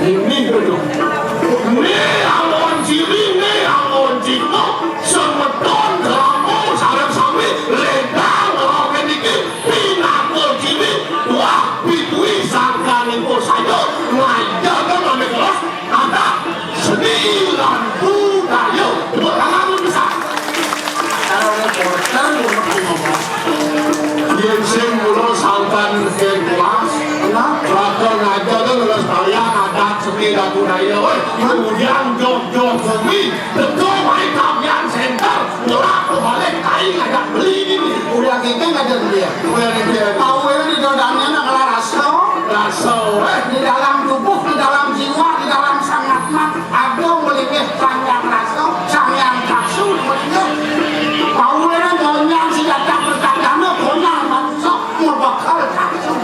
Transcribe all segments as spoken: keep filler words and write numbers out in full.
Ini dulu. Né angon ciri, né angon cino, semeton krama sareng sami ledang ngrangin niki pinaka ciri, wah, pituwi sangkaning kosaya ngajagang ané kelas, adat, seni lan budaya. Tepuk tangan besar. Karo reporter, ngomong. Yén sing kula sangkan kén kelas, bakal ngajar nglestariang adat seni dan budaya. Wéh, kemudian jog-jog bumi, betul waé kamian senter, ora kebalik kain ngajak beli ini. Udah kita ngajar dia. Udah dia. Tahu ini di dalamnya nak ngelarasno. Rasa, wéh. Di dalam tubuh, di dalam jiwa, di dalam sangat mat. Ada melingih Sang Hyang Rasa, Sang Hyang Kasu melingih. Kaulé donya sing datang bertandana konyang manusa ngebekel kasu.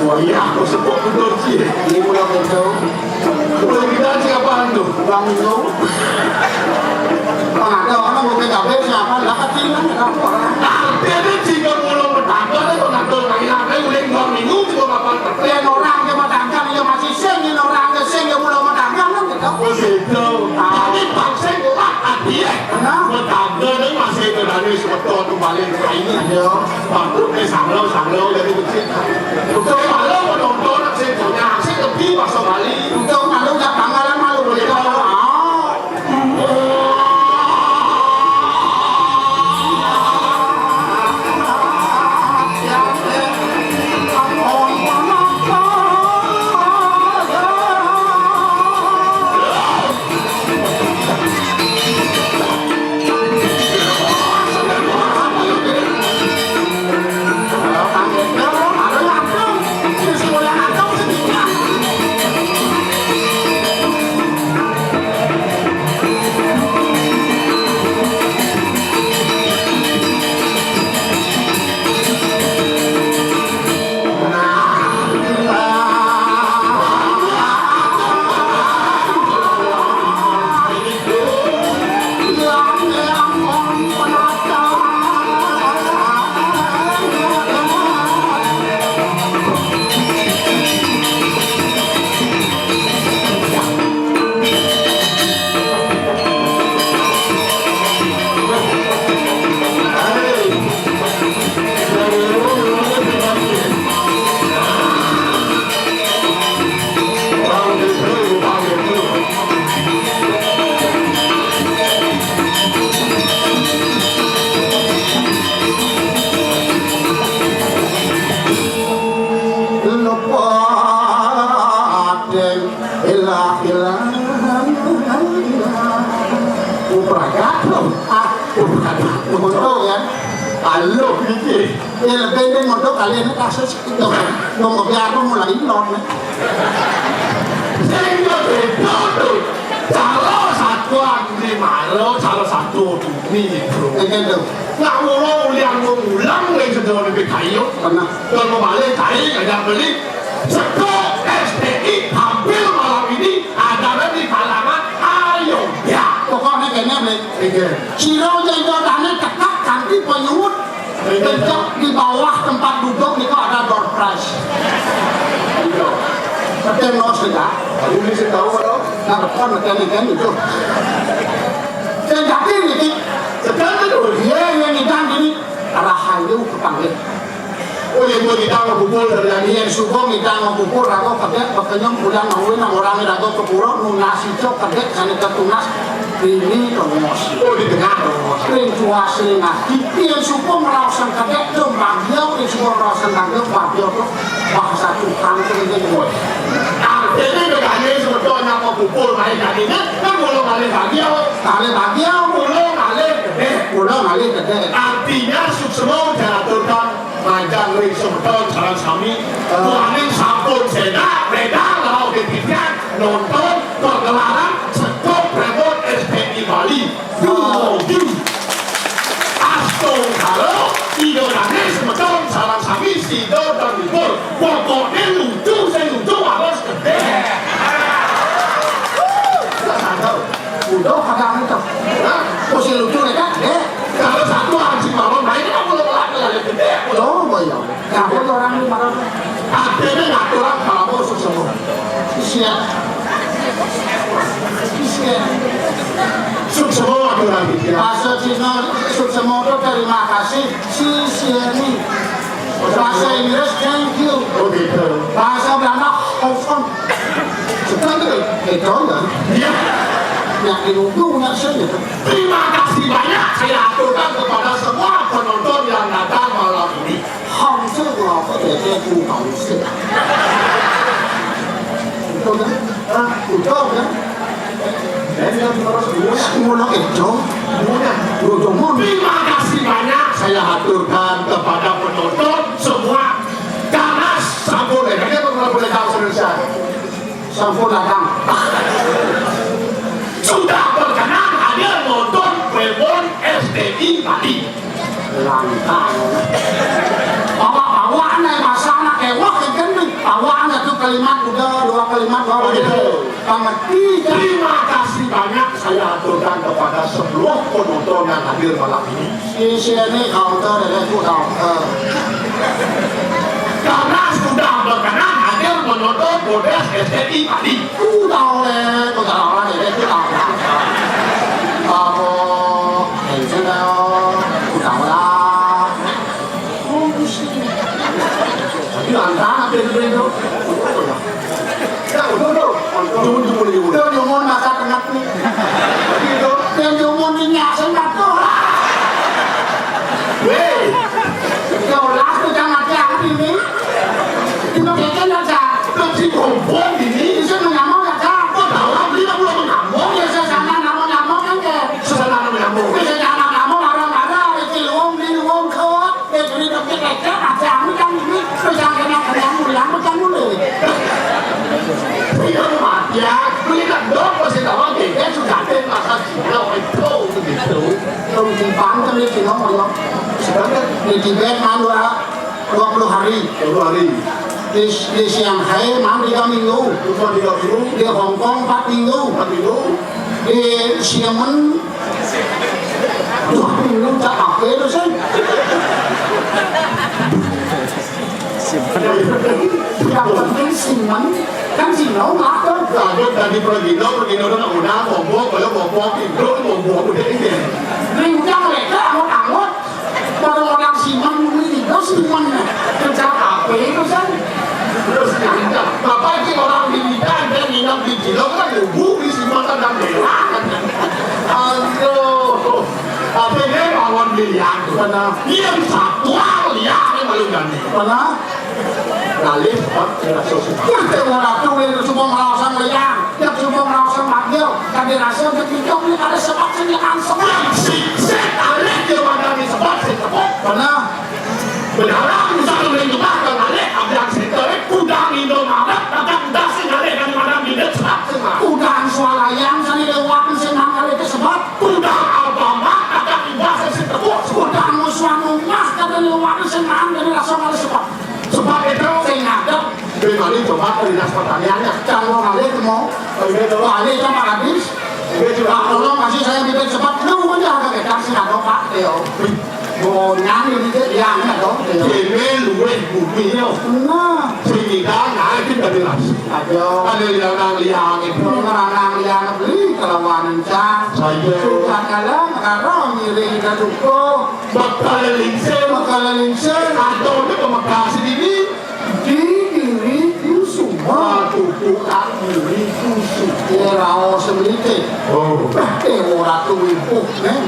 Wah, iya, aku sebut betul sih. Ini mula betul. Boleh kita siapa tu? Bang Indo. Bang ada orang mau P K B siapa? Lah kecil kan orang. Artinya jika mula bertandana itu ngatur kaya apa? Udah dua minggu juga kapan? Yen orang ke matangkang ya masih sing, yen orang ke sing ya mula matangkang kan gitu. Oh, gitu. Tapi bangsa kuat hati ya. Nah. Matangkang itu masih ada dari sebetul kembali ke ini. Ya. Waktu ke sanglo, sanglo dari kecil. Betul, kalau menonton sing punya, sing lebih masuk Bali. Untuk malu, ya, Bangkalan malu, boleh tahu. Ah. Lupa deng. Ilah, ilah, ilah. Upragat lho. Ah, upragat. Ngono kan. Aluh iki. Ya lebih deng ngono kalian kasus itu. Wong kopi aku mulai non. Sing yo beda to. Cara satuan di maro, cara satu di bro. Iki lho. Nak mulo ulian ngulang ning sedono P K I yo. Pernah. Kalau mau balik, cari ngajak beli. Sego S T I tampil malam ini adalah di kalangan Ayodhya. Pokoknya kene, Bli. Iya. Sira yen cocane cekak kanthi penyuwut, iya, pencok di bawah tempat duduk niku ada door prize. Iya. Betul, no, sudah. Aku ini sing tahu, Bro. Nah, betul, betul, betul, itu. Sing dadi niki. Sedang itu. Iya, yang ngidang gini. Rahayu kepanggih. Oh, yen kowe ngidang ngubur, yen suba ngidang ngubur, aku kedek, bekenyem, bulan mau nang orang raga kepura, nunas ijo, kedek, sane ketunas, ini terus. Oh, di tengah terus. Ring tua sering ngaji, yen suba ngraosan kedek, do bagyo, yen suba ngraosan bagyo, bagyo, do bahasa Tuhan, itu ini. Artinya, bedanya sebetulnya mau bubur, main tadi, kan mulai balik bagyo. Balik bagyo. Mulai balik kedek. Mulai balik kedek. Artinya, suksma diaturkan. Majeng ring semeton sareng sami. Ah. Tuaning sampun senak, medal, rauh titian, nonton pergelaran Sekop Remote S P I Bali. Ah. Dumogi. Astungkara, ida dane semeton sareng sami sida terhibur. Pokokne lucu, sing lucu harus gede. Udah, kadang itu. Hah? Mesti lucu, ya, kan? Eh? Kalau satu haji mawon, nah, ini kan belum lagi, lagi gede. Oh, iya. Nah, aku orang ini malah. Akhirnya ngaturan kamu suksma. Siap. Siap. Suksema, Tuan. Bahasa Cina suksema itu terima kasih. Sisieni. Bahasa Inggris thank you. Oh, gitu. Bahasa Belanda hoven. Sebentar, itu ya. Iya. Yang di ujung nggak sih gitu. Terima kasih banyak saya aturkan kepada semua penonton yang datang malam ini. Hangsa apa dia dia ku hangsa. Betul kan? Ah, betul kan? Terima kasih banyak saya aturkan kepada penonton semua. Karena sampun, eh, ini apa, kalau boleh tahu, Indonesia? Sampun datang. Sudah berkenan hadir nonton Kliwon S T I Bali. Lantang. Awak-awak nih, masa anak ewah, kan? Awak anak tuh kalimat udah, dua kalimat, dua kalimat. Terima kasih banyak saya aturkan kepada seluruh penonton yang hadir malam ini. Di sini counter, ada itu counter. Karena sudah berkenan hadir menonton Bodes S T I tadi. Ku tahu leh, ku tahu lah, ada itu counter. Apa? Pensiun dah, ku tahu lah. Tapi lantaran apa itu? Ya, udah, udah. Udah, udah, udah, udah. Udah, nyomon masa tengah nih. Gitu. Dan nyomon ini asal ngatur. Weh. Ya Allah, aku jangan hati-hati nih. Cuma kayaknya aja. Tapi kompon ini. Bisa menyamar aja. Kok tahu, beli aku belum menyamar. Ya, saya sana nama-nama kan, ya. Susah nama menyamar. Bisa nama-nama, marah-marah, ada ciliwung, ciliwung, kok. Eh, beli tapi kecil, ada yang kan ini. Terus yang kena, kena, mulia, bukan mulai. Iya, Mat, ya. Beli kan dong, pasti tahu, dia sudah ada masa Cina, itu, begitu. Terus di Banten, di Cina, mana? Sedangkan di Tibet, malu, ah, dua puluh hari. Dua puluh hari. Di, di Shanghai, malu tiga minggu. Cuma tiga minggu. Di Hong Kong, empat minggu. Empat minggu. Di Xiamen, dua minggu, tak apa itu, sih. Yang penting Xiamen, kan Cina, nggak ada. Ada tadi pergi, pergi, udah, udah, ngomong, kalau ngomong, itu, ngomong, udah, ini. Rinjang mereka, angot-angot. Baru orang Xiamen, ini, itu Xiamen. Kerja apa itu, sih? Terus, ya, Bapak ini orang di Medan, dia nginep di Cilok, kan, ibu di Xiamen, kan, dan merah. Aduh. Tapi dia lawan Lilian. Benar. Dia satwa Lilian, dia malu gani. Benar. Ngalih, Pak, dia rasa suka. Wah, dia orang tuh, dia semua ngelawasan Lilian. Dia semua ngelawasan manggil. Kan dia rasa, dia pinjam, dia ada sebab, dia kan sebab. Si, si, alih, dia mana ni sebab, si sebab. Benar. Bedalam, misal, dia juga, kan alih, abang cerita, eh, kudang Indomaret, akan dasi ngalih, kan mana ni dia sebab, sebab. Kudang swalayan, sani lewat, sani ngalih, dia sebab. Kudang Alfamart, ada imbas sing tepuk. Kudang Muswan Umah, kada liwat sing naan, kada rasa ngalih sebab. Sebab itu sing ngadep. Beli bali coba ke dinas pertaniannya. Cang mau ngalih, mau. Beli dulu. Bali kan Pak Kadis. Beli juga. Pak, tolong kasih saya bibit sebab. Lu aja harga gedang sing ada, Pak. Yo. Bonyan ini dia, yang ada, yo. Ini luwih bumi, yo. Nah. Sing ngidan, nah, itu dari ras. Ayo. Ada yang nang liang itu. Nang liang beli kelawan encang. Ayo. Sudah kalah, karo ngiring ke dukuh. Bakal lingsir. Bakal lingsir. Atau dia ke Mekah sendiri. Di diri kusuma. Waduh, tukang diri kusuma. Ya, raos sendiri. Oh. Bah, eh, ora tuh ibu, nih.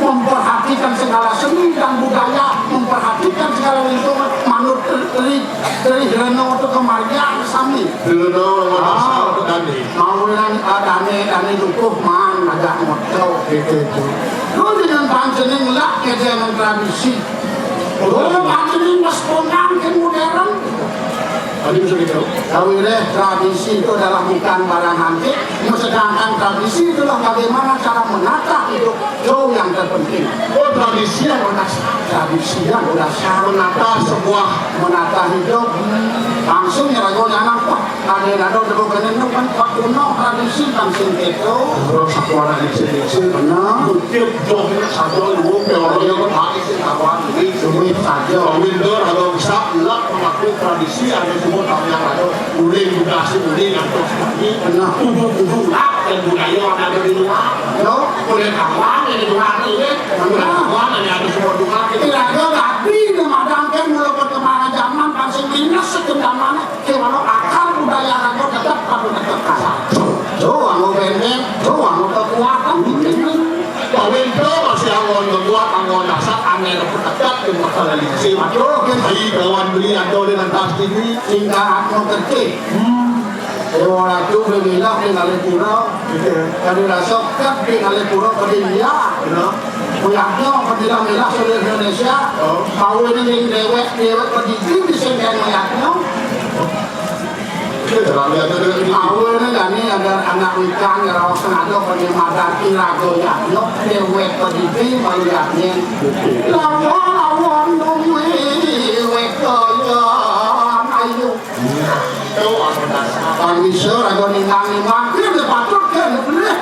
Memperhatikan segala seni dan budaya, memperhatikan segala lingkungan, manut ri-, ri-, ri-, reno itu kemarian sami. Reno, ah, asal itu tadi. Mau yang, ah, dane, dane dukuh man, agak moto, gitu, gitu. Lu dengan panjenengan lah, ya, dengan tradisi. Oh, panjenengan mas pongan ke modern. Tadi bisa gitu. Kawireh tradisi itu adalah bukan barang antik, sedangkan tradisi itulah bagaimana cara menata hidup. Itu yang terpenting. Oh, tradisi yang berdasar. Tradisi yang berdasar. Menata sebuah, menata hidup. Langsung ya, ragu jangan, wah, ada yang ada, udah bukan itu kan, Pak, kuno tradisi kan sing itu. Terus aku anak diksi-diksi. Benar. Mungkin jauh ini satu, dua, teori yang berhati sih, kawan. Duit saja. Kawin dor, kalau bisa, lah, mengaku tradisi, ada Uling juga si uling atau seperti Nah. Kudu-kudu lah dan budaya yang ada di luar. Yo. Boleh kawan yang di luar ini, boleh kawan yang ada semua luar ini. Kira-kira tapi ini madang kan mula perkembangan zaman kan sing minus sekendamannya. Kira akar budaya raga tetap pada tetap kalah. Tuh, anu benteng, tuh, anu kekuatan, benteng. Pawento masih anggon kebuat, anggon dasar, angin tetap di masalah lisi. Aduh, kan. Hai, kawan beli atau dengan tas tinggi. Tinggal anu kecil. Hmm. Dewa Ratu beli milah di Ngalipura. Dari rasa kat di Ngalipura ke India. Benar. Kuyaknya ke milah-milah seluruh Indonesia. Oh. Tahu ini yang dewek, dewek ke di sini yang kuyaknya. Awalnya kami ada anak ikan, ngerawat sengaja, pengen makan irago yadnya, dewek pedidi, baru yadnya. Lawan, lawan, dong, weh, weh, koyan, ayo. Kami serago ninggang-ninggang, dia patut, dia bener.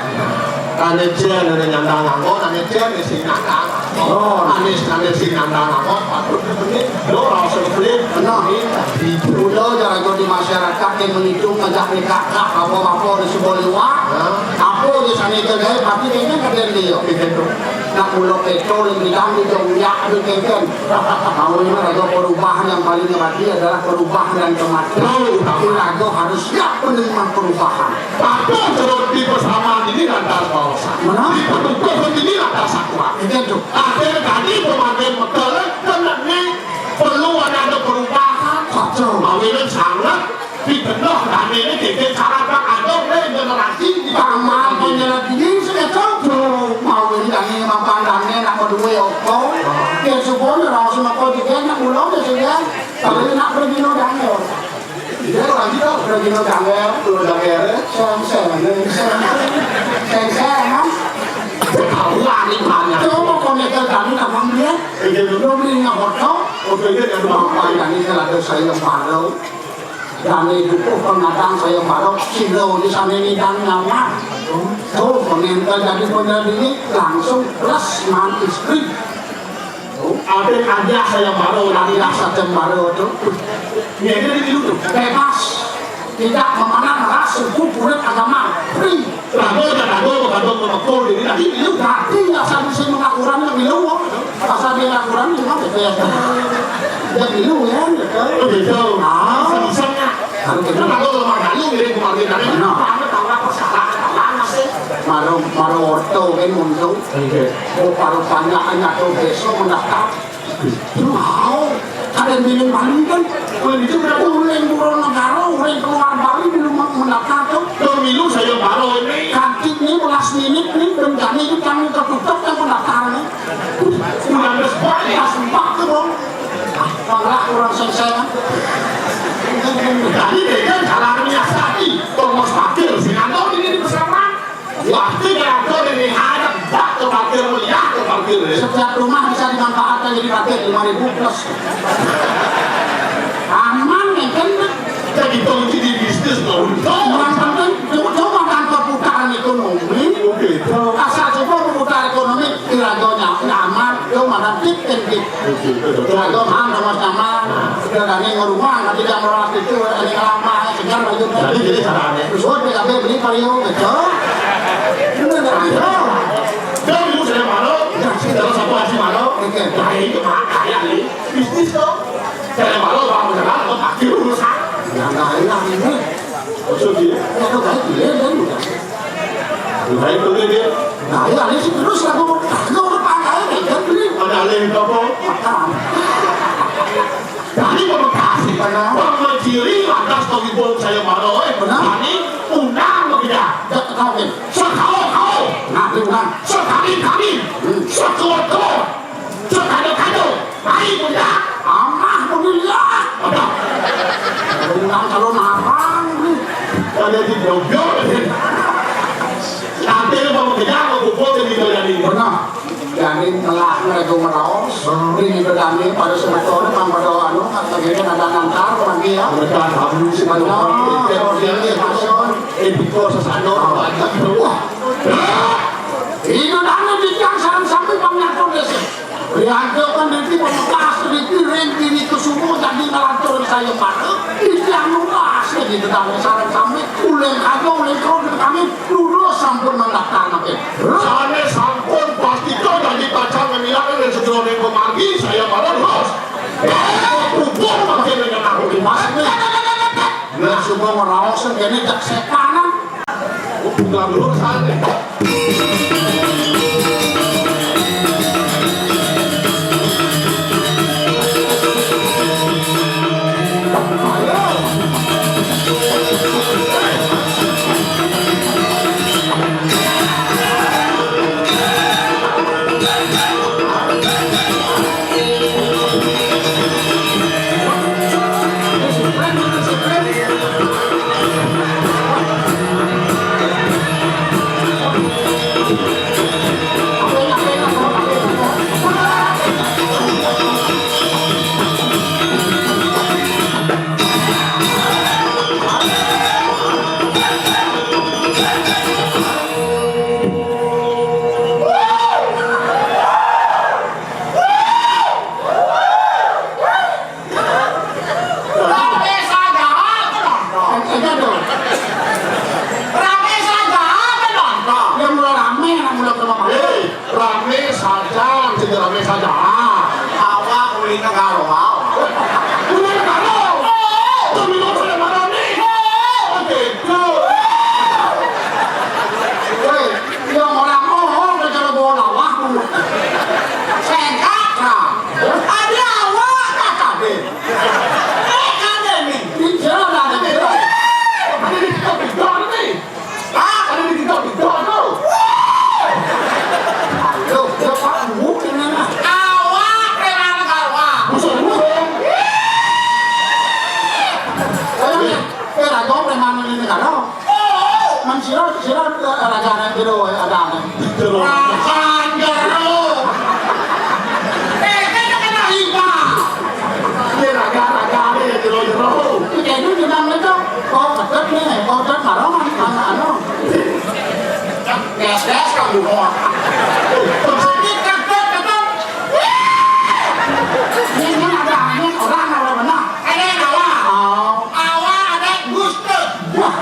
Ane jen, ane nyandang anggo, ane jen, isi nyandang. Oh, ane, ane sing nyandang anggo, patut dibeli. Lo rasa beli, benar. Dulu cara di masyarakat yang menghitung ngajak nikah, apa-apa di sebuah liwat. Apa aja sana itu gaya, pasti kayaknya keren dia. Gitu. Nak mulo petrol yang bilang di dong, ya, di kengken. Mau ini ada perubahan yang paling berarti adalah perubahan dan kematian. Tahu, tahu. Kira harus siap menerima perubahan. Apa seperti persamaan ini lantas bangsa? Mana? Di pertukuhan ini lantas sakura. Itu tuh. Ada tadi pemakai mekel, kan ini perlu ada, ada perubahan. Kacau. Mawinan sangat di tengah dan ini kita cara tak ada regenerasi di Paman penyelesaian saya tahu. Mau ini kami mapan dan ini nak berdua oko. Dia subuh ni rasa nak kau juga nak ulang dia sudah. Tapi nak pergi no dan Iya, orang kita udah gila ganger, udah ganger, ya. Seng-seng, seng-seng. Seng-seng, kan? Ketahuan nih, banyak. Coba koneksi kami sama dia. Iya, betul. Belum beli nggak foto. Oke, iya, iya, betul. Apa yang ini kalau ada saya baru? Dan itu tuh pengadaan saya baru, silo di sana ini dan nyawa. Tuh, pengen jadi penjadi ini langsung plus man istri. Ada aja saya baru, lagi rasa cembaro tuh. Ini aja di dulu tuh. Bebas. Tidak memandang ras, suku, kulit, agama. Free. Rago dan rago, rago memukul diri lagi dulu. Tapi nggak satu sih mengakuran yang dulu. Pasal dia ngakuran cuma bebas. Dia dulu ya, gitu. Oh, gitu. Ah. Bisa-bisanya. Kalau kita rago lemah dulu, diri kemarin dari mana tahu apa salah, apa nggak sih? Maro, maro orto kan muncul. Oke. Oh, baru banyak anak tuh besok mendaftar. Mau, ada yang bilang Bali kan? Kalau gitu berarti orang buron negara, orang keluar Bali belum mau mendaftar tuh. Pemilu saya baru ini. Kantin ini belas menit nih, dan kami itu kami ketutup yang mendaftar nih. Udah ada sebuah ya, sempat tuh, Bang. Malah orang selesai kan? Jadi dia kan jalan menyiasati, tongos parkir, sing ada ini di pesawat. Waktu diatur ini ada bak ke parkir, melihat ke parkir, ya. Setiap rumah bisa dimanfaatkan jadi parkir lima ribu plus. Aman ya kan? Jadi kunci di bisnis, Bang. Yang penting coba, coba tanpa putaran ekonomi. Oke. Asal coba putaran ekonomi, kira-kiranya nyaman, coba nanti kan gitu. Oke, betul. Kira-kira mana, Mas, nyaman? Udah kami ngurungan, nanti jam dua belas itu, ini lama, segar baju. Jadi, jadi caranya. Terus, oh, P K B beli vario, gitu. Bener nggak? Ayo. Dia dulu saya malu, salah satu haji malu. Oke. Nah, itu mah kaya nih, bisnis tuh. Saya malu, Bang, beneran, lo pasti urusan. Ya, nggak enak ini. Maksud dia? Ya, lo baik, dia, dia udah. Nah, itu dia, dia. Nah, ya, ini sih terus aku, aku udah pakai, kan, beli. Ada alih apa? Makan. Tadi pamekasi, Benar. Pameciri lantas kawibol saya maro, eh. Benar. Tadi undang begitu. Ya, ketahuan. Sekau-kau. Nah, diundang. Sekali-kali. Hmm. Sekor-kor. Sekado-kado. Mari, Bunda. Amah, Bunda. Ada. Undang kalau marang, nih. Ada di Bogor. Nanti lu mau kejar, mau pukul, jadi kalian ini. Benar. Jadi telah mereka meraos, ini berani pada semeton, kan pada anu, kan begini ada nantar lagi ya. Mereka habis, Benar, kalau dia passion. Eh, because sesano, banyak, wah. Itu dana di yang sarang sampai Bang Nyato desa. Lihat kan di pamekasi, di ring, di itu Subuh dadi nglantur sayembara, titiang nunas niki tetangga sareng sami, uling kaja, uling kro kami, lurus sampun mendaftar niki. Sané sampun pastika dadi pacang ngemilaken ring sajeroning pamargi sayembara, bos. Pupung makin dengan aku di mas ini. Nah, subuh ngeraos kene cek setanan. Bukan urusan. Rame saja penonton. Enggak dong. Rame saja penonton. Ya, mula rame, nah, mula ke mama. Hei, rame saja, jadi rame saja. Awak uli negara, awak. Uli negara. Oh, pemilu saya mana nih? Oh, gitu. Hei, yang orang, oh, oh, negara bawa lawak. Sengkak, nah. Ada awak, kata dia. Eh, ada nih. Iya, ada nih. Ada di kita, kita nih. Hah? Ada di kita, kita tuh. Ayo, dia Pak Bu, ini mah. Awak, preman negara. Buset, buset. Ayo, nih. Eh, raja preman ini negara. Oh, man sira, sira, eh, rajane jero, eh, adane. Jero. Raja jero. Eh, kan kena hibah. Iya, raja, raja, iya, jero, jero. Kene jeneng itu, oh, pedet nih, oh, pedet marang, anu, anu. Gas, gas, kamu mau. Sakit, pedet, pedet. Ini ada angin, orang, orang benar. Ada yang awal. Oh. Awal ada Gustut. Wah.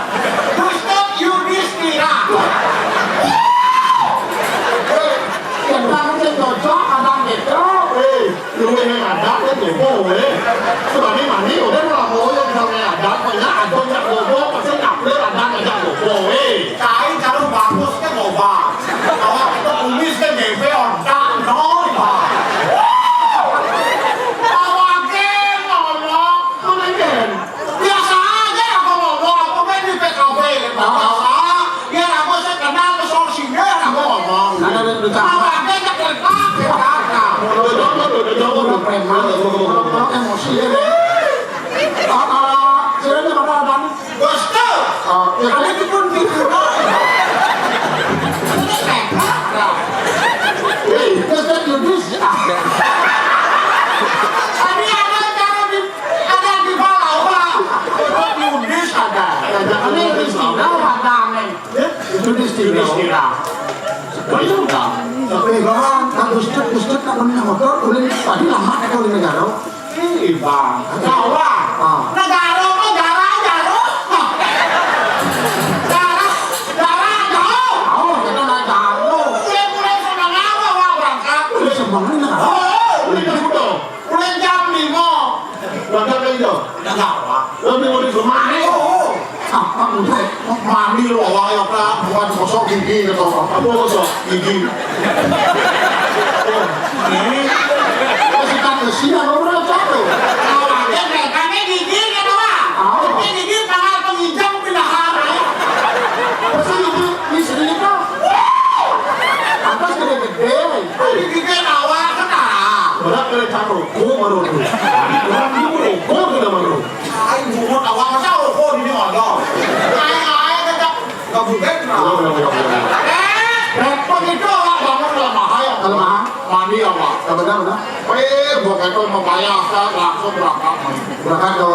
Gustut Yudhistira. Yang bangun yang cocok, ada gitu. Eh, lu yang ada, ya, gitu, eh. Sebab ini mani, udah lah, mau yang namanya ada, banyak ada yang bobo, pasti nyaplur, ada yang bobo, eh. Kain kalau bagus, kan boba. Awak kita kumis, kan, G P, otak, no, Pak. Awake, ngolok. Manaken. Biasa aja aku ngomong, aku main di P K B, biasa. Biar aku saya kenal ke solusinya, aku ngomong. Ada, ada, ada. Apa aja tak letak, ya, kata. Udah jauh, udah jauh, udah preman. Kalau emosi, ya. Ah, ah, sini ada, ada. Bos tuh. Ah, ya. Ada di pun di rumah. Ini sehat, lah. Hei, terus kan Yudis. Tadi ada cara di Ada di bawah, Pak. Itu di Undis ada. Ya, jangan ini di Cina ada, nih. Itu di Cina. Di Cina. Di Cina. Tapi, Bang, kan Guscut, Guscut, kan punya motor, ulin, tadi lama, kan, ulin negara. Ih, Bang. Jawa. Ah. Negara, negara, negara. Negara, negara, jauh. Oh, kita naik jauh. Mulai, mulai sana ngapa, Pak, berangkat? Mulai semangat, negara. Oh, mulai jam lima. Berangkat kan itu? Udah nggak apa. Lebih mau di rumah nih. Oh, oh. Apa udah? Mandi lu awal ya, Pak. Bukan gosok gigi gitu. Apa gosok gigi? Oh, ini. Masih tak bersih, apa udah jatuh? Awalnya mereka nih gigi gitu, Pak. Oh. Tapi gigi tangan penginjam pindahan, ya. Bersih itu, di sini tuh. Atas gede-gede. Gigi awal kena. Berat kena cangkruk. Ku marodo. Orang dulu rokok kena marodo. Aing bungut awak masa rokok di sini ada. Aing, aing kata, nggak bukan, nah. Bener, bener, bener, bener. Eh, repot itu awak bangun lah mahal ya. Kalau mahal? Mandi awak. Kalau benar, benar. Eh, buat itu mau bayar, langsung berangkat, man. Berangkat ke?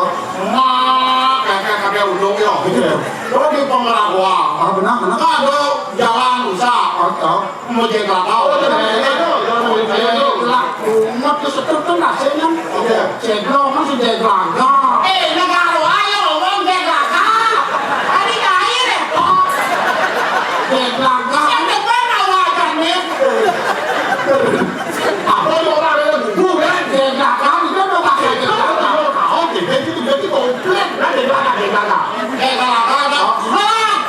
Nah, kayak, kayak udung ya. Gitu ya? Lo di Pemeraguan. Ah, benar, benar. Nggak ada jalan usah. Oh, oh. Mau jadi kelapa. Oh, benar, benar, benar. Lah, Umat kesetut tuh nasibnya. Iya. Jeglong masih jeglaga. Eh, negara aja ngomong jeglaga. Tadi kain ya, kok. Jeglaga. Siapa yang pernah wajar nih? Apa lu orang yang bukan jeglaga? Itu udah pakai jeglaga. Oke, jadi itu jadi komplit. Nah, jeglaga, jeglaga. Jeglaga, ada.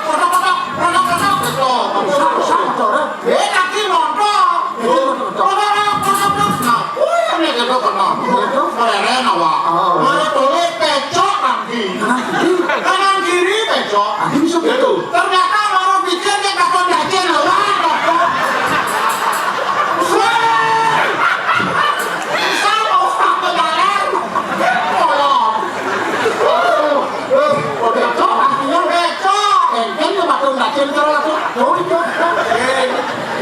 Kotak, kotak, kotak, kotak. Betul. Sama, sama, coret. Eh, kaki motor. Betul, betul. Kotak, kotak, kotak. Nah, wih, ini gitu, kenal. Betul. Keren, awak. Oh. Mana boleh pecok kaki. Kanan kiri. Kanan kiri pecok. Kaki bisa gitu. Ternyata baru pikir dia bakal dacin, awak. Wih. Bisa, awak, ke jalan. Tolong. Aduh. Eh, udah cok, artinya udah cok. Engken ya, batu nggak cendol, aku. Oh, iya. Eh,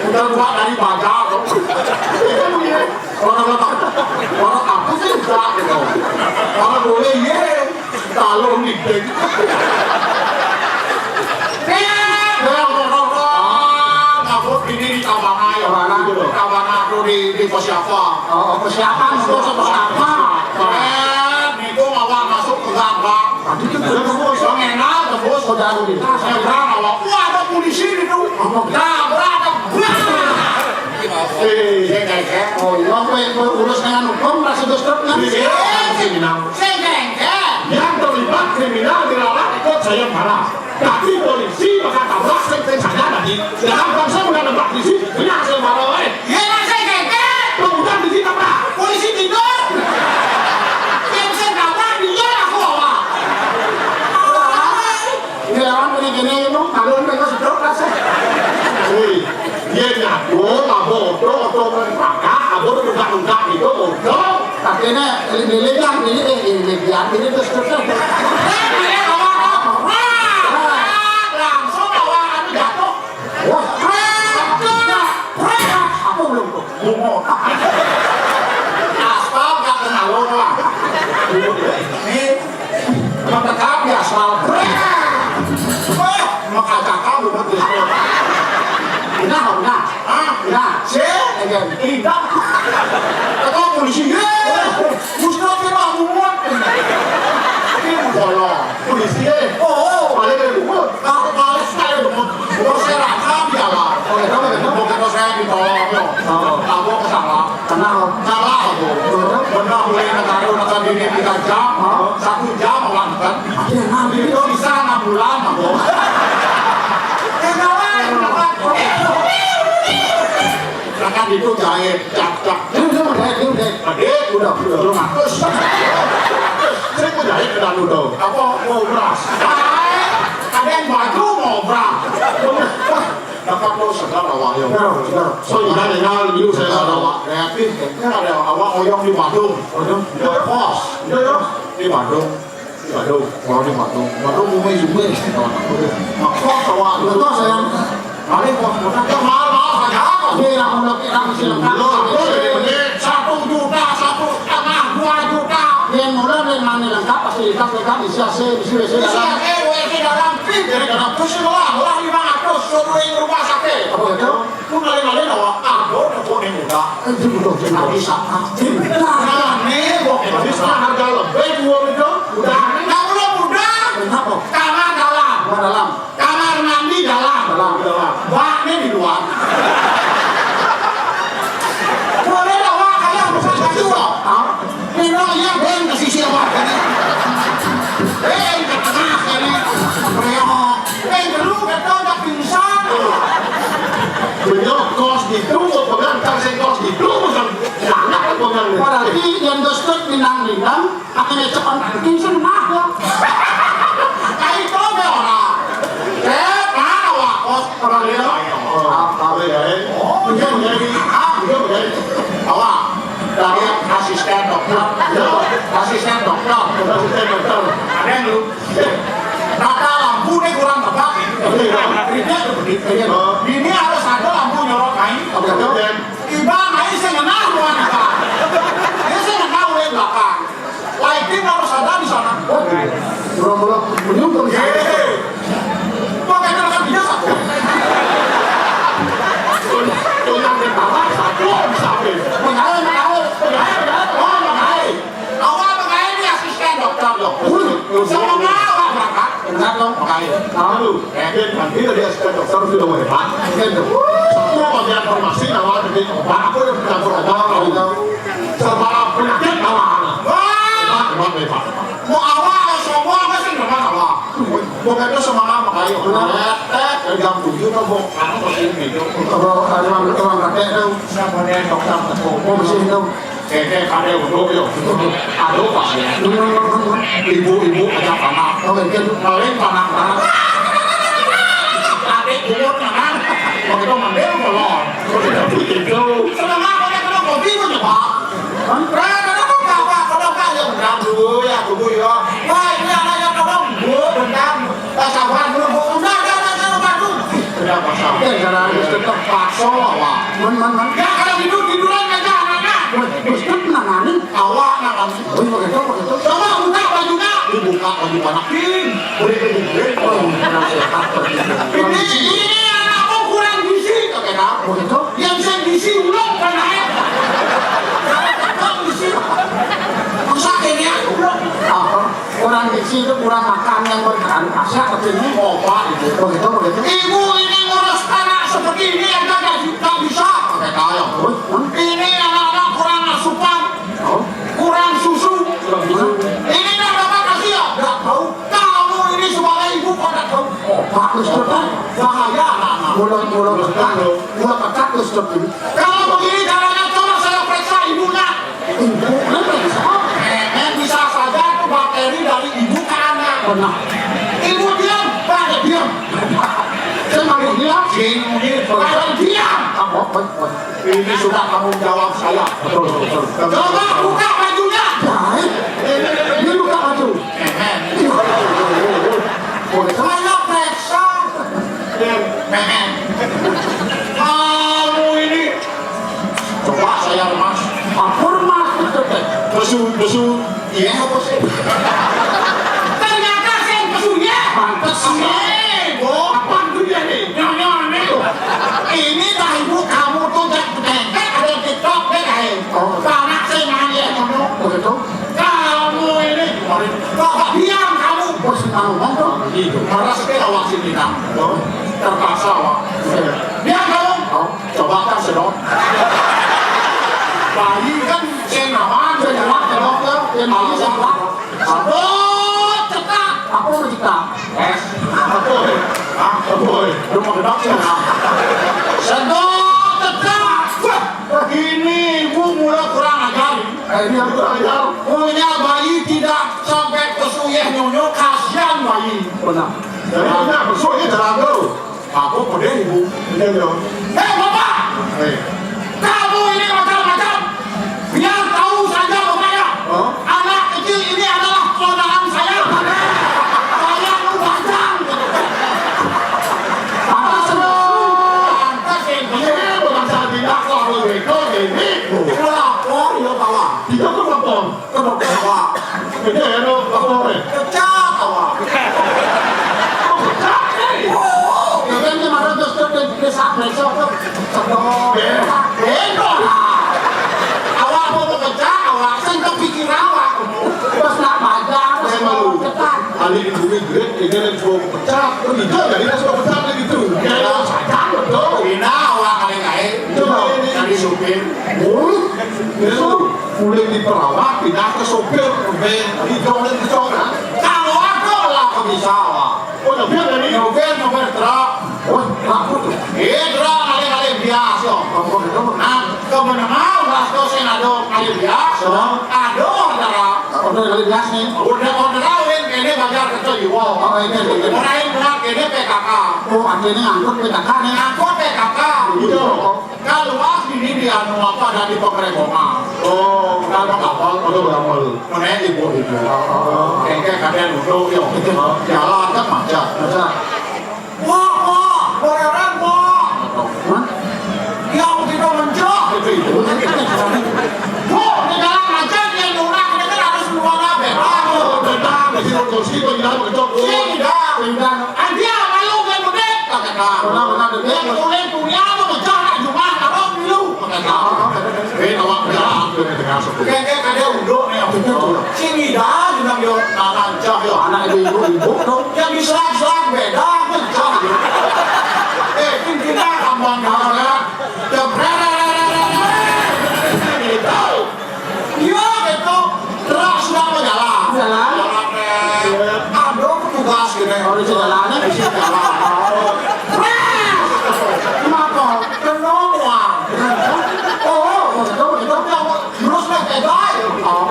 udah gua dari baja, kok. Itu dia. Orang apa? Orang apa sih, enggak, gitu. Orang boleh, iya. Kalau ngideng. Eh, orang, orang, orang. Aku ini di Tabanan, ya. Tabanan. Tabanan tuh di, di Persiapan. Oh, Persiapan, Persiapan. Persiapan. Eh, itu awak masuk ke gang, Bang. Tadi itu terus. Terus, terus, terus. Saudara di. Nah, saya berang, Bang. Wah, ada polisi di situ. Apa? Nah, berang, Bang. Eh, saya kayak, oh, iya, apa yang urus dengan hukum, rasa dosa kan? Iya, kriminal. Saya kayak. Yang terlibat kriminal dilarang ikut sayembara. Tapi polisi bakal tabrak sing-sing saja tadi. Jangan bangsa udah nembak polisi, punya sayembara, eh. Iya, lah, saya kaget. Pemuda di sini apa? Polisi tidur. Yang saya tabrak, dia aku bawa. Ini lawan gini-gini, itu. Kalau mereka sedot, rasa. Wih, dia nyatu, abo oto, oto mereka, abo tuh buka-buka gitu, oto. Tapi ini, ini, ini, yang ini, eh, ini, biar ini terus, terus, terus. Eh, ini lawan, lawan. Wah, langsung lawan, anu jatuh. Wah, pret, pret. Aku belum tuh. Bungo. Aspal nggak kenal lo lah. Ini mentekap di aspal. Pret. Wah, maka cakap lu betul. Benar, benar. Ah, benar. Si? Again. Tidak. Kata polisi, ya. Mustahil lah, bungo. Ini bola. Polisi, ya. Oh, oh. Balik dari bungo. Kalau balik sekali bungo. Terus saya rasa di jalan. Oh, iya, iya. Bukan saya ditolong, yo. Oh. Kamu ke salah. Kenal. Salah aku. Betul. Benar boleh negara, negara ini tiga jam, oh, satu jam orang kan. Ada yang ngambil. Itu bisa enam bulan aku. Kenalan, kenalan. Akan itu jahit, cak, cak. Ini udah, udah, ini udah. Tadi udah, udah. Belum ngatus. Saya mau jahit ke dalam udah. Apa? Mau beras. Ada yang baju mau beras. Dapat lo segar awak, yo. Segar, segar. So, iya, iya, iya, saya segar awak. Kreatif, kan ada awak oyong di Badung. Badung? Di pos. Iya, iya. Di Badung. Di Badung. Kalau di Badung. Badung mau main juga. Makanya awak. Betul, sayang. Mari, bos, bos, kan mahal, mahal saja. Ini lah, kalau kita mesti lengkap. Lo, lo, ini satu juta, satu setengah, dua juta. Yang mula, yang mana lengkap, pasti lengkap, lengkap, isi A C, isi W C dalam. Isi A C, W C dalam, fit. Jadi, dalam pusing lah, lah lima ratus, suruh yang rumah sakit. Apa itu? Lu kali-kali nawa, ah, gua udah kuning udah. Itu betul, betul. Nggak bisa. Nah, nih, gua kira bisa harga lebih, gua itu. Udah. Nah, udah, udah. Kenapa? Kamar dalam. Kamar dalam. Kamar mandi dalam. Dalam, dalam. Baknya di luar. Boleh lah, Wak, kalian bukan baju, loh. Hah? Ini, Wak, iya, beng ke sisi, Wak, ini. Beng ke tengah, ini. Reok. Beng dulu, betul, udah pingsan. Beliau kos di itu, mau pegang, kan saya kos di itu, bukan anak pegang. Berarti yang dostot minang-minang, Makanya cepat bikin senang ya. Kayak itu ada orang. Eh, mana wakos orang dia? Apa ya? Oh, dia menjadi, ah, dia menjadi. Awak, dari asisten dokter. Ya. Asisten dokter. Asisten dokter. Ada yang lu. Rata lampu nih kurang tepat. Iya. Kerja tuh begitu. Iya. Ini harus ada lampu nyorot main. Oke, oke. Iba main sih ngenah, Tuan, Iba. Dia sih ngenah oleh belakang. Lighting harus ada di sana. Bola-bola menyungkur di sana. Hei. Pakai tenaga dia satu. Punya kepala satu bisa habis. Mengalir, mengalir. Lalu, eh, nanti dari asisten dokter sudah hebat. Kan tuh. Satu bagian farmasi, nawa, jadi obat apa yang campur obat, tahu, tahu. Serba penyakit, nawa. Wah! Hebat, hebat, hebat, hebat. Mau awal, semua masih hebat, awal. Mau kata semangat, makanya. Benar. Eh, eh, jam tujuh tuh, mau, anu, masih video. Kalau orang, orang kakek tuh. Siapa nih, dokter? Oh, masih itu. Keke kade uduk yo. Aduh, Pak, ya. Ibu-ibu aja panak. Oh, iya. Paling panak banget. Adik umur kan. Begitu mandil belum. Begitu. Seneng apa nih kalau kopi pun coba. Hah? Nah, nah, nah, nah, nah, kalau Pak, ya, bentar dulu, ya, dulu, ya. Wah, ini anaknya tolong, Bu, bentar. Pas sabar dulu, Bu. Udah, udah, udah, udah, udah, udah. Udah, Pak, sabar. Ya, jangan harus tetap paksa, Pak. Man, man, man. Ya, kalau tidur, tiduran aja anaknya. Wah, Ustaz nanganin. Awak nanganin. Oh, iya, begitu, begitu. Coba buka bajunya. Dibuka baju panakin. Boleh, boleh, boleh. Oh, kurang sehat, begitu. Ini, ini anakmu kurang gizi, kata dia. Begitu? Yang saya gizi, ulung, kan, air. Kurang gizi. Masa ini, ulung. Apa? Kurang gizi itu kurang makan yang berkasih, tapi ini obat itu. Begitu, begitu. Ibu ini ngurus anak seperti ini aja nggak bi-, nggak bisa pakai kaya. Terus, hmm? Ini anak-anak kurang asupan, oh, kurang susu. Kurang susu. Ini dah dapat kasih ya? Nggak tahu. Kamu ini sebagai ibu kok nggak tahu? Obat, Ustaz, kan? Bahaya anak-anak. Mulut, mulut, mulut, mulut. Mulut, mulut, mulut. Kalau begini caranya, coba saya periksa ibunya. Ibu, kenapa bisa? Eh, eh, bisa saja itu bakteri dari ibu ke anak. Benar. Ibu diam, pada diam. Saya mau bilang, sini, pada diam. Apa, apa, apa? Ini sudah tanggung jawab saya. Betul, betul, betul. Coba buka bajunya. Baik. Dia buka baju. Eh, eh. Boleh. Saya periksa. Eh, eh. Kamu ini. Coba saya remas. Apa remas itu, teh? Besu, besu. Iya, apa sih? Ternyata saya besu, ya. Pantes, ya. Eh, Bu. Apa tuh ya, nih? Nyonya, nih. Ini dah ibu kamu tuh, jak, ada TikTok, deh, kayak. Oh. Anak saya main, ya, kamu. Begitu? Kamu ini, kemarin, kok diam kamu? Bos, tahu, kan, tuh? Gitu. Harus kita awasin kita. Terpaksa, Wak. Diam kamu. Oh. Coba kan sedot. Bayi kan sing aman, sing kuat, sedot kan. Yang bayi sing kuat. Sedot, cetak. Apa mau cetak? Eh, apa, eh? Ah, apa, eh? Lu mau gedok sih, ah. Sedot, cetak. Wah, ini ibu mulai kurang ajar. Eh, ini yang kurang ajar. Punya bayi tidak sampai ke suyeh nyonyo, kasihan bayi. Benar. Jadi, ini apa? Suyeh jalan tuh. Aku pedih, ibu. Iya, iya. Hei, Bapak! Hei. Kamu ini macam-macam. Biar tahu saja, Bapak, ya. Hah? Anak kecil ini adalah keponakan saya. Saya mau bajang. Pantas, pantas, ini bukan salah tindak, kalau begitu, ini. Melapor, ya, Bapak. Kita tuh lapor. Kenapa, Pak? Ini ya, no, lapor, ya? Pecat, Pak. Oh, pecat, eh? Oh, ya kan, dia marah terus, terus, dia, dia sak, dia sak, terus, terus. Eh. Beda, lah. Awak mau pecat, awak, saya kepikiran, awak. Terus nak baca, terus saya malu. Pecat. Ahli di bumi duit, ini ada yang suruh pecat. Oh, gitu, jadi dia suruh pecat, gitu. Ya, ya, pecat, betul. Ini awak kali, kali. Itu, ini. Tadi supir. Oh, itu. Mulai di perawat, pindah ke sopir, ben, di jong, di jong, kan? Kalau ada lah, kok bisa, Wak. Oh, nyopir tadi? Nyopir, nyopir truk. Oh, truk apa tuh? Eh, truk, alih-alih bias, yo. Apa gitu? Nah, kemenangan, Wak, tuh sing ada alih bias, yo. Hah? Ada, saudara. Order alih bias nih. Udah order awin, ini bajar kerja jiwa. Oh, iya, iya, iya. Orang yang buat ini P K K. Oh, artinya ngangkut P K K nih. Ngangkut P K K. Iya. Kalau luas ini di anu apa, ada di penggeregongan. Oh, kalau kapal, kalau kapal. Mana ibu itu? Oh, oh, oh. Kayak, kayak kadang duduk, yo. Jalan kan macet. Macet. Wah, wah, beneran, wah. Hah? Yang kita mencok, gitu, itu. Bu, di dalam macet, yang orang ini kan harus keluar apa? Oh, benar, di sini kursi, itu jalan mencok, Bu. Sini, dah. Pindah. Anjir, malu, kan, bener? Kata, benar, benar, benar. Yang boleh punya, apa, mencok, nak jumlah, taruh dulu. Eh, awak jalan tu ni tengah suku. Kayak, kayak ada uduk ni, apa tu? Sini dah, dia bilang dia nak rancah dia. Anak ibu-ibu, ibu tu. Yang diserang-serang beda, kencang dia. Eh, pimpinan tambang dia, jebret. Gitu. Iya, gitu. Truk sudah berjalan. Jalan. Jalan, eh. Ada petugas gitu. Oh, di jalan. Di jalan. Pres! Kenapa? Kena uang. Oh, betul, betul. Terus naik kedai. Oh.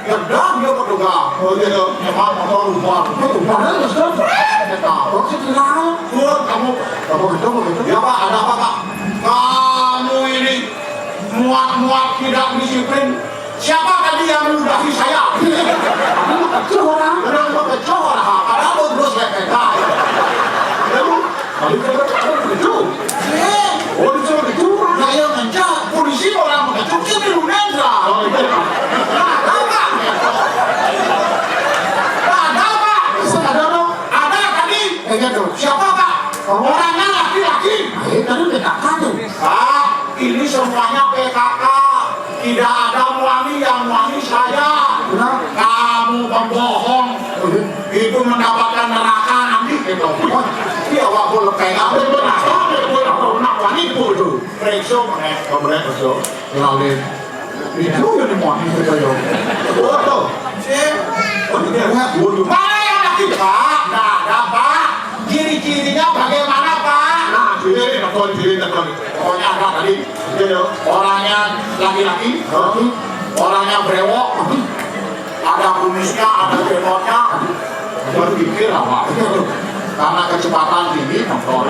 Gedang dia petugas. Oh, iya, iya. Emang motor ubah. Ubah, terus, terus. Kita. Oh, si Tina. Turun kamu. Kamu gitu, kamu gitu. Ya, Pak, ada apa, Pak? Kamu ini muat-muat tidak disiplin. Siapa tadi yang meludahi saya? Ini mah kecoh orang. Orang mah kecoh orang. Padahal baru terus naik kereta. Lalu, lalu kita kan begitu. Eh. Oh, disuruh begitu. Nah, yang ngejar polisi orang begitu, ini lu nendra. Oh, iya. Nah, tahu, Pak? Nah, tahu, Pak? Ada, ada, ada. Ada tadi. Eh, gitu. Siapa, Pak? Oh. Orangnya laki-laki. Eh, tadi P K K tuh. Pak, ini semuanya P K K. Tidak ada muani, yang muani saya. Benar. Kamu pembohong. Oh, iya. Itu mendapatkan neraka nanti gitu. Oh, iya, wah, gue lepeng. Tapi gue nak, gue nak, gue nak muani itu. Periksa, mana? Kamu lihat, periksa. Kenalin. Itu yang dimuani kita, yo. Waduh. Sip. Waduh, dia lihat, waduh. Mana yang laki, Pak? Nggak ada, Pak. Ciri-cirinya bagaimana, Pak? Nah, ciri, telepon, ciri, telepon. Pokoknya ada tadi. Iya, iya. Orangnya laki-laki, orangnya brewok, ada kumisnya, ada jenggotnya. Berpikir apa? Karena kecepatan tinggi motor.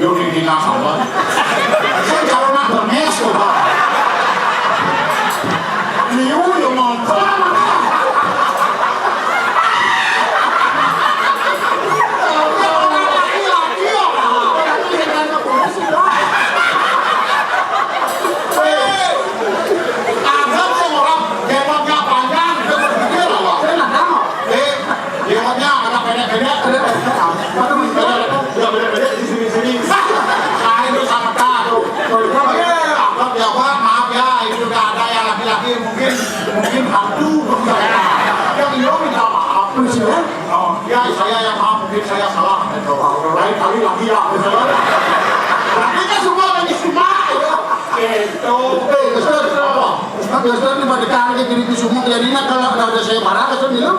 Yo, di dinas apa? Saya calon bermes tuh, Pak. Liu, yo, motor. Ada sing orang jenggotnya panjang, dia berpikir apa? Saya nggak tahu. Eh, jenggotnya agak pendek-pendek. Pendek-pendek. Nggak pendek-pendek di sini-sini. Nah, itu sama tak tuh. Iya, apa, ya, Pak, maaf ya, ini udah ada yang laki-laki, mungkin, mungkin hantu. Yang iya minta maaf. Manusia? Oh, ya, saya yang maaf, mungkin saya salah, gitu. Lain kali lagi ya, gitu. Berarti kan semua lagi semua, ya. Gitu. Eh, Ustaz, Ustaz, Ustaz, ini pada kali jadi semua, jadi nak kalau ada, ada saya marah, Ustaz, gitu.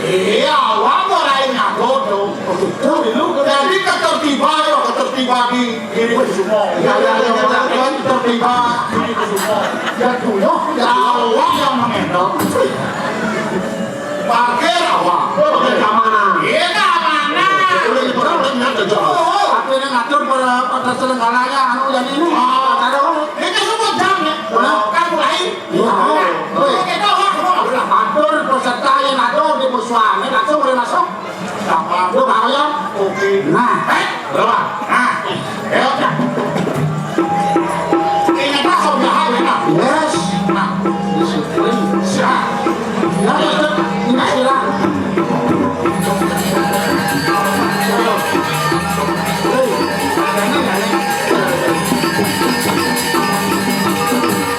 Iya, awak mau lain ngaku tuh. Betul, itu. Jadi ketertiban, ya, ketertiban di diri semua. Ya, ya, ya, ya, ya. Ketertiban di diri semua. Ya, tuh, ya. Awak yang mengendal. Parkir awak. Oh, pakai keamanan. Iya, keamanan. Udah, udah, udah, udah, udah. Oh, oh. Aku ini ngatur pada, pada selenggaranya, anu, jadi ini. Oh. Ada apa? Ini kan semua jam, ya. Nah. Kan mulai. Iya. Nah, oke, tahu, aku mau bilang. Atur peserta yang atur di musuhan, ini langsung boleh masuk. Siapa? Lu mau ya? Oke. Nah. Eh, berapa? Nah. Ayo. Ingat lah, kau biar aku enak. Yes. Nah. Disiplin. Siap. Ya, ya, ya. Ini silakan. Hei, ada ini, ada ini.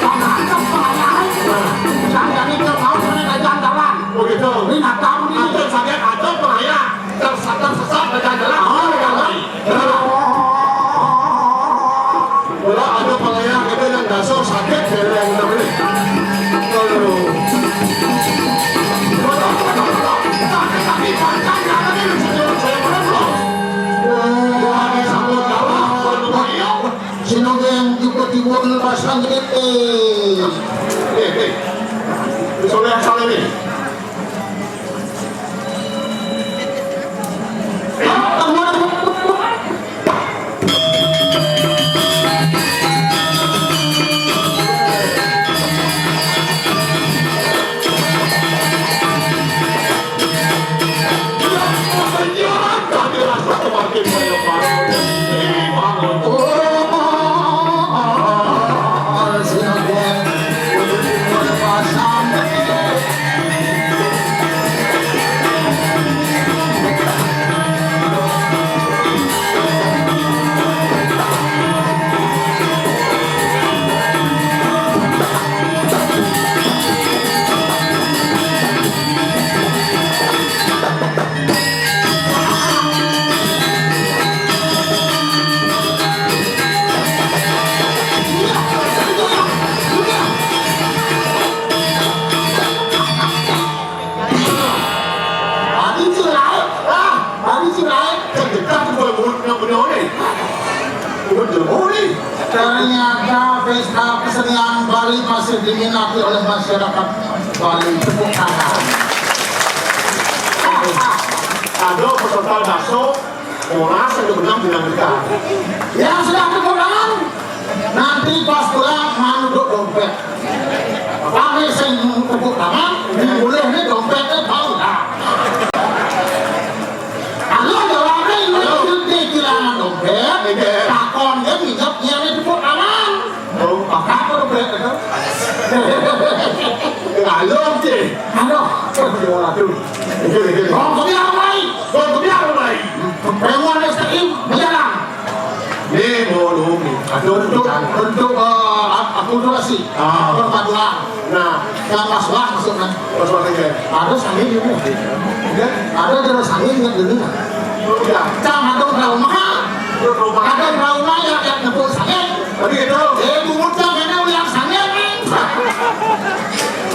Tanah, tanah, tanah. Jangan, jangan, jangan, jangan, jangan, jangan. Oh, gitu. Ini nggak tahu, nih. Ada sakit, ada bahaya. Tersesat, tersesat, ada jalan. Oh, iya, iya. Kalau ada pelayan kita yang dasar sakit, saya yang udah beli. Aduh. Wah, ini sambut kalah, waduh, ayo. Sino yang tiba-tiba lepasan gitu. Eh, eh. Soleh asal ini. Betul, oh, ni. Ternyata pesta kesenian Bali masih diminati oleh masyarakat Bali. Tepuk tangan. Ada peserta bakso, molas, ada benang dinamika. Yang sudah tepuk tangan, nanti pas pulang manuduk dompet. Pakai sing tepuk tangan, dimulih ni dompetnya bau dah. Kalau jawabnya ini dia kehilangan dompet, iya, takon dia minyak, dia ni tepuk tangan. Oh, pakai apa dompet itu? Kalau je. Aduh, aduh. Oke, oke. Oh, kau biar mulai. Oh, kau biar mulai. Perempuan S T I, berjalan. Ni, mau dulu ni. Aduh, untuk, untuk, eh, ak-, akulturasi. Ah. Perpaduan. Nah, yang pas-pas maksudnya. Pas-pas aja. Ada sangin juga. Ya. Ada terus sangin ingat dulu. Udah. Cang ada trauma. Trauma. Ada trauma yang, yang nyebut sangin. Tapi gitu. Eh, bungut cang ini ulang sangin, nih.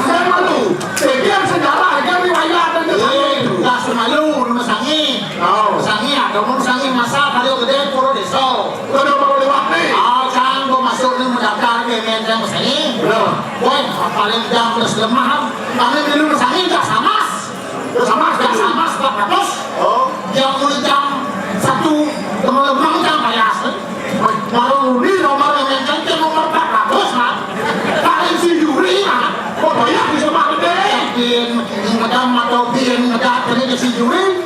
Saya malu. Saya kira sejarah, saya kira riwayat dan sangin. Iya, nggak semalu, nama sangin. Oh. Sangin, ada mau sangin masa, kalau gede, pura desa. Udah mau lewat ni. Ah, cang, gua masuk ni mendaftar ke M N C sini. Benar. Woi, paling jam terus lemah. Kami dulu sini jam samas. Jam samas, jam samas empat ratus. Oh. Jam mulai jam satu, teman lemah jam payas. Baru ni nomor M N C nomor empat ratus, Mat. Paling si Yuri, Mat. Kok banyak bisa pakai deh? Bin, bin, macam atau bin, macam ini si Yuri.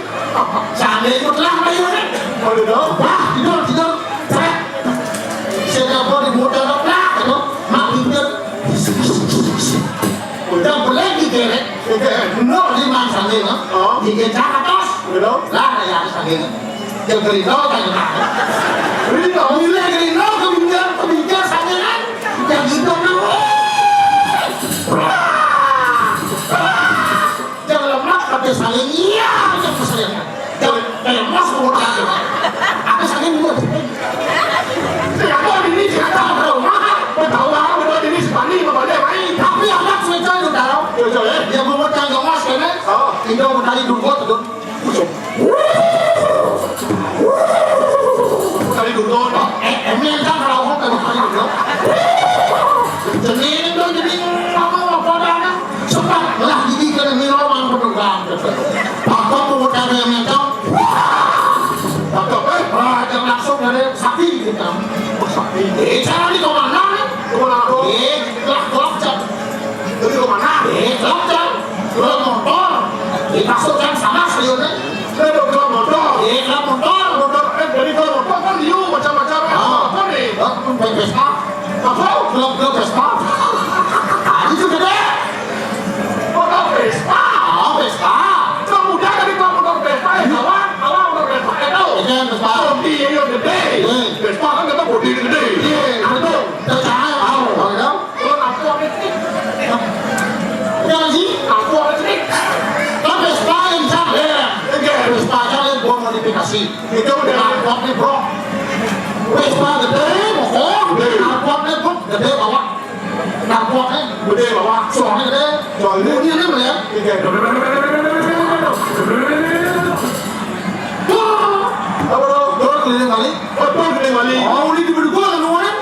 Sane ikut lah, ayo, nih. Oh, gitu? Wah, tidur, tidur. Sret. Saya telepon di motor, plak, gitu. Mak pinter. Udah boleh digerek. Oke. Bener di mana sane, no? Oh. Di gencang atas. Gitu? Lah, ya, sane. Dia gerino, kan, gitu. Gerino? Gila, gerino, kebincang, kebincang, sane, kan? Yang gitu, no. Yang lemak tapi saling iya, yang saling. Yang lemas mau tanya. Aku saling buat. Siapa ini, siapa tahu? Betul, betul ini si Pani, mau balik main. Tapi anak sudah tahu. Yo, yo, eh. Dia mau tanya mas, kan? Oh. Tinggal mau tanya dulu, tuh. Tadi dulu, eh, eh, ini yang tak tahu, tadi, tadi dulu. Jadi, ini tuh, jadi, apa, apa, apa, Sempat lah jadi kena ni orang penugang. Pakok pungut kami yang mentong. Pakok, eh? Ah, dia langsung dari sakti kita. Oh, sakti. Eh, cara ni kau mana ni? Kau mana tu? Eh, lah, kau cak. Jadi kau mana? Eh, kau cak. Kau motor. Eh, masuk kan sama sekali ni. Saya dah kau motor. Eh, kau motor. Motor, eh, jadi kau motor kan liu macam-macam, eh. Ah. Apa ni? Ah, Vespa. Apa? Belum, belum Vespa. Ah, itu gede. Motor Vespa. Oh, Vespa. Kau muda dari kau motor Vespa, ya, kawan. Kawan motor Vespa, ya, tahu. Iya, Vespa. Bodi, ya, ya, gede. Iya. Vespa kan kata bodi gede. Iya. Ada tu. Percaya. Tahu. Tahu, tahu. Kalau aku apa sih? Ya, sih. Aku apa sih? Kan Vespa yang canggih. Iya. Vespa kan yang buat modifikasi. Itu udah knalpot nih, bro. Vespa gede, motor, knalpot nih, bro, gede bawah. Knalpot nih, gede bawah, suaranya gede. Suaranya bunyinya nih, melihat. Iya. Wah. Apa, bro? Bro, keliling kali. Betul, keliling kali. Oh, ini di berdua kan, orang?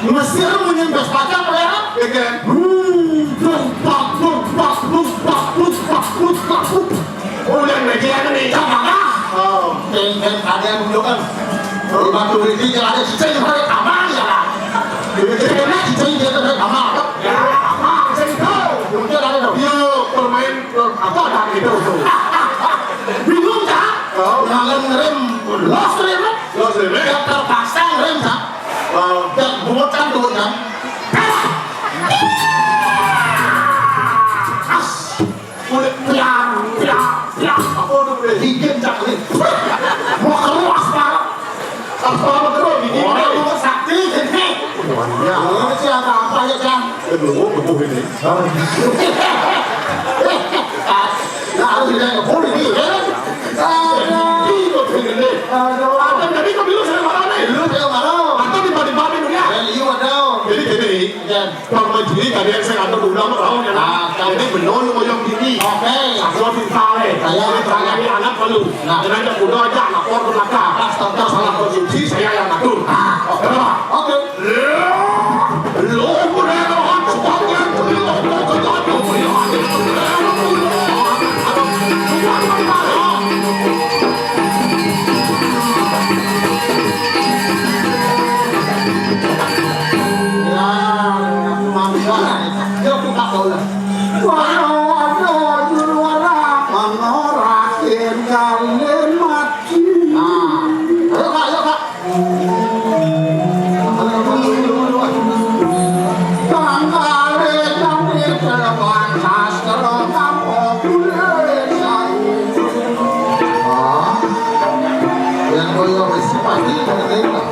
Mesir bunyi Vespa kan, melihat? Iya, kan? Hmm, bro, bak, bro, bak, bro, bak, bro, bak, bro, bak, bro. Oh, udah meja ni. Jangan lah. Oh. Teng, teng, ada yang menunjukkan. Di batu ini dia ada cicing, ada kamar, ya lah. Cicing, cicing, dia ada kamar. Ya, kamar, cicing tu. Mungkin ada tu. Dia permain, apa dah gitu tu. Bingung tak? Oh. Malam ngerem, los rem. Los rem. Dia terpaksa ngerem tak? Oh. Dan bungut kan duit kan. As. Kulit piang, piang, piang. Apa tu, Bre? Gigit cak ni. Mau keluar sekarang. Apa betul gigi? Oh, mau sakti sini. Wah, iya. Oh, ini siapa apa ya, Cang? Aduh, betul ini. Nah, harus kita ngebul ini, ya kan? Aduh. Ini betul ini. Aduh. Atau jadi kau bilang saya marah ni? Lu saya marah. Atau di balik-balik dunia? Ya, iya, ada. Jadi gini. Ya. Bang Majili kadén sing atur ulang raun ya. Nah, jadi bener lu ngoyong gini. Oke. Aku pinta le. Saya pinta le anak perlu. Nah, jangan jak kuda aja lapor ke belakang. Pas tahu salah konsumsi saya yang ngatur. Ah, oke. Oke. Lu udah rohan sepatu yang beli lo. Ya, mangga. Yo, buka bola. Wah, aduh, juru ora, mangora, yen kalian mati. Nah, ayo, Kak, ayo, Kak. Tangkale, tangkale, tangkale, sastra, kampung, budaya, sains. Ah, yang kaya wis pasti ngerti, Kak.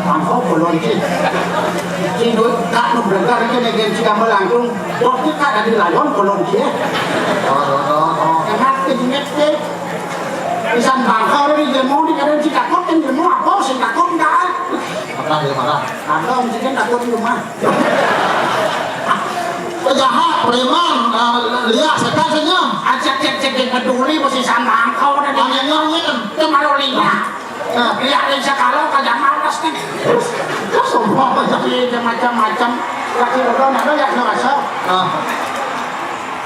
Mangkau bolon ci. Ci duit tak nu blegar ci negen ci kamu langkung. Dok ci tak dadi layon bolon ci. Oh, oh, oh, oh. Enak ci inget ci. Pisan bangkau ni jemu ni kadang ci takut kan jemu apa sing takut enggak? Apa dia marah? Ada mesti kan takut di rumah. Penjahat, preman, eh, liak, setan, senyum. Acak cek cek cek peduli mesti sama bangkau dan aneh nyen. Itu malu liak. Nah, liak dan sekalo kagak malas nih. Terus semua macam macam-macam. Laki udah nado ya ngerasa. Nah.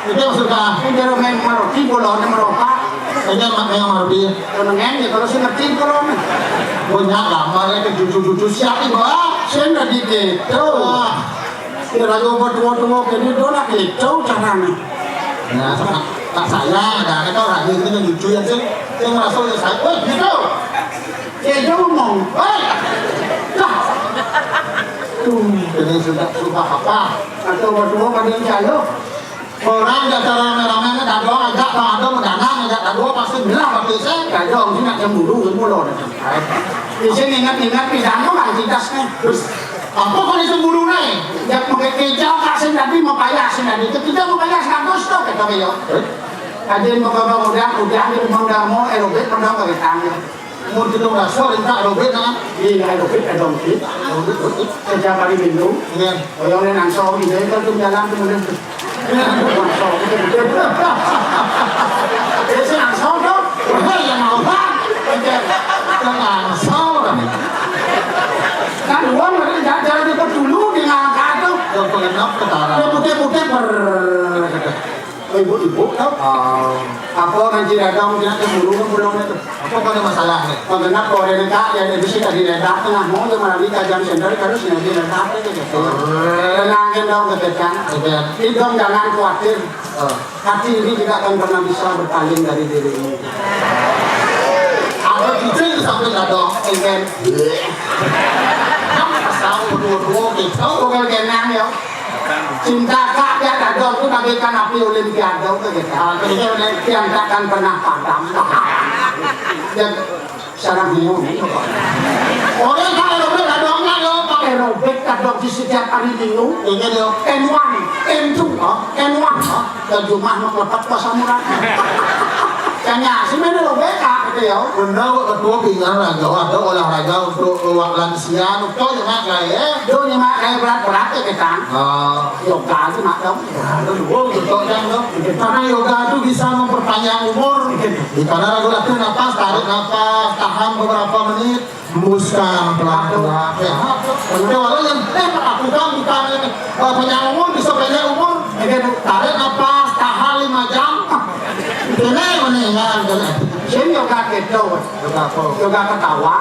Itu maksudnya. Ini dia main maroki, bolanya meropa. Ini mak yang maroki. Menengen ya kalau sih ngerti bolanya. Banyak gambar ya ke cucu-cucu siapa, Mbak? Saya nggak dikit. Tuh. Wah. Ya, lagu buat tua-tua, jadi dia nak gitu caranya. Ya, sama, tak sayang, ada, ada kau lagi itu yang lucu ya, sih. Yang merasa ya saya, wah, gitu. Dia ngomong, "Hei!" Dah. Tuh, ini sudah, sudah apa? Atau berdua pada yang jalo. Orang jatuh rame-rame ini, dadong ajak, tak ada, mendanang ajak, dadong pasti belah, pasti saya. Dadong, dia nak cemburu, semua loh. Di sini ingat-ingat, pidana kan, tidak sih. Terus, apa kau dicemburu nih? Ya, pakai kejauh, kasih tadi, mau payah, sih tadi. Itu kita mau payah, seratus tuh, kata beliau. Eh? Tadi mau bawa udah, udah, dia mau udah, mau aerobik, mau udah, pakai tangan. Mun kita merasa rintak robek nah. Iya, robek ada robek. Robek, robek. Kerja kali minggu. Iya. Orang yang nangsong ini kan tu jalan tu mungkin. Nangsong tu. Dia si nangsong tu. Wah, yang mau bang. Kerja nangsong. Kan uang dari jalan itu dulu dengan angka tu. Yang pengenap Ketara. Dia putih-putih, ber-, gitu. Ibu-ibu, tau? Oh. Apa ngaji dagang, dia keburu, keburu itu. Apa kau ada masalah ni? Kau kenapa orang ni, Kak? Dia ada bisi tadi ledak tengah, mau dia malam ni tajam sendal, terus ngaji ledak, gitu. Oh. Tenangin dong, kekecang. Oke. Idong jangan khawatir. Oh. Hati ini tidak akan pernah bisa berpaling dari dirimu. Ada cucu tu sampai dah dong, enten. Kamu pasal dua-dua gitu. Kau bukan genang ya. Cinta kak dia dah dong tu bagaikan api olimpiade tu gitu. Ah, jadi dia tak akan pernah padam. Dia Sarang bingung. Orang tak aerobik, ada orang lo pakai aerobik, kadang di setiap hari minggu. Iya, dia. N one, N two, oh, N one, oh. Terjemah mah lepat bahasa murah. Tanya, si mana lo beka, gitu ya. Benar, ketua pinggang lah, jauh ada olahraga untuk awak lansia, untuk nyemak kayak. Dia nyemak kayak berat-berat ya, kita. Ah. Yoga aja, mak, dong. Ya, ada dua untuk jam, dong. Karena yoga itu bisa memperpanjang umur. Di mana ragu latihan napas, tarik napas, tahan beberapa menit, hembuskan pelan-pelan. Ya. Oke, walau yang, eh, aku kan bukan, eh, panjang umur, bisa pendek umur. Oke, tarik napas, tahan lima jam. Ini mendingan. Sini yoga gitu. Yoga apa? Yoga ketawa.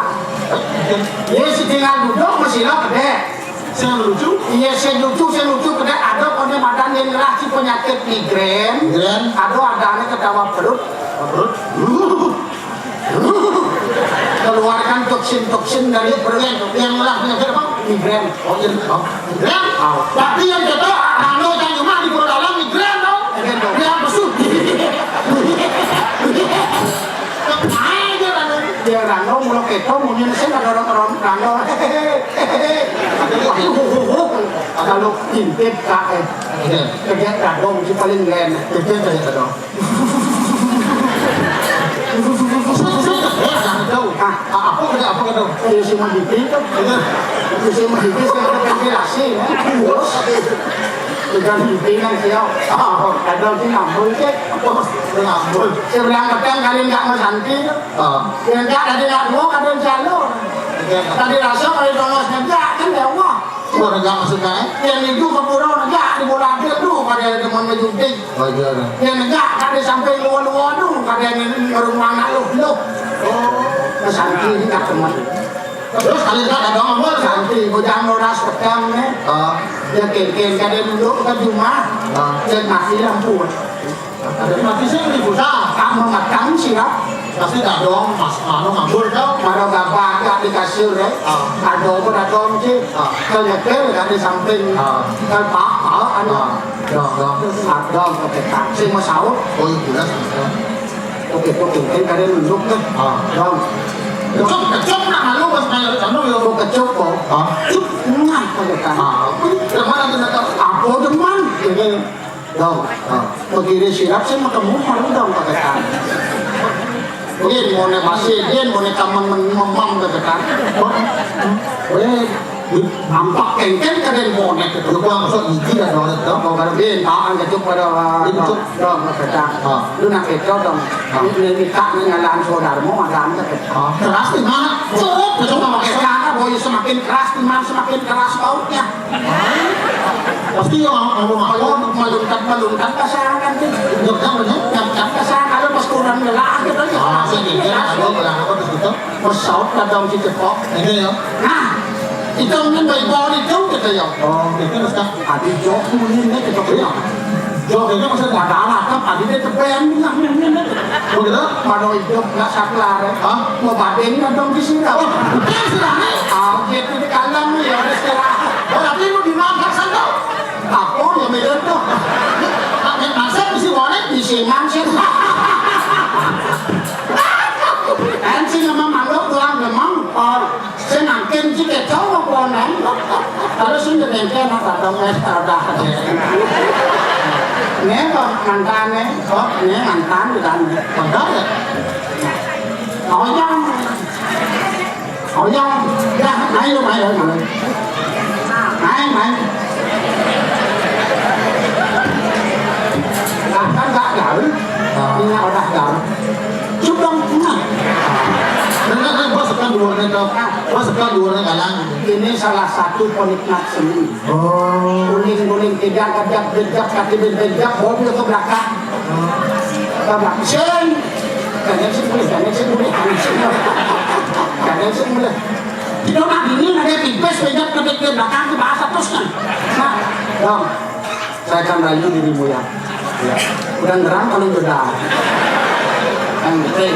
Oke. Ya, si tinggal duduk, masih lo gede. Saya lucu? Iya, saya lucu, saya lucu. Kena ada punya badan yang ngerah si penyakit migrain. Migrain? Ada, ada ni ketawa perut. Perut? Keluarkan toksin-toksin dari perut. Yang ngerah penyakit apa? Migrain. Oh, iya. Oh, migrain? Oh. Tapi yang kita, anu, yang cuma di perut dalam migrain, tau? Migrain, tau. Dia apa sih? Dia rano, mula keto, mungkin saya ada orang-orang rano. Kalau intip, kak, eh. Kerja kadang, si paling lain. Kerja kerja kadang. Ah, apa kerja, apa kerja? Ya, si Mahiti tu. Ya, si Mahiti, saya ada ventilasi, ya. Terus, dengan Mahiti yang siap. Ah, kadang si ngambul, cek. Apa? Ngambul. Sebelah petang kali nggak mau santi tu. Ah. Yang tak ada nak dua, ada yang calon. Oke. Tadi rasa kalau tolong sengaja, kan ya Allah. Dua negak maksudnya, eh? Yang itu ke pura negak, di bola dia tu, pada yang teman menjunting. Oh, iya, iya. Yang negak, ada sampai luar-luar tu, pada yang rumah nak lu, lu. Oh. Pesan kiri tak teman. Terus kali tak ada ngomong, santi, bujang noras petang ni. Ah. Dia kengkeng, kada duduk ke rumah. Ah. Dia mati lampu. Ada mati sih, ini susah. Kamu matang sirap. Pasti dadong, mas, anu, ngambul tau. Maro gabah agak di kasur, eh. Ah. Dadong pun dadong sih. Ah. Kalau nyetir, kan di samping. Ah. Kalau apa, anu. Ah. Dong, dong. Ah, dong, pakai taksi, mau sahur. Oh, iya, jelas, jelas. Oke, oke, kan kada nunduk, kan. Ah. Dong. Kecup, kecup, nak malu, mas, main anu, ya. Mau kecup, kok. Ah. Cup, nah, pakai taksi. Ah. Yang mana tu, nak tahu? Apa, teman? Ini. Dong, ah, begini silap sih makamu malu dong kagetan. Yen mone masih, yen mone taman men-, memang kagetan. Weh, nampak kengkeng kaden mone. Lu gua maksud gigi dah dong, dong. Kau kalau bin, tahan kecup pada, dong, kagetan. Ah. Lu nak kecup dong. Ah. Ini, ini tak ni ngalan saudarmu, ngalan kagetan. Ah, keras di mana? Cukup, cukup pakai. Sekarang boy semakin keras, iman semakin keras bautnya. Pasti yang mau, mau, mau. Meluncat, meluncat pasangan tu. Jogja mana? Jogja pasangan, kalau pas kurang lelah, kita. Ah, saya kira ada orang apa di situ? Pesawat kadang di Jepang. Ini ya. Nah, itu ni baik bawa itu kita ya. Oh, itu terus kan. Adi jok mungkin ni kita punya. Jok ini maksudnya. Padahal akan tadi dia tepi yang minyak, minyak, minyak. Oh, gitu? Mana hidup nak saklar, eh? Hah? Mau bading kadang di sini. Oh, bukan sih, Rani. Ah, dia tu di kalam ni, ya, ada sekarang. Oh, tapi lu di mana sana? Apa yang beda tu? Nak main masak, bisi warnet, bisi mansur. Kan sih memang malu tuan, memang. Oh. Sing nangkin sih keco apa nang? Kalau sing dengke nak datang es ada aja. Ni kok mantan ni, kok ni mantan bukan? Betul ya? Oh ya, oh ya, ya, ayo, ayo, ayo. Main, main. Makan tak tahu. Ini udah tahu. Cukup, nah. Dengan apa sekarang dua meter? Ah. Mas, kan dua orang kalang. Ini salah satu penikmat seni. Oh. Guling-guling, tidak, kejap, kejap, kaki bejap, bawa dia ke belakang. Ke belakang. Sing. Jangan sing boleh, jangan sing boleh, jangan sing boleh. Jangan sing boleh. Tidak nak dingin, ada pipis, bejap, kaki ke belakang, ke bahasa terus kan. Nah, dong. Saya akan rayu dirimu ya. Ya. Udah ngerang kalau jodoh. Yang betul.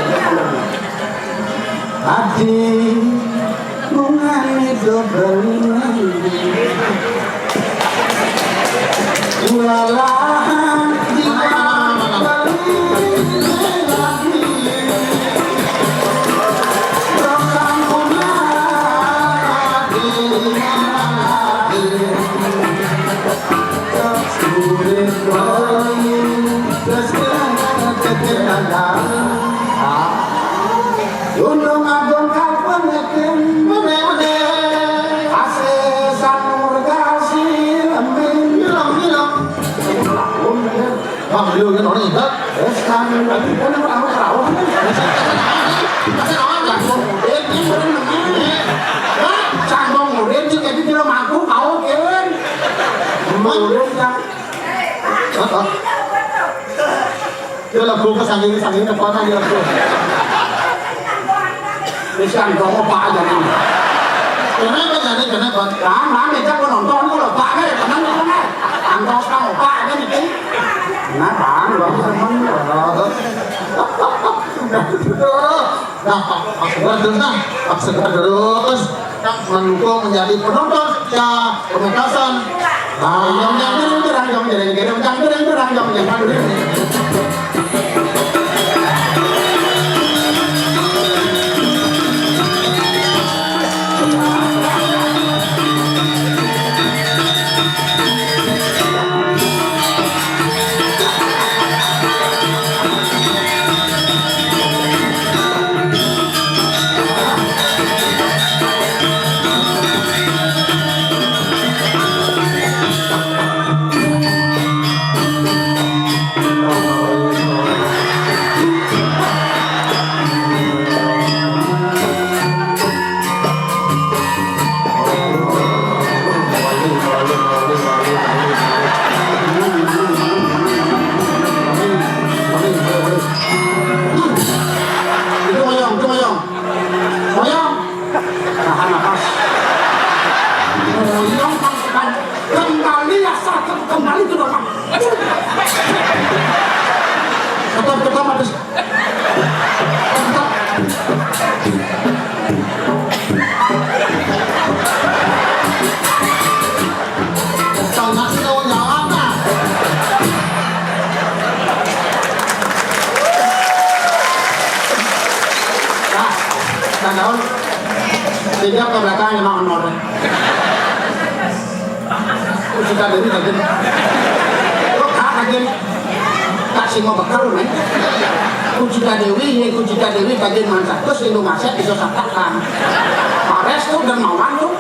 Adi bungani dobel. Walah di Gunung Agung kapangaken. Asesan murka silemin. Nyelong, nyelong. Bang, lu kan orang ingat. Wes kan, tapi kan orang tahu. Masih orang kan. Canggung murid, ini bener nih. Hah? Canggung murid, sing jadi tidak mampu, kau keren. Murid yang Heeh. Ya lagu ke sanging-sanging ke mana ya lagu. Wis kan kok apa aja nih. Kenapa jadi kenapa? Kan, kan, kita penonton, kalau Pak, kan, ya, tenang, tenang, ya. Antos kamu, Pak, kan, itu. Nah, Bang, Bang, temen. Nah, Pak, Pak Segar terus, nah. Pak Segar terus. Mendukung menjadi penonton ya pementasan. Nah, yang yang yang yang yang yang yang yang yang yang yang Itu moyong, itu moyong. Moyong. Tahan nafas. Moyong, kan, kan. Kembali asal ke-, kembali ke normal. Aduh. Tetap, tetap habis. Tetap. Tanya sih kawan jawab, nah. Nah, nah, daun. Sejak ke belakang emang honor. Ku Cika Dewi kajen. Kok kak kajen? Kak sing mau bekal, men. Ku Cika Dewi, ye Ku Cika Dewi kajen mansak. Terus Indo Masak bisa satakan. Pares tuh dan mawan tuh.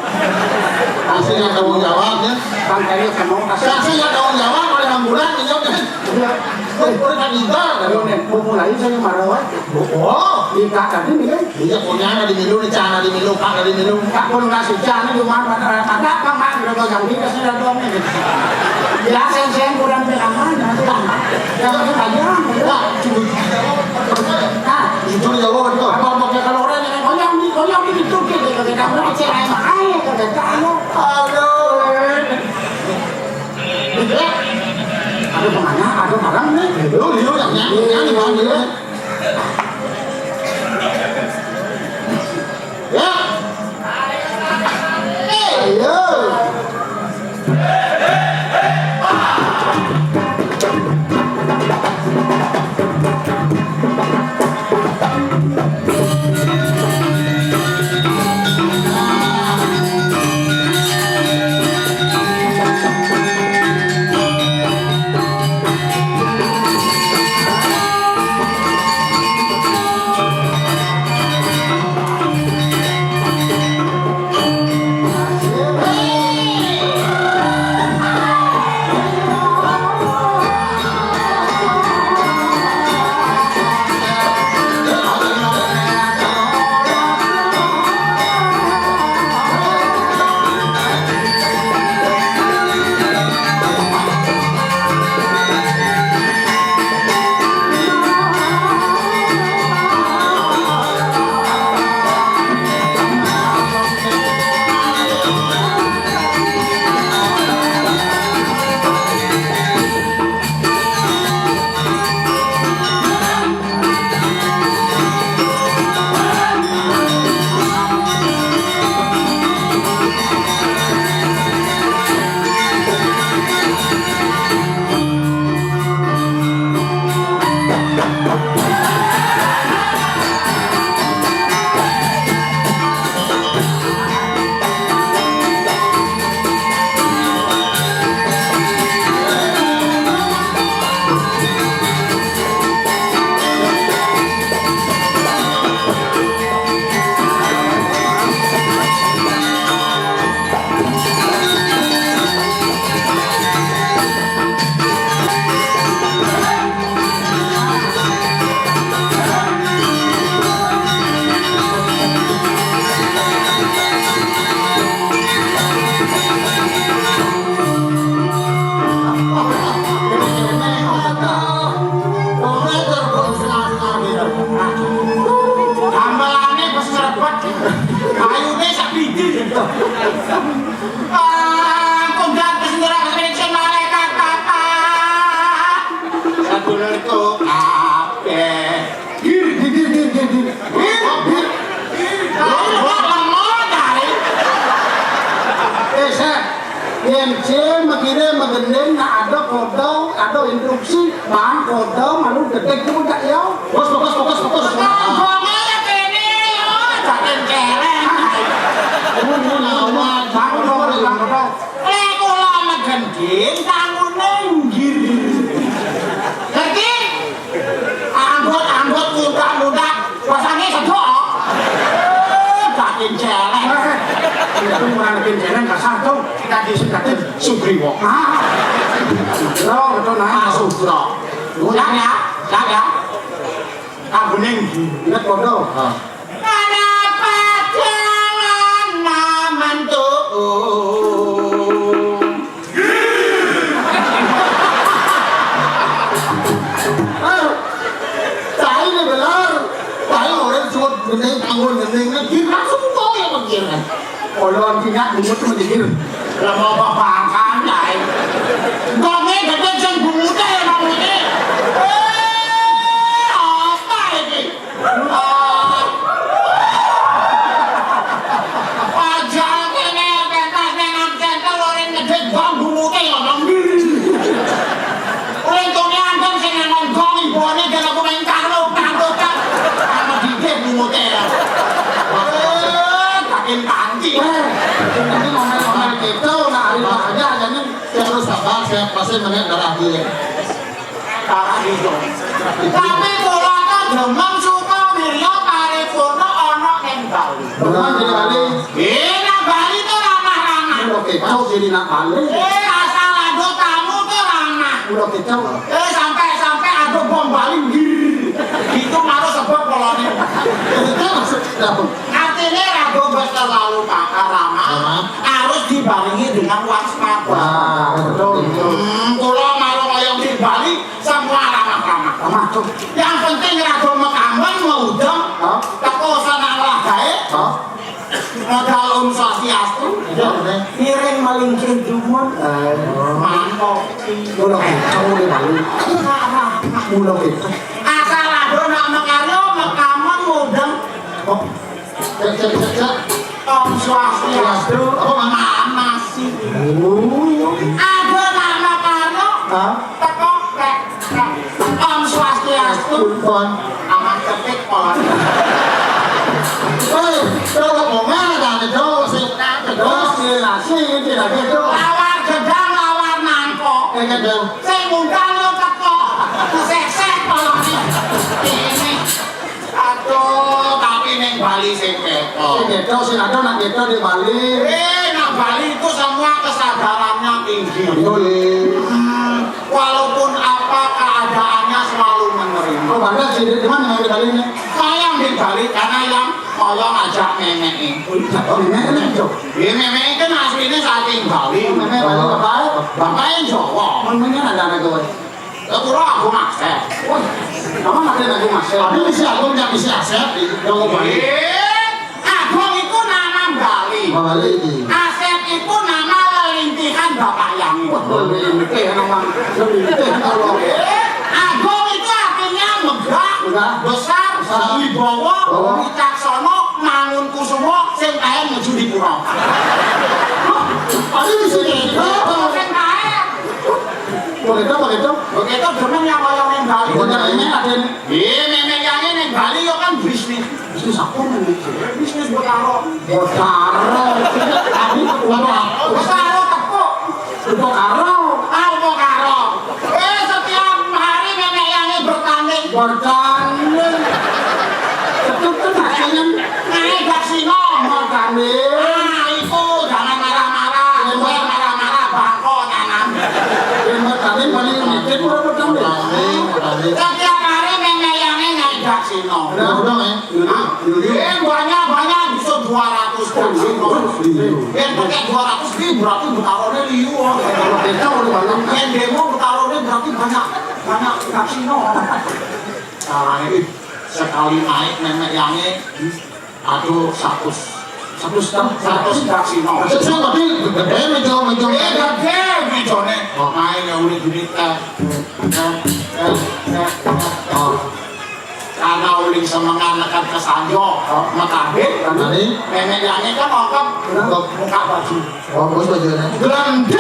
Kasih yang tanggung jawab, ya. Bang Kayus mau kasih. Kasih yang tanggung jawab oleh ambulan, iya, kan? Iya. Woi, boleh tak tinggal, kan? Ayo, nih, mau mulai saya marah, wah. Oh. Di kak tadi nih, kan? Iya, punya ada di milu, nih, cana di milu, kak di milu. Kak pun kasih cana, cuma ada, ada apa, Mak? Udah pegang di kasih ada doang, nih. Ya, saya, saya kurang pengalaman, nanti, Bang. Yang itu aja, ya. Wah, cuma. Nah, itu ya, wah, itu. Apa, apa, kalau orang yang, oh, yang di, oh, yang di itu, gitu, gitu, kamu cewek, ayo, gitu, gitu, ayo. Aduh. Ada kemana? Ada barang nih. Lu, lu yang nyanyi, nyanyi, Bang, lu. Ya. Eh, yo. Ah, kok gak kesenderan kesenderan malaikat apa? Sadulurku kabeh. Gir, gir, gir, gir, gir, gir. Gir, gir. Gir, gir. Lho, kok lemot ae? Eh, Sep. Yen je megire megending nak ada kodong, ada instruksi, bang kodong malu gedek juga ya. Fokus, fokus, fokus, fokus. Nah, ngomongnya kene ya, jangan celeng. Ngomong, ngomong, ngomong. Bang kodong, bang kodong. Lek kula megending, tangune nggir. Ngerti? Anggot-anggot, mudak-mudak, pasangnya sedok. Daging celeng. Itu bukan daging celeng, kasar tuh. Kita di sini Sugriwo. Ah. Sugro, betul, nah. Ah, Sugro. Ulang ya, ulang ya. Kambune nggir. Ingat kodong. Ah. Ana pajangan mantu. Ah, cai ne belar. Cai ora suwet ngening, anggon ngening, ngening langsung kok ya pikiran. Ora ngingat bungut menjegir. Lah mau apa bangkang, cai? Kok ngene dadi sing bungut ya, bungut. Eh, apa iki? Aja kene pentas nang center lho, ora ngedit gong bunute ya, Bang. Untungnya antum sing nang gong ibone dan aku main karo, karo, kan. Sama dikit bunute ya. Eh, makin panci. Eh, ini ngomel-ngomel gitu, nah, hari aja, aja nih. Saya terus sabar, saya pasti menang darah dia. Darah dia. Tapi kula to demen Suka Wirya Paripurna ana ning Bali. Demen jadi Bali. Eh, nang Bali to ramah-ramah. Udah kecau jadi nak Bali. Eh, asal ada tamu to ramah. Udah kecau. Eh, sampai-sampai ada bom Bali, gir. Itu malah sebab polone. Itu maksudnya. Artinya raga wis terlalu pakar ramah, ramah, harus dibarengi dengan waspada. Wah, betul, betul. Hmm, kula malah kaya di Bali, semua ramah-ramah. Ramah, tuh. Yang penting raga mekamen, maudem, hah? Teko sana lah gae. Hah? Modal Om Swastiastu. Iya, bener. Ngiring malingkih dumun. Eh. Mantap. Mula kita, mula Bali. Mula kita. Asal ada nak makarya, mekamen, maudem. Oh. Cek, cek, cek, cek. Om Swastiastu. Swastiastu. Apa, Mas? Mana sih? Oh. Ada nama karo. Hah? Teko, rek, rek. Om Swastiastu. Pun. Aman ketik, pon. Hei, kalau mau mana, kan, itu, sing, kan, itu. Terus, iya, sih, tidak gitu. Lawar gedang, lawar nangkok. Eh, gedang. Sing ngundang lo teko. Sesek, pon. Ini. Aduh, tapi ning Bali sing ketok. Sing ketok, sing ada nak ketok di Bali. Eh, nak Bali itu semua kesadarannya tinggi. Betul. Hmm, walaupun apa keadaannya selalu menerima. Oh, Bangga sih, di mana yang di Bali ini? Saya yang di Bali karena yang tolong ajak nenek ini. Oh, iya, oh, nenek, nenek, Cok. Iya, nenek itu aslinya saking Bali. Oh, nenek Bali, oh. Bapak? Bapaknya Jawa. Memangnya ada anak gue? Lah kula Agung Asep. Wah, apa maksudnya Agung Asep? Tapi bisa Agung, nggak bisa Asep, di Jawa Bali. Eh, Agung itu nama Bali. Bali ini. Asep itu nama lelintihan Bapak Yang. Wah, lelintih nama, lelintih kalau. Eh, Agung itu artinya megah, megah, besar, besar, wibawa, bawa, wicaksana, mangun kusuma, sing kae menuju di pura. Aduh, di sini. Sing kae. Begitu, begitu. Begitu demen yang kaya ning Bali. Bener ini ada nih. Iya, nenek yang ning Bali yo kan bisnis. Bisnis apa nih? Bisnis Botaro. Botaro. Tadi Botaro. Botaro tepuk. Botaro. Ah, Botaro. Eh, setiap hari nenek yang bertanding. Bertanding. Betul tuh hasilnya. Naik gak sih, no? Bertanding. Ah, itu jangan marah-marah. Iya, Mbak. Jangan marah-marah, bangko nanam. Iya, Mbak, tadi paling mikir, Mbak, Mbak, Mbak. Setiap hari nenek yang ngajak sino. Udah, udah, ya. Hah? Iya, banyak, banyak, bisa dua ratus gak sino. Iya. Yang pakai dua ratus ini berarti Betarone liu, ah. Kalau kita udah banyak. Yang demo Betarone berarti banyak, banyak gak sino. Caranya, ih, sekali naik nenek yang ini, aduh, satu. Satu setengah, satu setengah sino. Maksud saya tadi gede meja, meja. Eh, gede mejane. Oh. Ae ya uling gini, eh, eh, eh, eh, eh, oh. Karena uling semengan nekan ke sanjo, oh, makabin. Tadi? Nenek yane kan ongkep. Ongkep. Buka baju. Oh, bos bajune. Glender.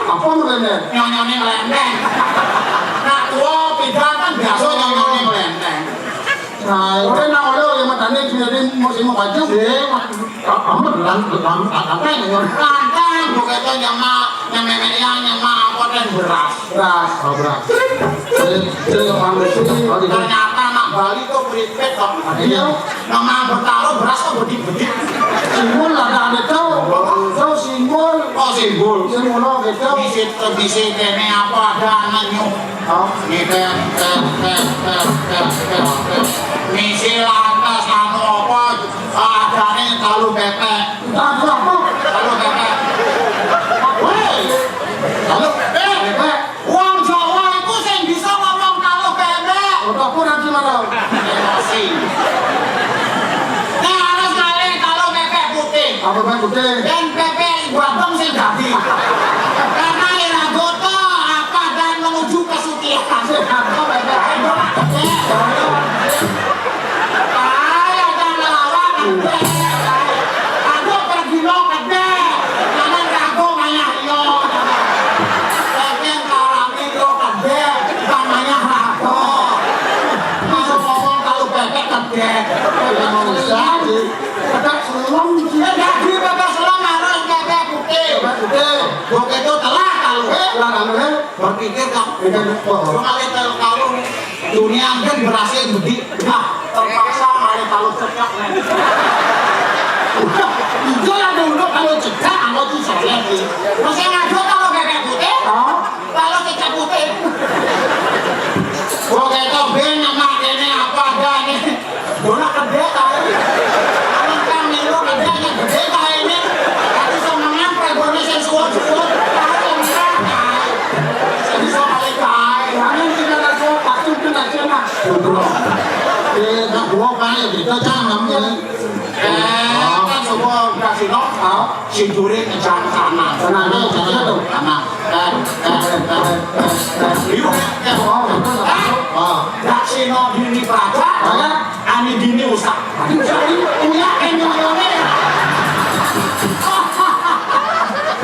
Apa glender? Nyonyone ngelenteng. Nak tua pidan kan biasa nyonyone ngelenteng. Nah, ora nak ora yang matane jadi musim baju. Sih, amat lan lan apa ini? Lantang, bukan itu nyama, nyama nenek yang nyama apa dan beras. Beras, oh, beras. Jadi, jadi yang paling sih, oh, gitu. Ternyata anak Bali tuh pripit kok. Iya. Nama bertaruh beras kok bedik-bedik. Simbol ada, ada tahu. Tahu simbol. Oh, simbol. Simbol gitu. Misi, misi kene apa ada ngenyuh. Oh. Ini teh, teh, teh, teh, teh, teh, teh. Misi lantas anu apa? Adane talu bebek. Talu apa? Talu bebek. Woi. Talu bebek. Wong Jawa iku sing bisa ngomong talu bebek. Utaku nanti malam. Emosi. Nek harus ngalih talu bebek putih. Apa bebek putih? Yen bebek Ibu Abang sing dadi. Karena ira goto apa dan menuju kesucian. Apa bebek? Ayo, Pak, bebek. Ayo, jangan lawak, bebek. Aduh, pergi lo, bebek. Jangan ragu, mayah, yo. Pengen kalami lo, bebek. Bukan mayah, ragu. Kalau ngomong, kalau bebek, bebek. Nggak usah, sih. Bebek selem, sih. Ya, jadi bebek selem harus bebek putih. Bebek putih. Bebek itu telah, kalau. Eh, lah, kalau, eh. Berpikir kan, oh. Cuma lihat kalau, kalau dunia kan berhasil bedik, nah, terpaksa malah kalau cekak, nih. Itu yang dulu kalau cekak, kalau tuh soleh, sih. Masih ngaco kalau bebek putih? Oh. Kalau cekak putih. Gua kata ben sama ini apa ada nih? Bola gedhe ta. Anak kang niru gedhe, gedhe ta ini. Tapi semengan prebone sing suwun-suwun. Tahu yang merah, ta. Sing iso kali kae. Ane sing ora iso, pasti kena kena. Eh, nak gua kae, kita jangan, ya. Eh, kan semua kasino, ah, si Duri ngejar sana. Sana, sana, sana. Sana. Eh, eh, eh, eh, eh, eh. Liu, eh, oh, betul. Ah. Ah. Daksina dini praja, ah, ya. Ani dini usah. Ani usah ini, uya ini, uya ini.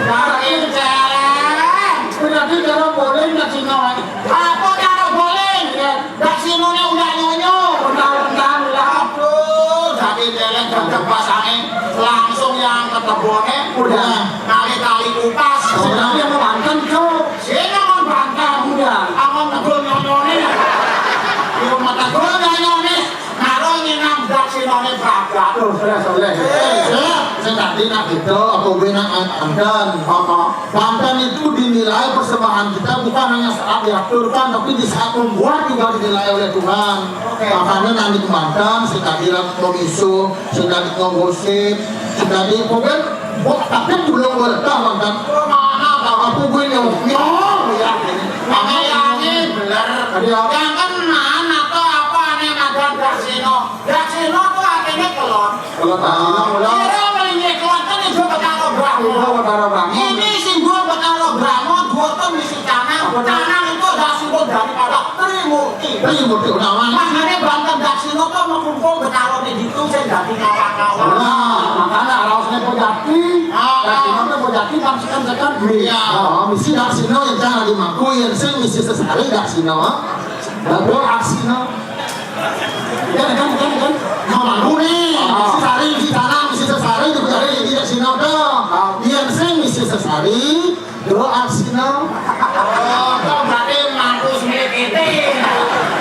Dari jalan. Berarti cara boleh nggak sih, Noah? Apa cara boleh? Ya. Daksinane udah nyonyo. Bentar-bentar lah. Aduh, dadi ndeleng gagah pasange langsung yang ketebone udah ngali tali kupas. Sing yang mantan, Cuk. Sing yang mantan. Udah. Amun negul nyonyone. Yo mata gol nyonyone. Karo nyinam daksinane pragat. Tuh, sudah, sudah. Eh, sing tadi nak gitu, apa gue nak mantan? Apa? Banten itu dinilai persembahan kita bukan hanya saat diaturkan, tapi di saat membuat juga dinilai oleh Tuhan. Oke. Makanya nanti ke Banten, sing tadi rat mau miso, sing tadi mau gosip, sing tadi pokoknya buat tapi belum boleh tahu kan. Oh, mana tahu? Aku gue nyong, nyong, ya. Makanya ini bener. Tadi apa? Yang kenaan atau apa nih magang Daksino? Daksino tuh artinya kelon. Kalau tak bilang udah. Kira mrene kelaten ijo Betara Brahma. Ijo Betara Brahma. Ini simbol Betara Brahma, dua ton misi canang. Apa, Cak? Canang itu adalah simbol daripada Trimurti. Trimurti utama. Makanya Banten Daksina tuh mengkumpul Betara di situ sing dadi kawan-kawan. Nah, makanya arahnya Pojati. Ah. Daksina tuh Pojati, maksudkan tekan. Iya. Oh, misi Daksina yang jangan dimangku, yang sing misi sesari Daksina. Lalu Aksina. Kan, kan, kan, kan. Mau malu nih. Ah. Misi sari, misi tanam, misi sesari, juga ada yang tidak sinau dah. Ah. Yang sing misi sesari, doa sinau. Oh, kok berarti mampu sendiri kita.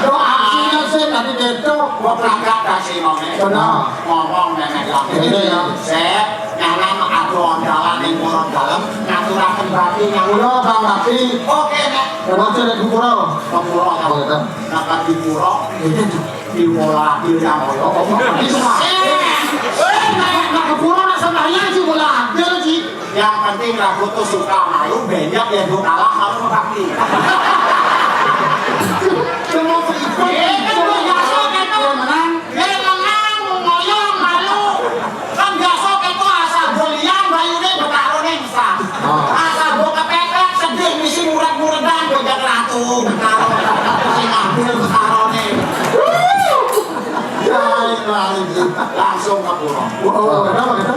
Doa sinau sih tadi gitu. Gua berangkat ke sini, nih. Benar. Ngomong nenek lagi. Iya, iya. Sep, nyanam ado ondalan yang kurang dalam, ngaturaken bati yang ulo, Bang Bati. Oke, Nek. Termasuk di Kupuro. Kupuro, Bang. Oke, Bang. Napa di pura? Iya, Cuk. Di Mola Adil yang ngoyo. Itu mah. Eh, eh, nak, nak ke pura, nak sembahyang sih Mola Adil sih. Yang penting rambut tuh suka malu, banyak ya dua kalah, malu bakti. Cuma begitu. Eh, kan gua biasa gitu. Yang menang. Eh, menang, ngoyo, malu. Kan biasa gitu. Langsung ke pura. Oh, kenapa gitu?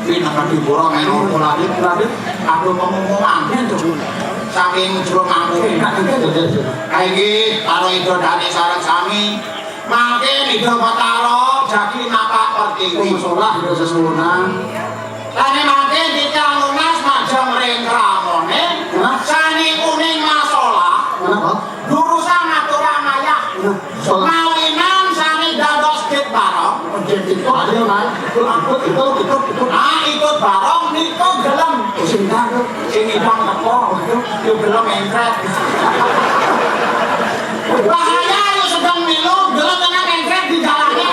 Pinangan di pura main apa lagi? Lagi. Aduh, pengumuman gitu. Saking jero mangku. Kayak iki karo Ida Dane sareng sami. Mangke Ida Batara jagi napak pertiwi. Oh, salah Ida sesuwunan. Lane mangke titah lunas majeng ring kramane. Hah? Sani kuning masolah. Kenapa? Durusan aturan ayah. Nah, salah. Mawinan sani dados dit barong. Oke, itu aja, Mas. Ikut, ikut, ikut, ikut, ikut. Ah, ikut barong niku gelem. Sing tahu. Sing idang teko, yo gelem entret. Bahaya yo sedang milu, gelem kena entret di jalannya.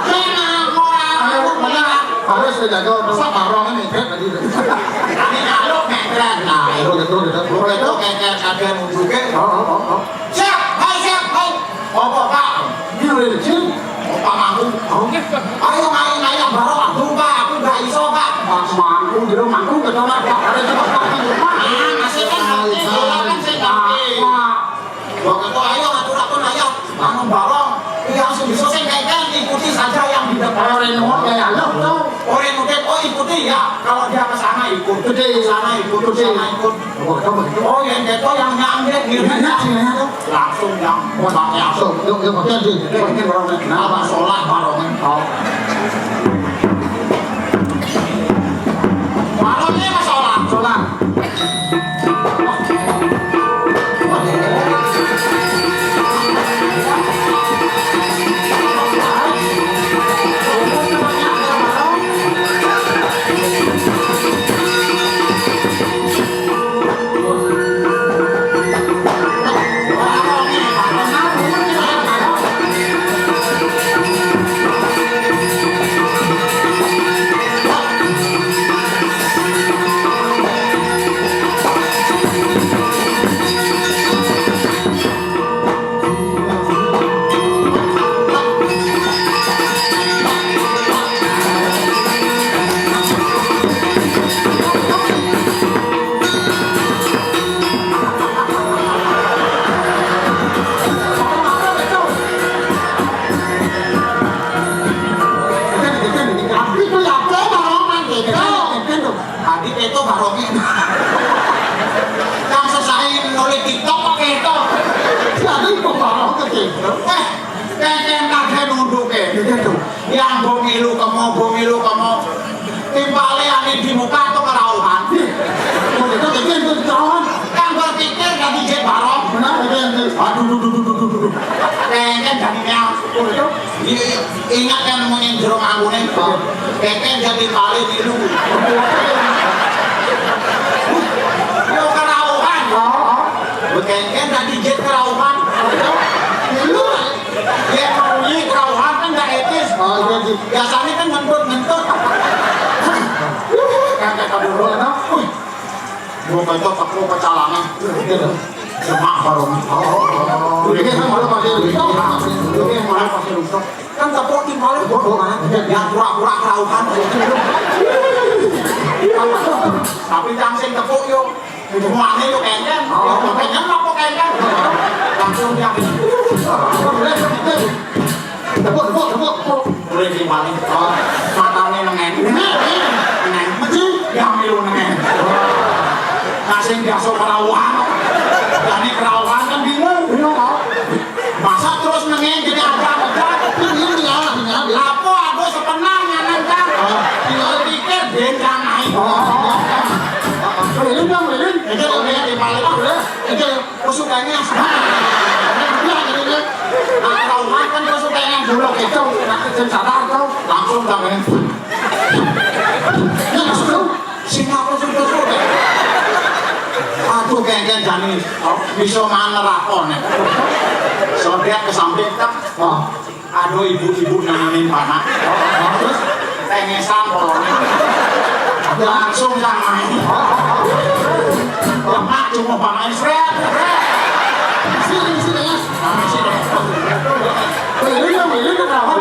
Sing ora. Ayo, mana? Harus dijaga, masa barong ini entret tadi. Ini kalau entret, nah, Ikut, ikut, ikut. Itu kengken sadhe nunjuke. Oh, oh, oh, oh. Siap, hai siap, hai. Apa, Pak? Iya, iya, Cil. Apa mangku? Oh. Ayo, ayo, ayo, baru aku, Pak. Aku nggak iso, Pak. Pak mangku, jero mangku, ketolak, Pak. Ada coba, Pak, di rumah. Ah, masih kan, Pak. Bola kan saya ganti. Pak. Waktu itu, ayo, atur-atur, ayo. Bangun barong. Yang sing bisa sing kengken, ikuti saja yang di depan. Orang yang mau kayak lo, tau. Orang yang mau, oh, ikuti ya. Kalau dia ke sana, ikut. Ikuti. Ke sana, ikut. Ke sana, ikut. Oh, yang keto yang nyambit gitu. Iya, iya, iya. Langsung yang pakai langsung. Yuk, yuk, pakai aja. Ini orang kenapa sholat bareng. Oh. Warungnya mas sholat. Sholat. Tapi itu ya, apa, barang gitu. Tadi itu baroke. Kang sesae nulis TikTok kok keto. Jadi kok baroke keto. Weh, kengken kabeh nunduke. Iya, tuh. Yang bo milu kemo, bo milu kemo. Timpale ane di muka tuh kerauhan. Iya. Kok itu, itu, itu kerauhan? Kan berpikir gak dijek barong. Benar, itu, itu. Aduh, duh, duh, duh, duh, duh, duh. Kengken jadi meong. Kok itu? Iya, iya. Ingat kan mungkin jero mangkune. Kengken jadi paling milu. Yo kerauhan. Oh, oh. Kengken tadi jet kerauhan. Milu. Ya, kerauhan kan nggak etis. Oh, iya, iya. Biasanya kan ngentut-ngentut. Kagak kabur. Wih. Gua kocok teko pecalangan. Semak baru. Oh. Ini kan malah pakai rungkut. Ini malah pakai rungkut. Kan teko di paling bodoh, kan? Ya pura-pura kerauhan. Tapi yang sing teko yo. Semuanya yo kengken. Oh. Yo kengken apa kengken? Langsung yang Tepuk, tepuk, tepuk, tepuk. Mulai di paling. Oh, matane nengen. Nengen. Mesti yang milu nengen. Nah, sing biasa kerauhan. Jane kerauhan kan bingung. Bingung, oh. Masa terus nengen jadi ada-ada. Ini tinggal, tinggal. Apa aduh sepenar nyanan kan? Oh. Tinggal pikir bencana. Oh, oh, oh. Keliling dong, keliling. Itu udah di paling. Udah. Itu. Kusuk kengeng. Nah, kalau makan kusuk kengeng dulu gitu, nanti jam sadar tuh, langsung tangan. Ya, langsung. Sing apa sing kusuk? Aduh, kengken jani. Oh, bisa maner apa nih? Sontek ke samping, tak. Oh. Aduh, ibu-ibu nanganin panak. Terus tengesan polone. Langsung yang main. Lemak cuma panas, sret, sret. Sini, sini, ya. Nah, sini. Keliling, keliling, kenapa?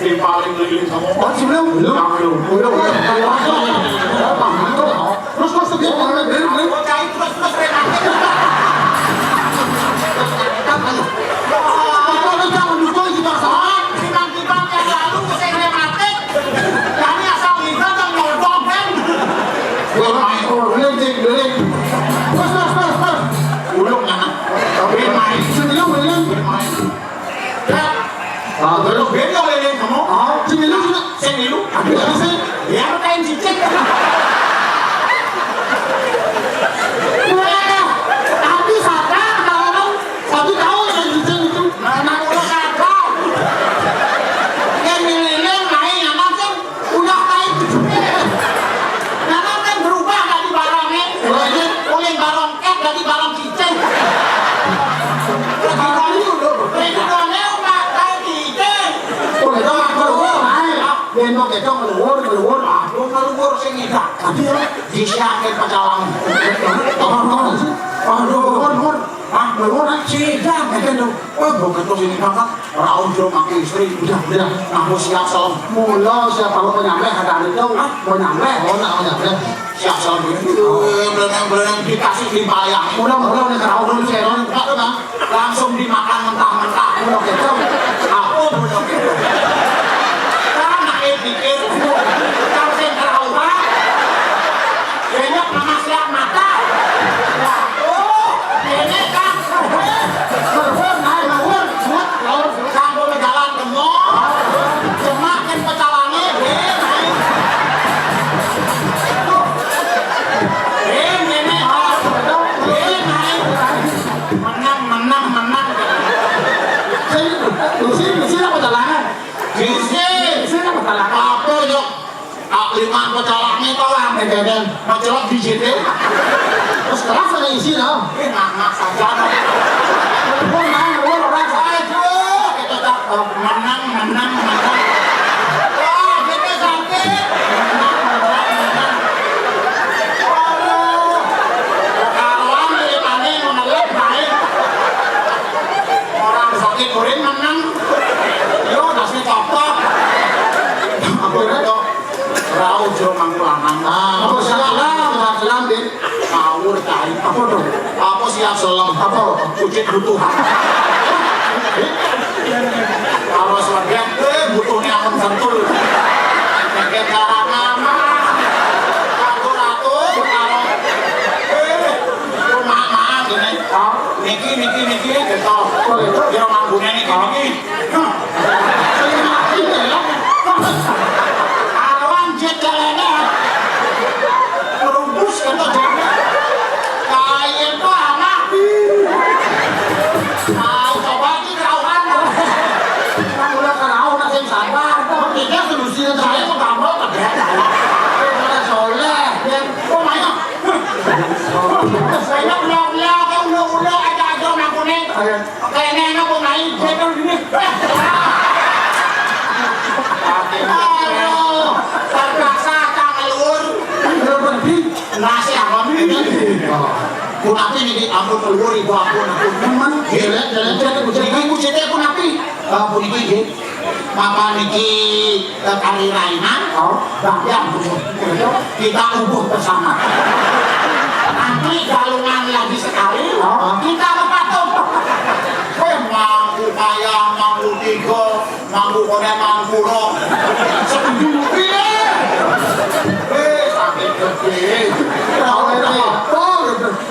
Di paling keliling kamu. Oh, sebelum? Belum. Belum. Belum. Terus, terus, terus, terus, terus. Bocah itu terus, terus, terus. Kalau jangan dukung, kita salah. Kita, kita yang lalu, Ah, terus? Beda lele kamu. Ah, sing milu, sing. Sing milu. Aku sih. Ya, kain cicit. Wah, tapi sadar kalau satu tahun yang cicit itu. Nah, nah, udah sadar. Yang milih main anak kan udah main. Nah, kan berubah dari barangnya. Oleh barang kek dari barang cicit. Lagi dulu, lagi dulu, Pak, kain cicit. Oh, itu mah keluar, ae. Yen mau ketok ngeluar, ngeluar. Aku ngeluar sing ngidak. Tapi ya, disiapin pecalang. Aduh, aduh, aduh. Ah, ngeluar, ah, sidak, gitu. Wah, gua ketok sing ngidak, Pak. Rauh jero mangke istri, udah, udah, nganggo siap selem. Mula siap aku menyampe, ada itu, ah, menyampe. Oh, nak menyampe. Siap selem gitu. Eh, berenang-berenang dikasih dibayar. Mula, mula, nek rauh dulu, saya, Pak, Pak. Langsung dimakan mentah-mentah. Mula gitu. Apa mula gitu? Kan nak pikir, kan sing kerauhan. Banyak nama siap mata. Waduh, ini kan. Luhur, naik, luhur. Luhur, luhur. Sampai ke jalan ke mall. Cuma kan pecalannya, deh, naik. Tuh. Deh, nenek, deh, naik. Menang, menang, menang. Sini, sini, sini apa jalanan? Sini. Sini apa jalanan? Apa, yuk? Ah, lima pecalannya tau lah, ngededen. Macelok di sini. Terus keras ada isi, tau? Eh, ngamak saja, tau. Pun main, pun orang. Aduh, kita tak, eh, menang, menang, menang. Wah, kita sakit. Menang, menang, menang. Waduh. Karuan, ini paling menelep, main. Orang sakit, kurin menang. Yo, nasi copot. Apa itu? Rauh jero mangku lanang. Ah, apa siap selam, siap selam, Din? Ngawur, cai. Apa tuh? Apa siap selam? Apa? Kucit butuh. Kalau sebagian, eh, butuhnya amun sentul. Pakai cara nama. Ratu-ratu, kalau, eh, rumah-rumah gini. Ah. Niki, niki, niki, gitu. Oh, gitu. Jero manggune niki, niki. Aroan jet jalane. Merumpus kata jet. Kain tuh anak. Mau coba iki kerauhan. Nang udah kerauhan sing sabar. Kok tidak solusi saya mau tambah kerja. Soleh. Ya, kok main? Saya belum ya, kan udah-udah aja aja ngakunin. Ayo. Kene ana pemain betul ini. Aduh, terpaksa tak ngelur. Nasi apa ini? Kunapi niki ampun ngelur ibu ampun ampun. Nemen, jelek, jelek, jelek, jelek. Niki kucite kunapi? Ah, puniki nggih. Mama niki, eh, kari rainan, oh, bayang. Kita ubuh bersama. Nanti galungan lagi sekali, oh, kita berpatung. Kowe mangku kaya, mangku tiga, mangku kono, mangku ro. Setuju piye? Eh, sakit gede. Ora apa.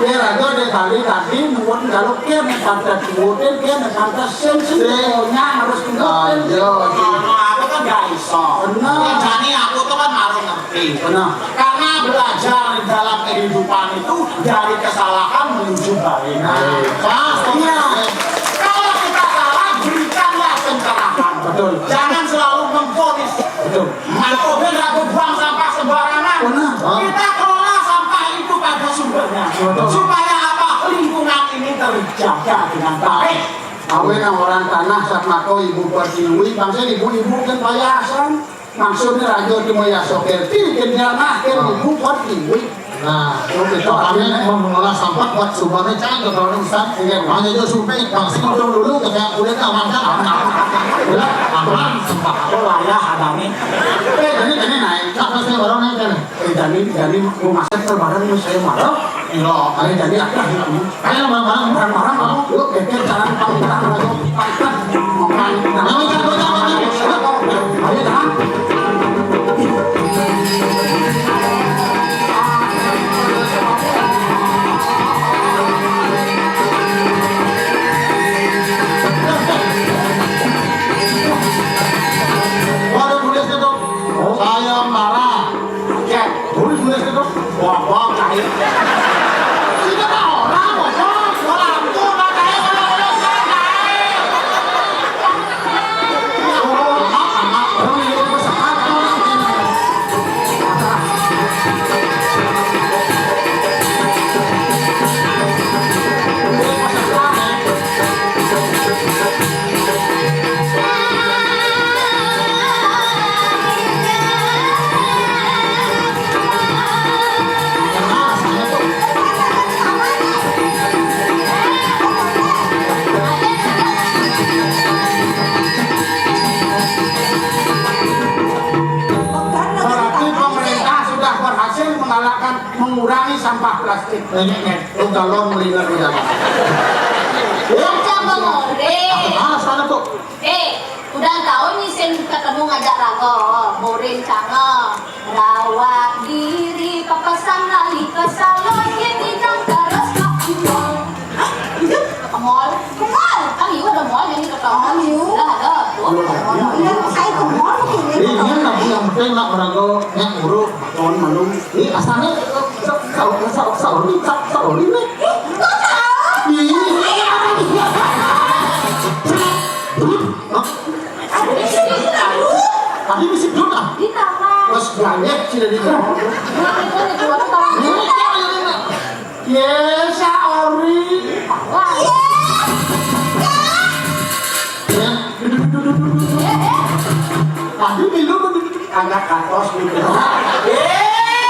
Ya, raja dek kali tadi nuwun kalau kene pantes nuwutin, kene pantes sing semuanya harus nuwutin. Ah, iya, iya. Nah, aku kan gak iso. Bener. Jane aku tuh kan marung ngerti. Bener. Karena belajar dalam kehidupan itu dari kesalahan menuju baik. Nah, pasti. Iya. Kalau kita salah, berikanlah pencerahan. Betul. Jangan selalu memvonis. Betul. Atau ben ra buang sampah sembarangan. Benar. Kita kelola sampah itu pada sumbernya. Betul. Supaya apa? Lingkungan ini terjaga dengan baik. Awe nang orang tanah sak mako ibu pertiwi, bangsa ibu-ibu kan payasan. Maksudnya raja cuma ya sopir, tikin dia nah, kan ibu pertiwi. Nah, itu kami mengelola sampah buat sumbernya cang ke kalau bisa. Iya. Hanya itu sumpah, bangsa itu dulu ke saya kulit aman kan, aman. Udah, aman, sampah. Apa lah ya, ada nih. Eh, jadi, jadi naik. Siapa sih orang naik kan? Eh, jadi, jadi, mau masuk ke barang, mau saya marah. Iya. Ayo, jadi, apa? Ayo, barang-barang, barang-barang, kamu. Yuk, kita jalan panggilan, ayo, panggilan. Ayo, jangan, jangan, jangan. Ayo, jangan. Apa, cai? Sini mah orang, orang, orang tua, orang kaya, orang kaya, orang kaya. Berarti pemerintah sudah berhasil mengalahkan, mengurangi sampah plastik. Ini nih, lu galon melina udah. Ya, Cang Bang Ore. Ah, sana tuh. Eh, udah tahu nih sing ketemu ngajak rago, Borin Cang. Rawat diri, papasan lali ke salon, yang ngidang terus ke mall. Hah? Iya? Ke mall. Ke mall? Kan iya ada mall yang di Kota. Oh, iya. Lah, ada. Tuh, ada mall. Iya, saya ke mall, tuh, ya. Ini yang penting nak berago, yang urut, kon malu. Ini asalnya, sa-, sa-, sa-, saori, sa-, saori nih. Ih, nggak tahu. Ih, iya. Hah? Tadi bisa duduk ah. Di kamar. Mas banyak sih dari kamar. Nah, itu di luar kamar. Ini kan ini. Yes, Ori. Wah. Ya, duduk, duduk, duduk, duduk. Eh, eh. Tadi milu duduk. Agak katos gitu. Eh.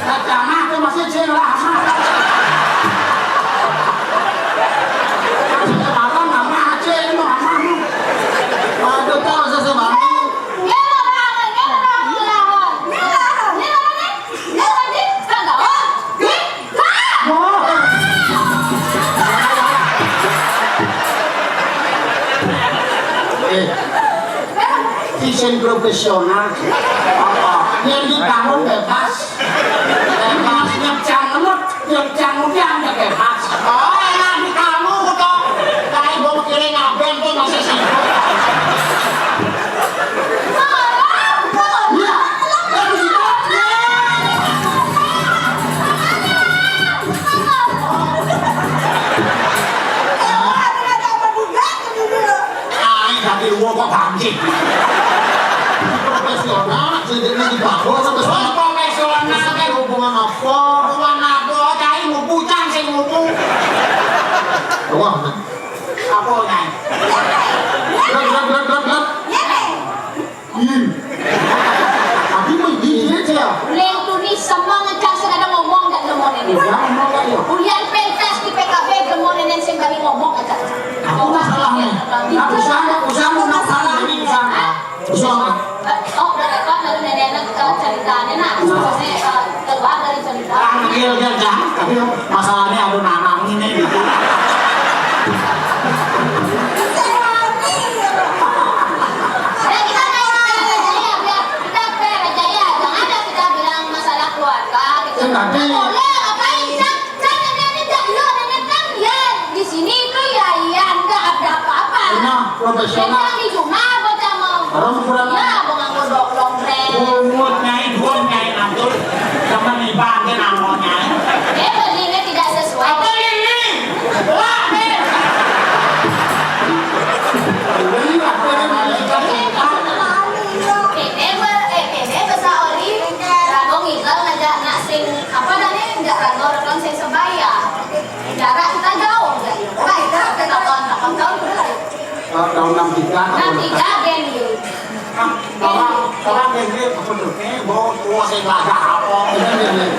Kacamah tuh masih cing lah. Sekarang nama aja ini mah. Aduh, tahu sesuatu. Eh, fashion profesional. Apa? Yang di tahun bebas. Bebas, nyepcang lemut, nyepcang udah bebas. Oh, enak di kamu, toh. Kayak gua mikirin ngaben tuh masih sibuk. Ai, tapi gua kok banjir. Profesional, jadi ini dibawa sampai sana. Profesional, kan hubungan apa? Hubungan apa? Cai mau bujang, saya ngomong. Wah, apa, Nyai? Berat, berat, berat, berat, berat. Ih. Abi mah gini aja. Leng tuh nih semua ngecang sudah ada ngomong nggak demon ini. Ya, ngomong nggak, ya? Ulian pentas di P K B demon ini sing bani ngomong aja. Apa masalahnya? Nah, usaha, usaha mau masalah ini, usaha. Usaha. Eh, oh, udah repot lalu nenek-nenek, eh, ceritanya, nah, maksudnya, eh, keluar dari cerita. Panggil dia jangan, tapi masalahnya ada nanang ini gitu. Ya, kita main aja ya, biar kita fair aja ya. Jangan ada kita bilang masalah keluarga gitu. Ya, nanti. Boleh, ngapain? Kan, kan nenek-nenek, ya, iya, nenek kan, ya, di sini itu ya, iya, nggak ada apa-apa. Nah, profesional. Nenek di rumah, bocah mau. Orang kurang. Ya, mau nganggur dong, dong, Bre. Umut, Nyai, dua, Nyai, nantul. Sama nih, Bang, dia nangol, Nyai. Eh, begini tidak sesuai. Apa ini? Wah, eh. Ini apa ini? Kene be-, eh, kene basa oli, rago ngigel ngajak nak sing, apa namanya, ngajak rago rekon sing sebaya. Jarak kita jauh, jadi. Baik, kita tahun, tahun, tahun berapa? Eh, tahun enam tiga, enam tiga, Gen Y. Hah? Orang, orang Gen Y, apa tuh? Eh, bawa tua saya nggak ada apa.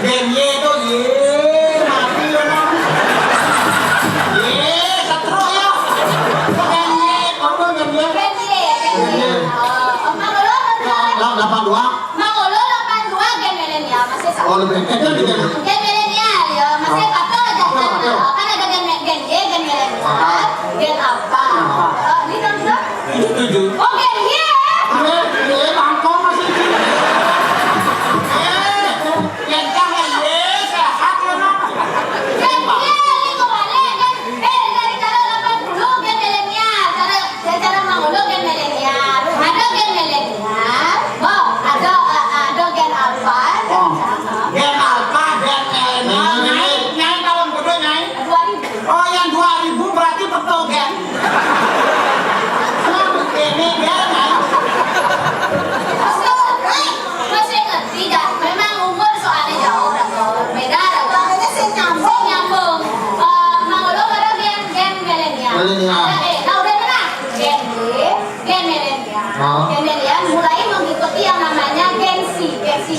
Gen Y itu, ye, mati ya, Bang. Ye, setruk ya. Gen Y, apa Gen Y? Gen Y, Gen Y. Gen Y. Oh, Mang Ulul, Mang Ulul. Delapan dua. Mang Ulul delapan dua, Gen milenial, masih sama. Oh, lebih. Eh, Gen, Gen. Gen milenial, ya, masih patuh aja kan. Patuh, patuh. Kan ada Gen, Gen Y, Gen milenial, Gen Alpha. Gen Alpha. Oh, ini dong, dong. Tujuh tujuh. Oh, Gen Y. Iya, iya, bangkong masih. Eh, Gen Y, sehat ya, Bang. Gen Y, ini kembali, Gen, eh, dari cara delapan puluh, Gen milenial. Cara, dari cara Mang Ulul, Gen milenial. Ada Gen milenial. Oh, ada, eh, ada Gen Alpha. Oh.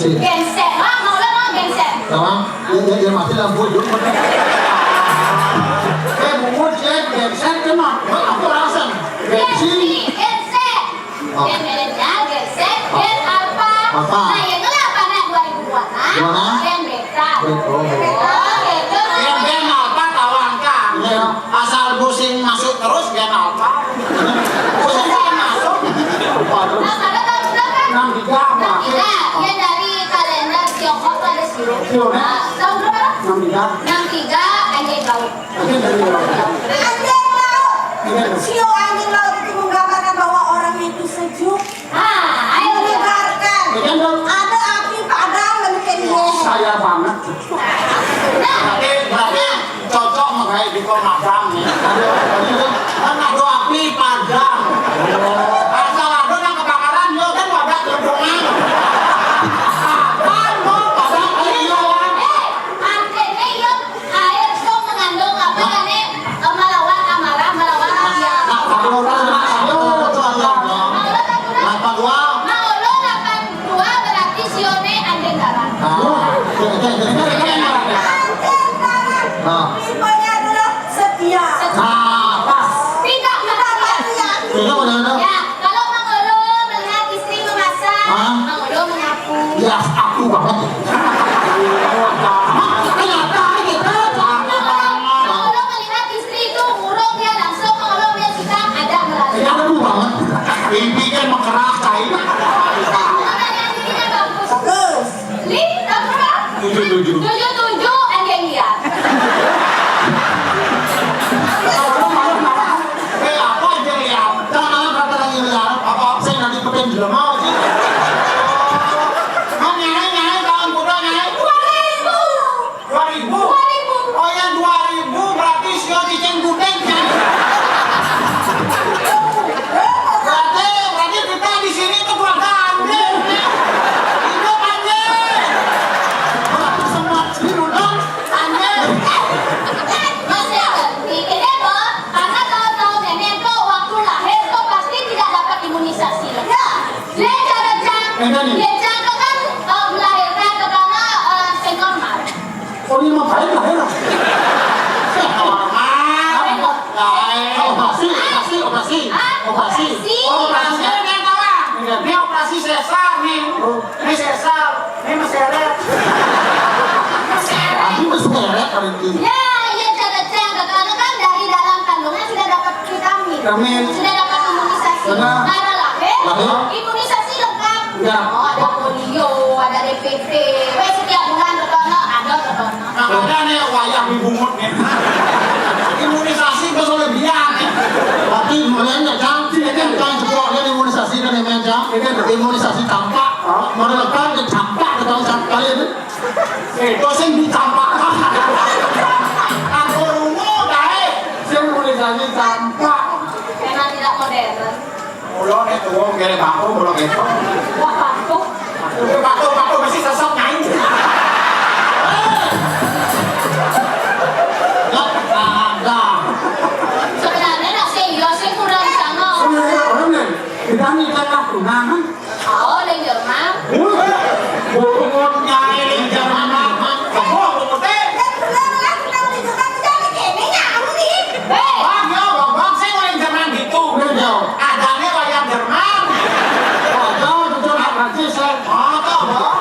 Genset, Mak, mau lo mau genset. Apa? Ya, ya, ya, mati lampu itu. Eh, bungut, ya, genset, kan, Mak? Mak, apa alasan? Bensin. Genset. Oh. Gen milenial, genset, gen apa? Apa? Nah, yang ngelah apa, nak, dua ribu dua? Dua? Gen beta. Betul. Oh, gitu. Gen, gen apa, tawang, kan? Iya. Asal pusing masuk terus, gen apa? Pusing kan masuk. Nah, kalau tahun berapa? Enam tiga, Mak. Enam tiga, yang dari kalender Tiongkok tuh ada sio. Sio, ya? Nah, tahun berapa? Enam tiga. Enam tiga, anjing laut. Anjing laut. Anjing laut. Sio anjing laut itu menggambarkan bahwa orangnya itu sejuk, ah, ayo, menyegarkan. Iya, dong. Ada api padam, menjadi. Saya banget. Nah, berarti, berarti cocok menggawe di pemadam, ya. Kan ada api padam. Asal ada yang kebakaran, yo kan wadah kerudungan. Apa mau padam, ayo, yo. Eh, artinya, yo, air tuh mengandung apa, kan, eh, melawan amarah, melawan amarah. Nah, kalau orang, kalau orang, kalau orang, kalau orang, kalau orang, Dua berarti sione anjing darat. Ah. Anjing darat. Ah. Sifatnya adalah setia. Setia. Ah, pas. Tidak berarti. Tidak berarti. Ya, kalau Mang Olo melihat istri memasak, ah, Mang Olo menyapu. Ya, aku banget. Ternyata kita. Mang Olo, Mang Olo melihat istri itu ngurung, dia langsung Mang Olo, dia suka ada merasa. Ya, aku banget. Ini kan mengkerak, cai. Pertanyaan dirinya bagus. Bagus. Li, kamu berapa? Tujuh tujuh. Tujuh tujuh, anjing liar. Eh, apa anjing liar? Jangan kata anjing liar. Apa, apa saya nanti pakai jelema sih? Kan nyai, nyai, tahun kuda, nyai. Dua ribu. Dua ribu? Dua ribu. Oh ya, dua ribu berarti sio cicing gudeg, kan? Berarti, berarti kita di sini tuh keluarga anjing, ya. Hidup anjing. Semua sini nonton anjing. Masih ada. Ini, Bos, karena tahun-tahun ini tuh waktu lahir tuh pasti tidak dapat imunisasi. Ya. Dia cara cang, dia cang tuh kan, eh, melahirkan tuh karena, eh, sing normal. Oh, ini mah baik lah, ya. Normal. Operasi, operasi, operasi. Hah? Operasi. Operasi. Operasi ini apa? Ini operasi sesar nih. Oh. Ini sesar. Ini meseret. Meseret. Ini meseret, kalau itu. Ya, iya, cara cang tuh karena kan dari dalam kandungan sudah dapat vitamin. Vitamin. Sudah dapat imunisasi. Benar. Karena lahir, lahir, imunisasi lengkap. Ya. Oh, ada polio, ada D P T. Weh, setiap bulan terkena, ada terkena. Makanya nih, wayah dibungut nih. Imunisasi berlebihan nih. Tapi mulainya, Cang, ini kan Cang jebol, kan imunisasi kan yang main, Cang. Ini kan imunisasi campak. Mana lekan ke campak, ke tahun campak kali ini. Eh, dosen di campak. Aku rungu, dae. Saya imunisasi campak. Memang tidak modern. Mula nek tuwa ngene batu, mula ketok. Wah, batu. Batu, batu, mesti sesat, Nyai. Lah, ada. Sebenarnya nak sing iya sing kurang sama. Sebenarnya orang nih, kita nih kan aku, nah, kan? Oh, ning Jerman. Wih, burung Nyai ning Jerman. Apa, burung putih? Kan bener lah, kita ning Jerman, kita ning kene, nyamuk iki. Hei. Bang, yo, Bang, Bang, sing wayang Jerman gitu. Iya, iya. Adane wayang Jerman. Oh, jauh, jauh, jauh, Prancis, ya. Oh, tau, Bang.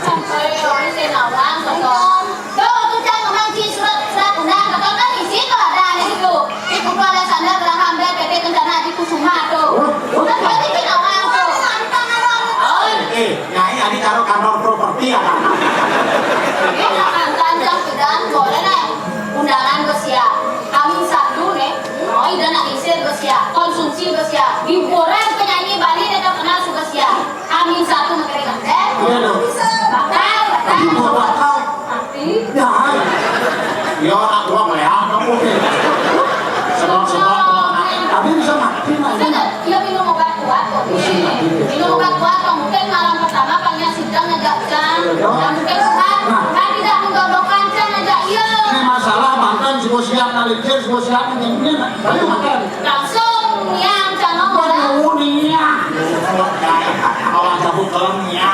Sampai orang sing nawang, Bang. Tuh, tuh, Cang, Bang, di surat, surat undang, Bang, kan di situ ada, di situ. Di buku ada sandal, Graham Bell, P T Kencana, di Kusuma, tuh. Kan berarti sing nawang, tuh. Oh. Eh, Nyai, adi karo kantor properti ya, Kak? Ini Kang Tanjang Pedan, boleh, Nek? Undangan bersiap. Hamin satu, Nek. Oh, ida nak isir bersiap. Konsumsi bersiap. Hiburan penyanyi Bali, Nek, terkenal sudah siap. Hamin satu, makan ikan, Nek. Iya, dong. Bakal, bakal. Iya, bakal. Mati. Ya. Iya, nak gua melihat, oke. Sebab-sebab. Tapi bisa mati, Nek. Sudah, iya, minum obat kuat kok. Minum obat kuat kok. Mungkin malam pertama paling sidang ngajak Cang. Nah, mungkin Tuhan kan tidak menjodohkan Cang ngajak iya. Ini masalah mantan, semua siap, nalikir, semua siap, ini, ini, ayo makan. Langsung yang Cang mau. Waduh, nih, ya. Awak cabut dalam, ya.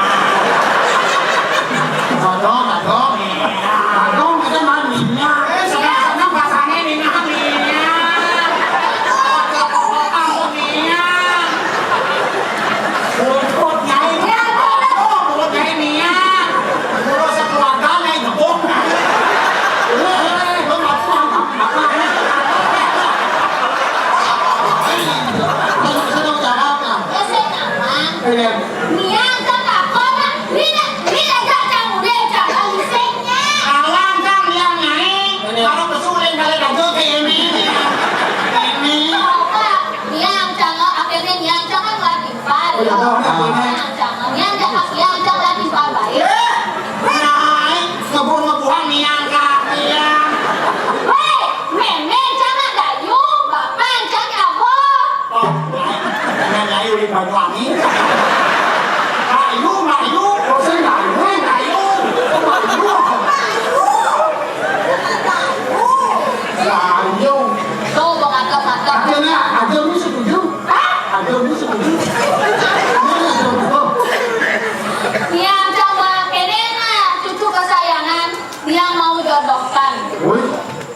Yang mau jodohkan. Woi.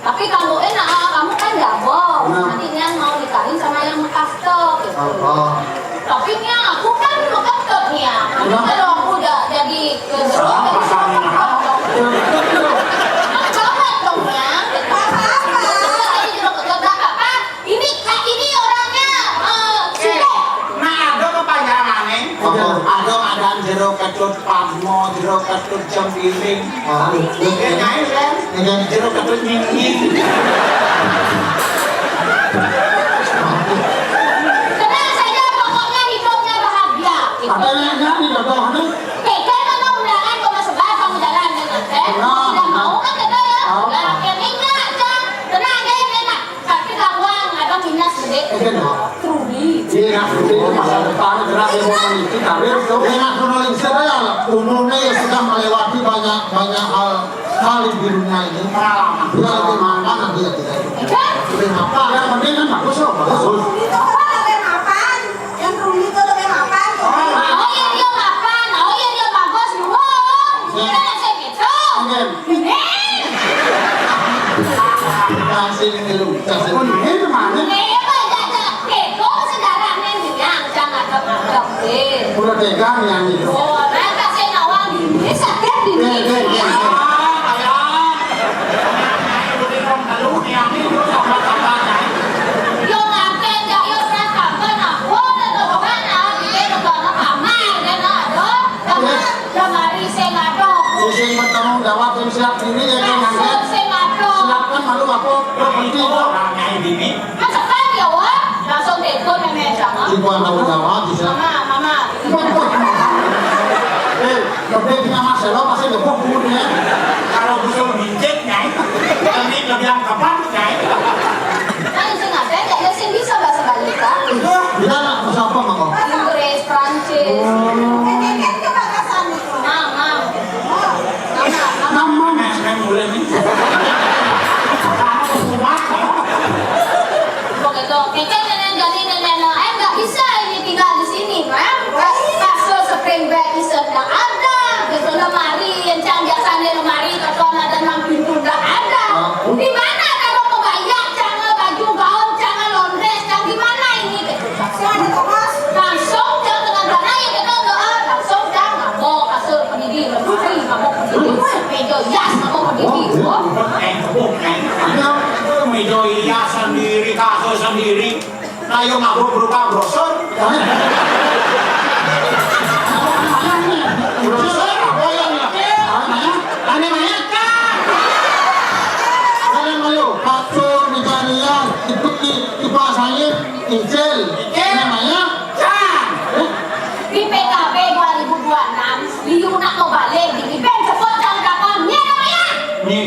Tapi kamu enak, kamu kan jago. Nah. Nanti Nian mau dikawin sama yang Mekah tuh, gitu. Apa? Tapi Nian, aku kan Mekah tuh, Nian. Nanti kalau aku udah jadi jodoh, jadi Mekah tuh. Jangan dong, Nian. Apa-apa. Jadi jodoh, gak apa-apa. Ini, Kak, ini orangnya, eh, sibuk. Nah, ada kepanjangannya. Apa? Ada keadaan jero ketut padmo, jero ketut jembiring. Ah, iya. Nyai kan? Iya. Jero ketut nying-nying. Tenang saja, pokoknya hidupnya bahagia. Ada yang nyanyi, ada, ada. Kita kan undangan cuma sebar kamu jalan dengan saya. Nah. Tidak mau kan kita ya? Apa? Nah, akhirnya enggak, Cang. Tenang aja, enak. Tapi kawan, ada minus gede. Iya, no. Truly. Iya, nah, itu masa depan, gerak dia mau meniti karir tuh. Iya, nah, kronologisnya ya, umurnya ya sudah melewati banyak, banyak hal, hal di dunia ini. Pengalaman. Dia lebih mapan, dia tidak. Iya. Lebih mapan. Yang penting kan bagus loh, bagus. Itu kan ada mapan. Yang rumit itu lebih mapan. Oh, iya, dia mapan. Oh, iya, dia bagus. Wow. Iya. Kita nggak bisa gitu. Iya. Ini. Kasih ini lu, kasih. Oh, ini mana? Ini apa, Caca? Itu sejarahnya nih, yang jangan dok-dok, eh. Udah pegang yang itu. Oh, nah, kasih nawang ini, sakit ini. Iya, iya, iya, iya. Yo, ngapain, Cak? Yo, pernah kapan, nah? Gua udah tau kan, nah, dia udah tau kamar, dia nggak ada. Kamar, lemari, saya nggak ada. Sing bertanggung jawab, sing siap diri, ya, kan, Langsung nanti. Saya nggak ada. Siapkan malu apa? Lo penting, kok. Nah, ini. Masa kan, ya, wah? Langsung telepon, ya, Cak, ah. Sing bertanggung jawab, bisa. Mama, mama. Eh, lebih punya Marcelo, pasti gebuk umurnya. Kalau usul micit, Nyai. Kami lebih angkapan, Nyai. Nah, sing ada, ya, sing bisa bahasa Bali, Kak. Iya, bahasa apa, Mama? Inggris, Prancis. Oh. Eh, eh, eh, coba bahasa anu. Mam, mam. Mam, mam. Mam, mam. Mem, mem, boleh, nih. Sama kumat. Begitu. Kecil nenek jadi nenek, eh, nggak bisa ini tinggal di sini, Mam. Kasur spring bed bisa nggak ada. Gitu, lemari, yang cang biasanya lemari, keton ada enam pintu, nggak ada. Di mana taruh kebaya, cang baju gaul, cang laundress, cang di mana ini? Gitu. Langsung cang dengan tanah yang kita doa, langsung cang nggak mau kasur pendidih, lemari nggak mau pendidih, meja hias nggak mau pendidih. Oh. Bukan, bukan. Meja hias sendiri, kasur sendiri. Ayo mabuk berupa brosur. Brosur apa ya? Aneh banyak kan? Kalian ayo, kasur, meja hias, itu di, dipasangin, Icil. Icil. Namanya? Cang. Eh? Di P K B dua ribu dua puluh enam, Liu nak mau balik, di Iben cepot cang dapat. Nih namanya. Nih.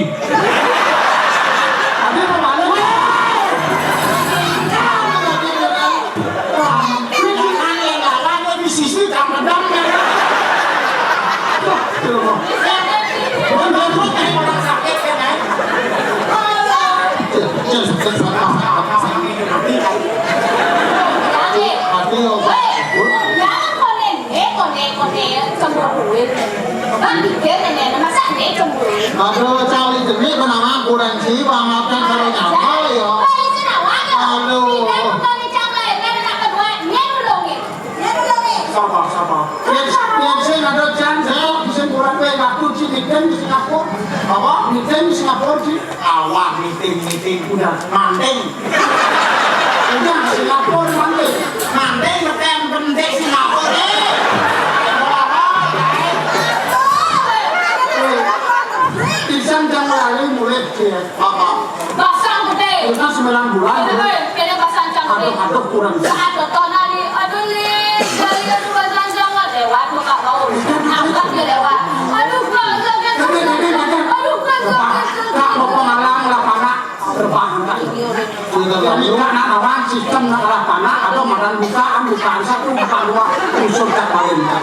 Ada mau balik? Ini kan yang lawan, di sisi cang pedang, ya. Tuh, tuh. Bukan, bukan, bukan, kayak orang sakit, kan, ya? Cil, cil, cil, cil, cil, cil, cil. Hati, hati, oh. Weh, jangan konen, eh, konen, konen, cemburuin. Bang, pikir, nenek, masa nih cemburuin? Aduh, cali demi menama kurang sih, banget kan kalau nyapa, ya. Weh, itu namanya. Aduh. Pindah ke kami, cang lain, kan anak kedua, nyet dulu, nih. Nyet dulu, nih. Sabar, sabar. Yang, yang saya ada chance, saya bisa kurang, weh, waktu Cimiten di Singapura. Apa? Cimiten di Singapura, sih. Awak meeting, meeting, udah manting. Udah, Singapura manting. Manting, ngetem penting Singapura, eh. Pisan jang lali mulai, Cil. Apa? Basang gede. Itu sembilan bulan. Gede, gede, basang jang gede. Aduh, aduh, kurang. Saat beton hari, aduh, Lin, dari aduh, basang jang lewat, muka bau. Angkat dia lewat. Aduh, Kak, sakit. Aduh, Kak, sakit. Kak, mau pengalang lah, Pak. Terbang, Kak. Jadi, Kak, nak lawan sistem nak lah, Pak. Nak, ada makan bukaan, bukaan satu, bukaan dua, usul tak paling, Kak.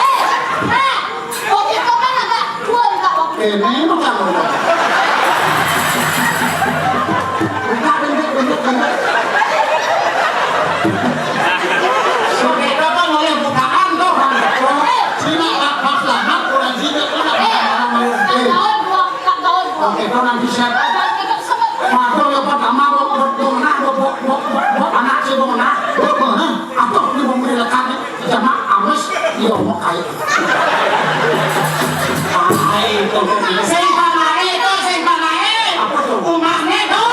Eh, Kak, waktu itu kan agak tua, Kak, waktu itu. Eh, memang, Kak. Buka, bentuk, bentuk, bentuk. Sampai kapan oleh bukaan, Kak? Eh. Sini, Kak, Mas Lahat, kurang sini, Kak. Eh, eh. Tahun Itu nanti saya. Mata ya pertama, bo, bo, bo, mana, bo, bo, bo, bo, bo, anak si bo, mana? Bo, bo, hah? Apa ni bo beri lekat ni? Sama amis, ya mau kai. Kai itu. Sing panae itu, sing panae. Apa tuh? Umahnya tuh.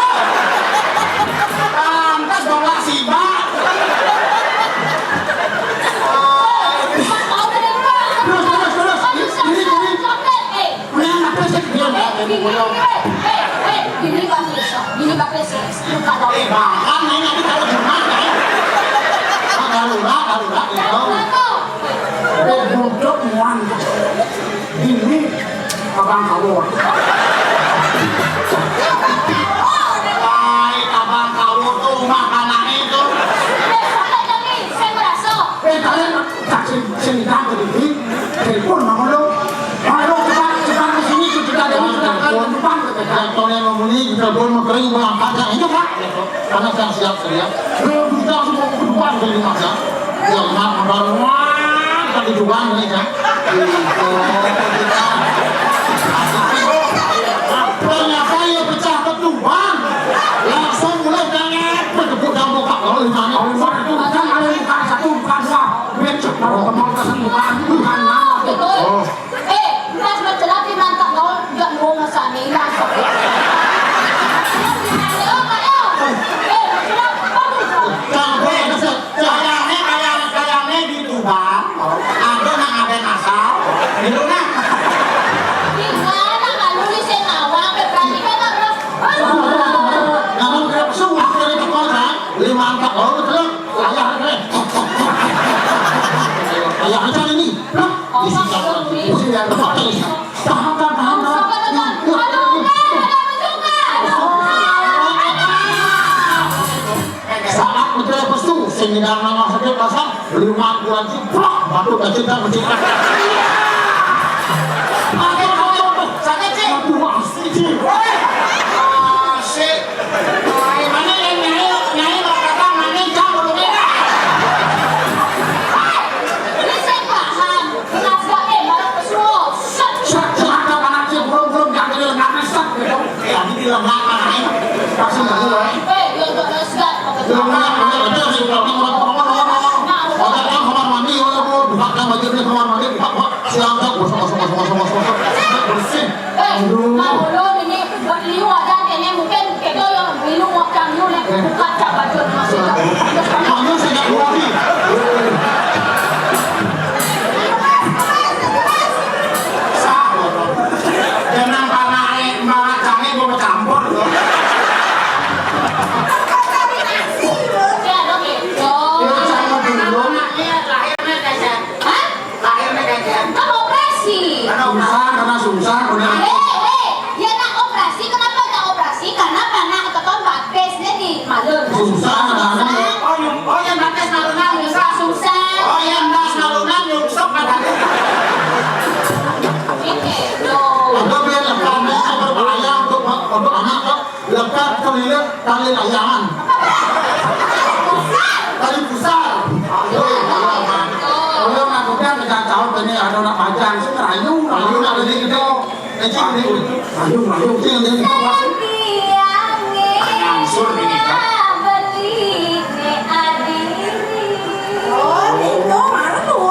Pantas bola siba. Terus, terus, terus. Ini, ini, ini. Mendingan apa sih? Dia nggak jadi bola. Ini pakai, ini pakai sih. Eh, bahkan ini nanti kalau Jumat, ya. Nah, darurat, darurat, gitu. Udah buntuk muan. Ini abang kamu. Baik, abang kamu tuh rumah tanahnya itu. Eh, kalian tak sing, sing datang ke sini. Telepon, Mang Ulu. Mang Ulu, cepat, cepat ke sini, kita ada yang sudah ke depan, kata dia. Yang tolong mau muni, kita belum mau kering, mau angkat, ya, ini, Pak. Karena saya siap, saya. Belum bisa semua ke depan, ke rumah, ya. Ya, Mak, baru, wah, tadi juga, ini, kan. Ternyata ya pecah ketuban. Langsung mulai tangan, bertepuk dalam muka. Oh, lima, oh, lima, itu kan ada bukan satu, bukan dua. Becek, baru teman kesentuhan, bukan nama. Oh. Eh, pas bercelak di mantap kau, nggak mau ngesani, langsung. Ayo, ayo. Eh, bercelak, bagus. Sampai, kayaknya, kayak, kayaknya di Tuban, ada nang ada asal, gitu nah. Di mana kalau di Sengawa, berarti kan harus. Kalau berapa sih, waktu itu kau, kan? Lima angka, oh, betul. Ayah, eh. Ayah, aja ini. Loh, di sini, di sini, ada apa ini? Tahan, tahan, tahan, tahan. Saat betul apa tuh? Sing ngidang nama sakit pasang, lima bulan sih, plak, batuk kecil kan kecil. Sakit, sakit, sakit, sakit, sih. Aduh, asik, sih. Woi. Asik. Woi, mana yang nyai, nyai mau kata mana jam belum ada? Ini saya paham. Nasgah, eh, malah pesuruh. Set. Set, set, ada mana sih? Belum, belum, jangan jadi lengkap, set, gitu. Eh, ini di lengkap, mana, eh? Kasih tahu, eh. Eh, dia untuk nasgah. Dia mau yang mana, ada sih, orang, orang, orang, orang, orang. Nah, orang, orang, kamar mandi, orang, orang, buka kamar mandi, kamar mandi, buka, buka. Siang, tak, gosok, gosok, gosok, gosok, gosok. Bersih. Eh, Mang Ulu ini berliu aja kayaknya mungkin kita yang minum waktu dulu nih. Bukan tak baju masih tak. Kamu sejak dua hari. Sah, jangan parah, eh, malah canggih mau campur tuh. Ya, dong, gitu. Iya, sama dulu. Lahirnya kayak Hah? Lahirnya kayak Kan operasi. Karena susah, karena susah, karena Eh, eh, ya nak operasi, kenapa tak operasi? Karena pernah keton batisnya di malam. Susah, karena Oh, yang, oh, yang batis malunan susah. Susah. Oh, yang das malunan nyungsep, ada. Ini loh. Ada biar lepas, berbahaya untuk, untuk anak, kok. Lekat kelilit tali layangan. Tali pusar. Aduh, kalau aku kan kejak caur ini ada nak pajang, sih ngerayu, ngerayu nak beli gitu. Kecil ini. Ayo, ayo, sih, ini. Ngangsur ini, Kak. Oh, itu mana tuh?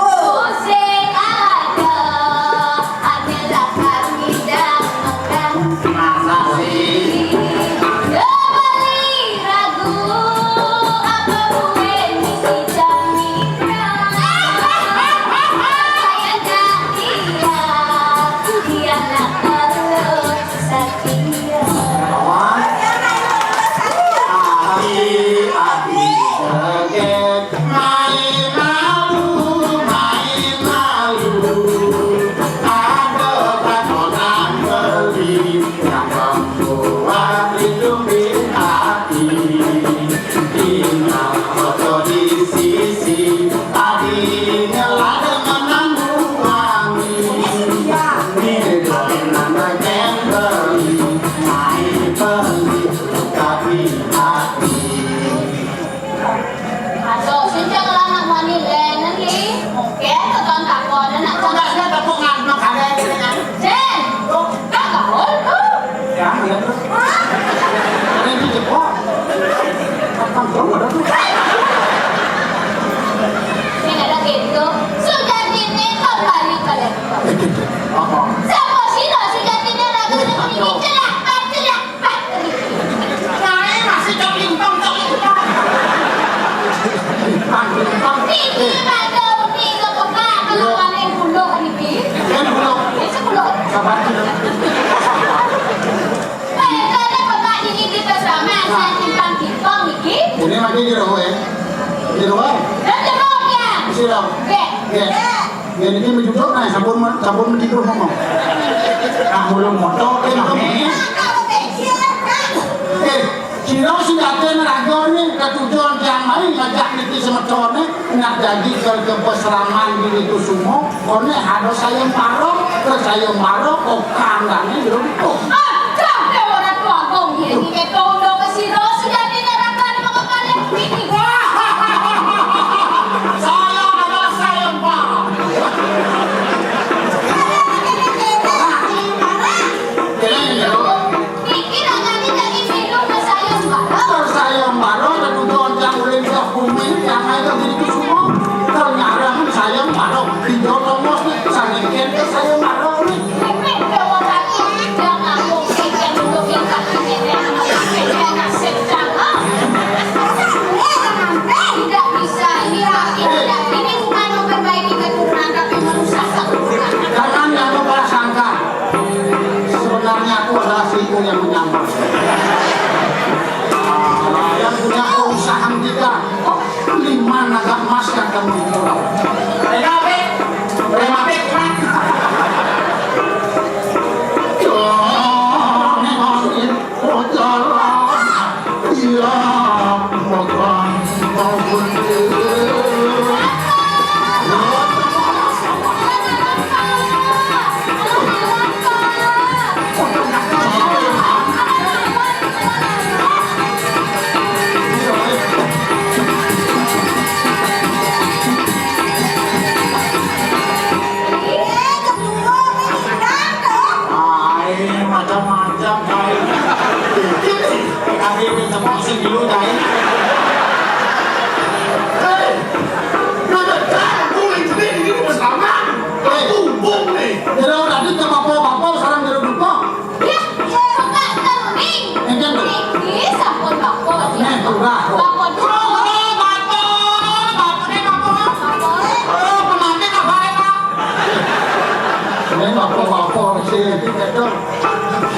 Aduh, sing jangan anak mani lenen ki. Mungkin tekan takon anak. Tugasnya tepuk ngan, ngan ada ini kan. Jen, tak gaul tuh. Ya, Ini lagi jero, eh. Jero, eh. Lah, jero, ya. Sira. Gek. Gek. Gek ini menjujur, nah, sabun, sabun menjujur ngomong. Nah, mulung motor, eh, nah, eh. Eh, sira sing yakin raga ni ketujuan tiang mari ngajak niki semetone, nak jadi ke, ke peseraman di itu semua. Koné ada sayembara, terus sayembara kok kandangé jero. Oh. Ah, kabeh ora tuagung, iki ketondo ke sira, sejatine rakan mengkekane iki. Saya adalah sayembara. Kene ya. Iki rasane dadi minum sayembara. Sayembara ketujuan yang ulin ke bumi, yang ae dadi kusuma. Ternyata sayembara, pinjol lomos nih, saniken ke sayembara nih. Mimin dewa kaki, jangan mungkin yang duduk yang kaki ini, yang nasib jangan. Tidak bisa, ini, ini bukan memperbaiki keturunan, tapi merusak keturunan. Jangan, jangan salah sangka. Sebenarnya aku adalah si Iko yang menyamar. Yang punya perusahaan kita. Oh, lima naga emas yang kamu jual. Mereka apa? Mereka apa? Kurang. Jangan, jangan. Iya, makan, makan. Ai, macam-macam, ai. Kaki ini semua sing dulu, ai. Hei, udah tahu, gue ini, ini bersama. Aku hubung nih. Jadi, orang tadi ke bapak-bapak, sekarang jadi lupa. Ya, ya, bukan kening. Ini kan. Ini sampun bakul. Ini turah. Bakul. Oh, bakul, bakul, ini bakul. Bakul. Oh, pengantin apa ya, Pak? Ini bakul-bakul sih, ini kan.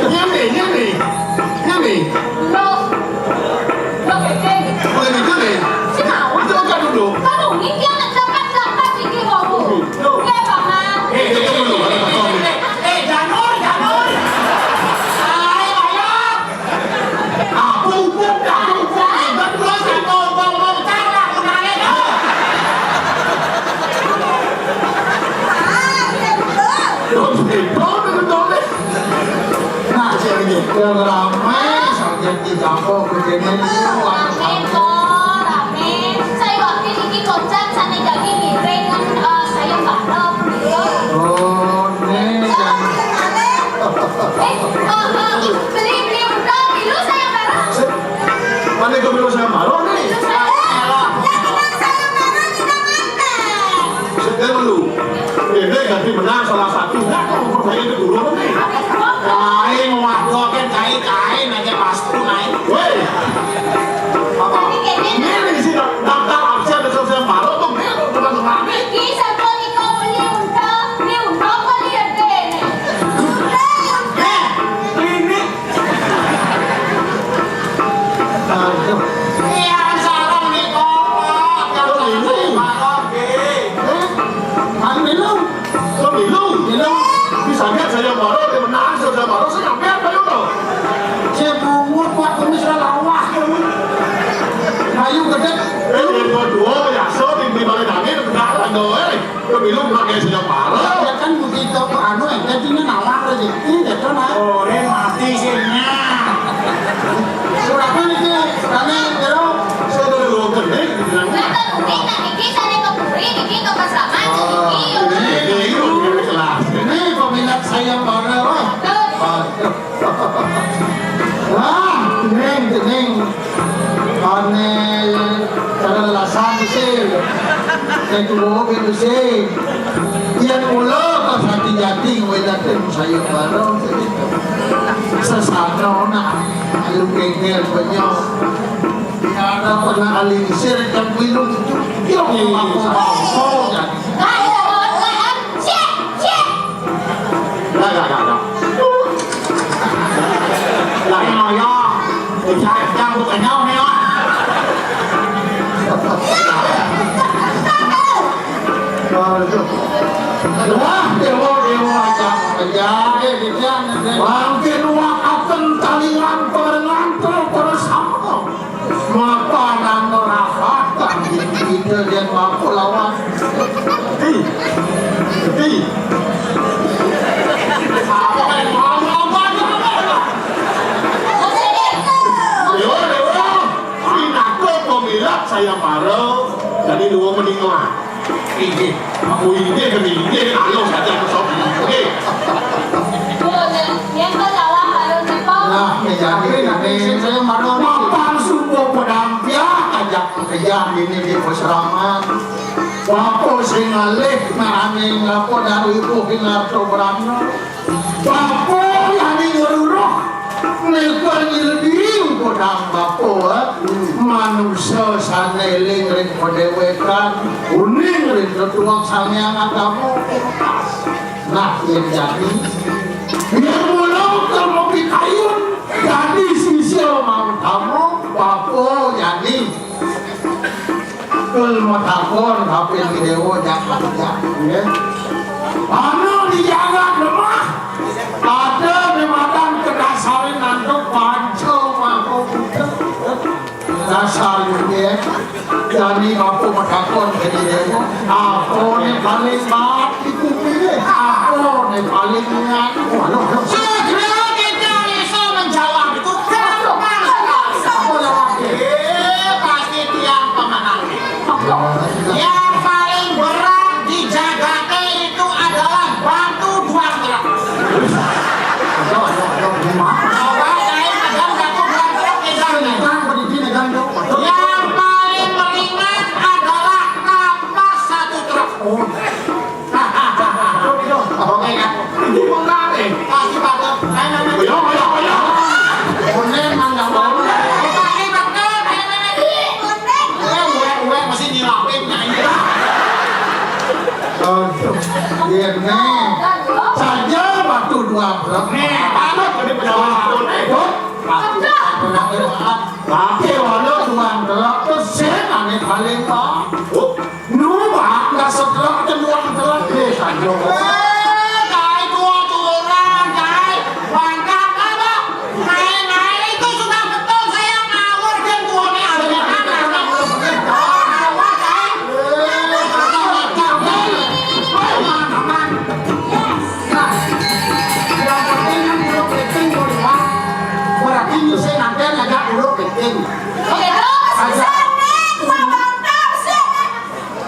Ini, ini, ini. Ini. Loh. Loh, ini. Boleh gitu nih. Sing mau. Itu kan duduk. Kamu ini yang dapat-dapat ini, Bapak. Loh. Ya, Pak, Mas. Eh, eh, eh, eh, eh, eh, Janur, Janur. Ayo, ayo. Aku hukum, aku hukum. Hebat terus, aku hukum, hukum, cara, aku nanya, no. Nah, sing rame, sarjana di Jawa, begini, Rame, kok, rame. Saya waktu ini koncan, sana jadi miring, eh, saya bareng, gitu. Oh, nih, jangan. Eh, eh, eh, beli, beli udah, milu saya bareng. Mana kau milu saya bareng, nih? Milu saya bareng. Yang menang saya bareng, kita makan. Sekian dulu. Ini ganti menang salah satu. Nah, kok percaya itu dulu, nih? Lain, wah, gua kan kain-kain aja pasti naik. Woi. Apa? Ini sih daftar absen dan selesai baru tuh, nih, teman-teman. Iki sampun iko beli unta, beli unta apa beli gedene? Eh, ini. Aduh. Iya, salah nih, kok. Yang ini. Salah, oke. Eh, anu minum. Lo milu? Milu. Bisa lihat saya baru, dia menang, saya baru, saya nyampean, ayo, toh. Saya bungut, Pak, kumis lawah. Ayo, gedek. Eh, yang kedua, ya, so, di, di balik angin, benar, ando, eh. Lo milu, pakai saya baru. Ya, kan, begitu, anu, eh, jadinya nawar rezeki, gitu, nah. Ora mati sih, nah. Suratnya nih, Ki. Kami, Jero. Saya udah dua gedek, bilang. Lah, kan, Umi, nah, niki, saya ke Puri, niki, ke Pasaman, niki, ini, ini, ini, ini, ini, peminat saya, Bang, wah. Betul. Wah, Neng, Neng. Ane, cara lelasan, sih. Nek, tuwo, gitu, sih. Yen mula kok sati-ati kowe dateng sayembara. Sesana nak lu kengkel banyak. Ya ada pernah alingsir jam pilu itu. Yo, aku mampu. Ayo, Bang. Siap, siap. Lah, lah, lah, lah. Lah, iya, iya. Jangan, jangan bukan nyawa nih, ya. Wah, dewa-dewa aja. Ya, eh, dia, dia. Mangkin wakaken talingan parengan terus sama. Mapanan rahat kang kita dan mampu lawan. Ti. Ti. Dewa, dewa. Pinaka pemilat saya para. Jadi dua meninggal. Inggih, aku inggih, kami inggih, ayo saja ke sopi. Oke. Nah, ya, jadi ini saya malu. Mapan sumbo pedang dia ajak pekerjaan ini di peseraman. Bapa sing alih ngarani ngapa dari ibu sing ngarto berana. Bapa yani ngeruruh neka nyeledi godang bapa, eh. Manusa sane eling ring padewekan, uning ring tetuek Sang Hyang Agama. Nah, yen jani, yen mula kena pikayun, dadi sisia mau tamu, bapa jani. Kul matakon, tapi di dewa jangan, ya. Anu di jagat lemah, ada di madan kedasarin nantuk panca mangko buta. Dasar, ya. Jani bapa matakon ke di dewa, apa ne paling baat di bumi ne? Apa ne paling nganu? Waduh, waduh. Segera kita bisa menjawab itu gampang sekali. Apa jawab? Eh, pasti tiang pemenang. Yang paling berat di jagate itu adalah batu duang truk. Aduh, aduh, aduh, gimana? Coba saya megang batu duang truk, megang. Megang, berdiri, megang, dong. Yang paling ringan adalah kapas satu truk. Oh. Oke, kan? Ini mau ngarep. Kasih patut. Ayo, ayo, ayo. Kuning, mangga, mangga. Kasih patut. Ayo, ayo, ayo. Eh, gue, gue masih nyilapin, nyanyi. Aduh, ini saja batu dua belas. Nih, patut jadi pejabat patut. Eh, batu. Tapi walau dua belas, terus saya nanya paling, Pak. Oh. Nu, Pak, nggak setelah kedua telah desa, Jo. Eh, kai tua-tua, kai. Bangkang apa? Kai, kai itu sudah betul saya ngawur, dia tuanya ada di mana? Ngawur, kai. Eh, aman, aman. Nah, yang penting kan udah penting, Pak. Berarti saya nanti ngajak udah penting. Oke, terus, Aja.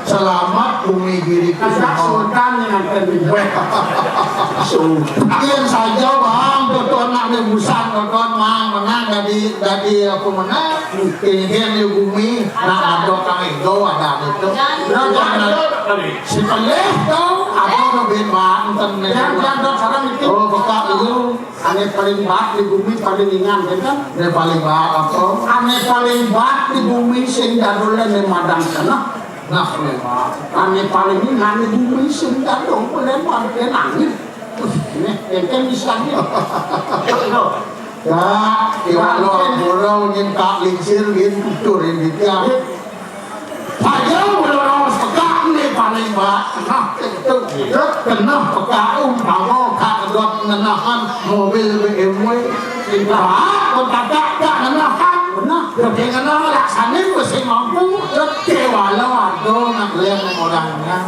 Selamat bumi diriku. Kagak semua. Sultan yang nganter di. Weh. Sultan. Yen saja, Bang, tutu anak di busan, tutu, Mang, menang dari, dari apa menang? Kengkeng di bumi, nak ada kang ego ada itu. Nah, jangan. Si pelih tau, ada lebih banten nih. Jangan, jangan, sekarang itu. Oh, bekak dulu. Ane paling baat di bumi paling ingan, kan? Ane paling baat apa? Ane paling baat di bumi sing dadule ne madang tanah. Nah, memang. Ane paling ingan di bumi sing dadong leman ke nangis. Nih, enten bisa nih. Ya, iwak lo ampura, nyen tak lingsir, nyen tutur, nyen dia. Saja udah raos pekak ne paling baat. Nah, itu. Keneh pekak umpama kak kedot ngenehan mobil B M W. Baat, kon kagak, kak ngenehan. Benar. Tapi ngeneh laksane mesti mampu. Kewala ada nak lem orangnya.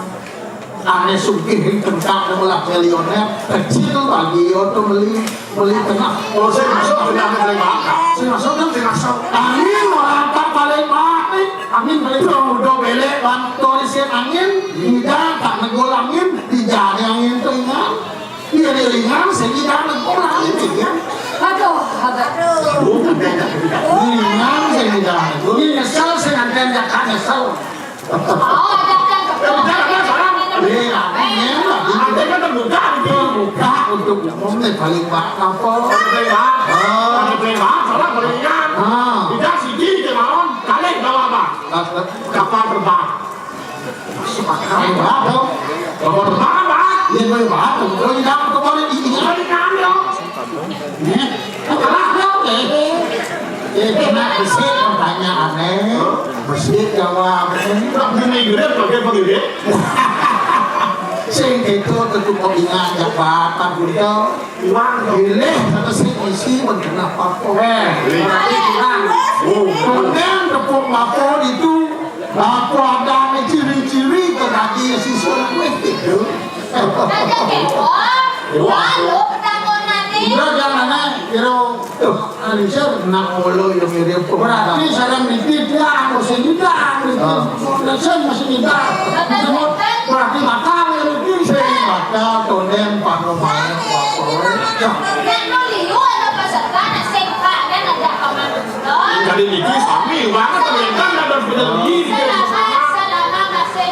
Ane sugih ing tengkak, ane malah milioner, kecil bagi yo to meli, meli tengah. Oh, saya masuk tengah paling mahal. Saya masuk kan, saya masuk. Angin orang tak paling mahal nih. Angin paling mahal. Udah belek, bang, tulisin angin, tidak tak negul angin, dijari angin tuh ingat. Iya, dia ingat, saya tidak negul angin, ingat. Aduh, agak. Ingat, saya tidak negul. Ini nyesel, saya nanti akan nyesel. Oh, ada, ada, ada. Eh, udah, udah, salah. Eh, apa ini? Nanti kan terbuka, gitu. Terbuka untuk umum nih, paling baat apa? Paling baat. Ah. Paling baat, salah, paling ingat. Ah. Tidak siji, kemauan, kali, bawa apa? Kapal terbang. Masuk akal. Paling baat, dong. Kapal terbang, kan, Pak? Iya, paling baat, dong. Kalau tidak, kemarin ini. Paling ingat, dong. Salah dong, eh. Eh, kena besi pertanyaannya. Besi jawab. Ini tak gini, gini, pakai begini. Sing kéto tetep kok ingat jak bakat buta. Iwang, bilih kata sing isi men kena apa-apa. Eh, berarti kurang. Oh, kemudian tepuk mapa itu, apa ada ciri-ciri ke kaki siswa kuwi itu? Ada kepo. Wah, lo ketakutan nih. Udah jangan, kira Tuh, Alisir nak mulu yang mirip. Berarti sareng niki dia masih nyidang niki. Ah. Alisir masih nyidang. Semut berarti bakal ya niki. Sing bakal tonden pangomane apa. Nek nu liu ada peserta, nek sing kak kan ada pemantun. Jadi niki sami banget ternyata ada bener niki. Selama, selama masih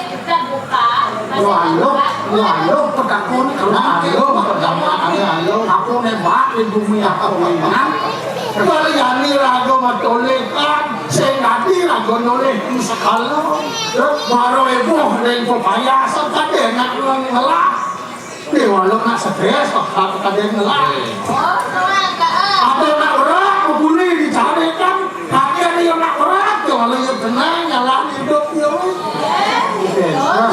Waluh, waluh, pedakon, waluh, pedakon, waluh. Aku nembak di bumi aku menang. Kaliani raga matolekan, sing dadi raga noleh sekala. Maro eboh ning pepaya, sakade nak ngelah. Di waluh nak stres, sakade ngelah. Apa nak berat, bebuli dicarikan. Kaki ada yang nak berat, kalau yang tenang, jalan hidup ya.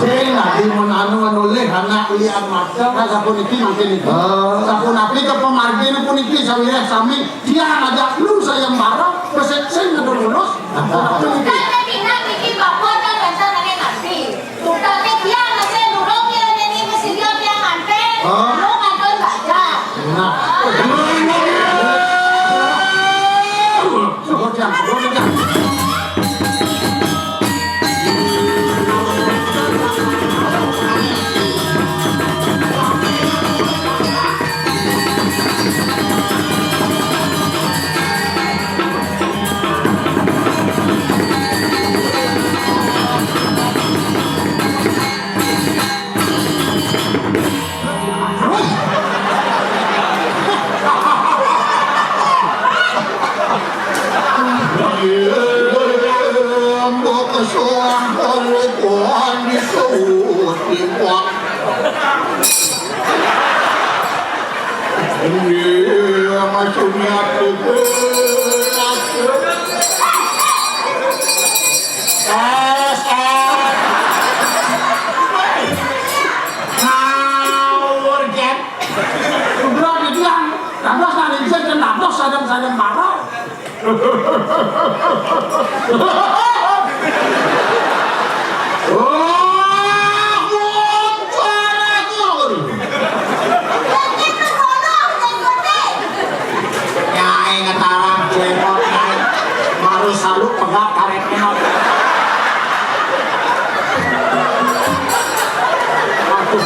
Sing lagi menanu menoleh anak lihat macam. Nah, sapuniki mangkin niki. Ah. Sapunapi ke pemargin puniki sawiréh sami tiang ajak lu sayembara, pesik sing ngedo lurus. Kan niki bapak kan biasa nanging nanti. Tukang teh kian masih nurung ya, jadi mesti dia yang nganter. Hah? Lu nganter baca. Nah. Sebut yang, sebut yang. Ini maksudnya tuh. Ngawur, Jen. Udah dibilang, dados nang ijin, dados sadang-sadang marah. Wah, muncul aku. Nyai ngetarang, jenggot, nyai. Baru salu pegat karetnya. Aduh.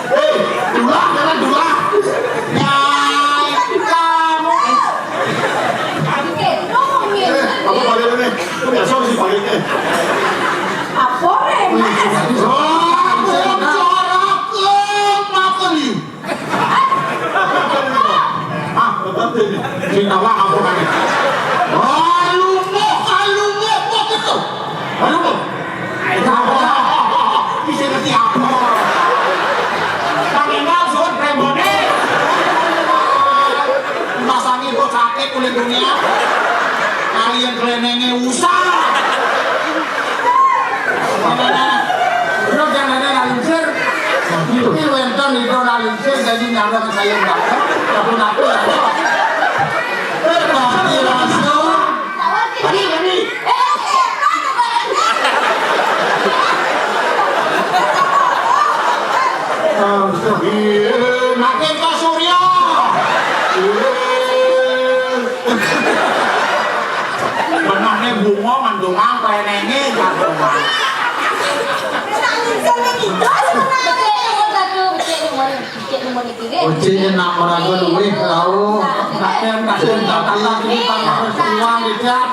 Hei, dulah, jangan dulah. Nyai, kamu. Eh, apa balik ini? Kok biasa sih baliknya? Apa, Ren? Oh, suara ke apa nih? Ah, betul. Cinta wah apa kan? Alumo, alumo, apa gitu? Alumo. Bisa ngerti apa? Pakai maksud prembone. Masangin kok sakit kulit dunia. Kalian kelenenge usah. Bro, jangan ada nalingsir. Ini wénten itu nalingsir, jadi nyarang saya enggak. Aku ngaku ya. Berarti langsung. Tadi, tadi. Iya, makin Pak Surya. Iya. Benehne bunga mendungang klenenge jagongan. Uci enak meragu luwih kau. Kakek, kakek, kakek, kita harus uang, tidak.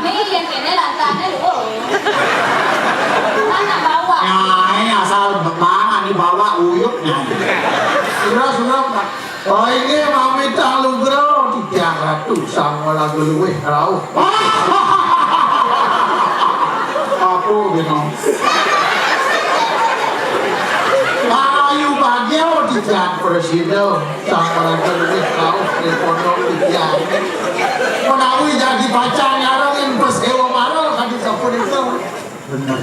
Nyai asal mangan dibawa uyuk, nyai. Oh, inggih, mamitang lugra titiang Ratu Sang Maraga Luih rauh. Apa bina? Marayu bagia titiang prasida Sang Maraga Luih rauh ring pondok titiang. Menawi jagi pacang nyarengin paséwamara kadi sapunika. Bener.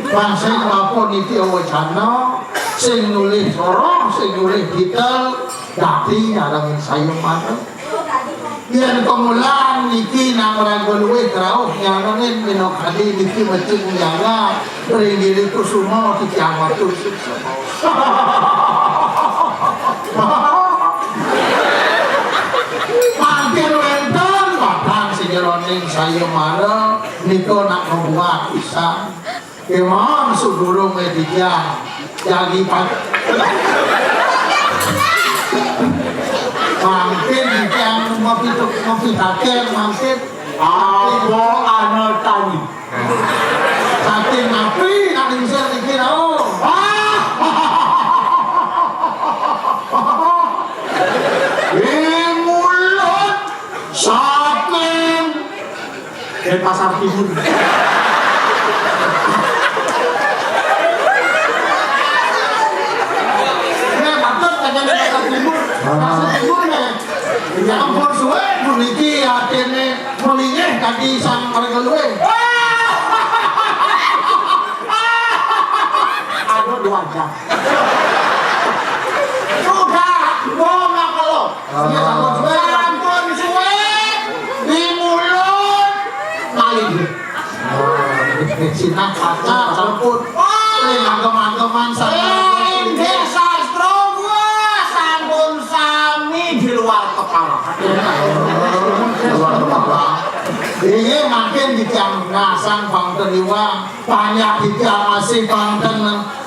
Bangsa bapa niti awacana, sing nulih soroh, sing nulih titel, dadi nyarengin sayembara. Yén pamulan niki Sang Maraga Luih rauh nyarengin minakadi niki mecing nyaga ring Giri Kusuma titiang matur suksma. Mangkin wénten batang sajeroning sayembara nika nak mabuat pisan. Kémaon sugurung titiang jagi pat-, mangkin titiang mapitu-, mapitaken mangkin. Apa ana tani? Saking napi nak lingsir niki rauh? Ing mulut saking Denpasar Timur. Nih, patut aja Denpasar Timur. Pasar Timur nih. Ya ampun, suwe puniki aténé malinggih kadi Sang Maraga Luih. Aduh, dua jam. Sudah, gua nggak perlu. Iya, sampun suwe. Sampun suwe. Di mulut maling. Sinah kaca sampun. Ning agem-ageman sampun. Inggih sastra gua sampun sami di luar kepala. Luar kepala. Inggih mangkin titiang ngasang pangten iwang, panjak titiang masih pangten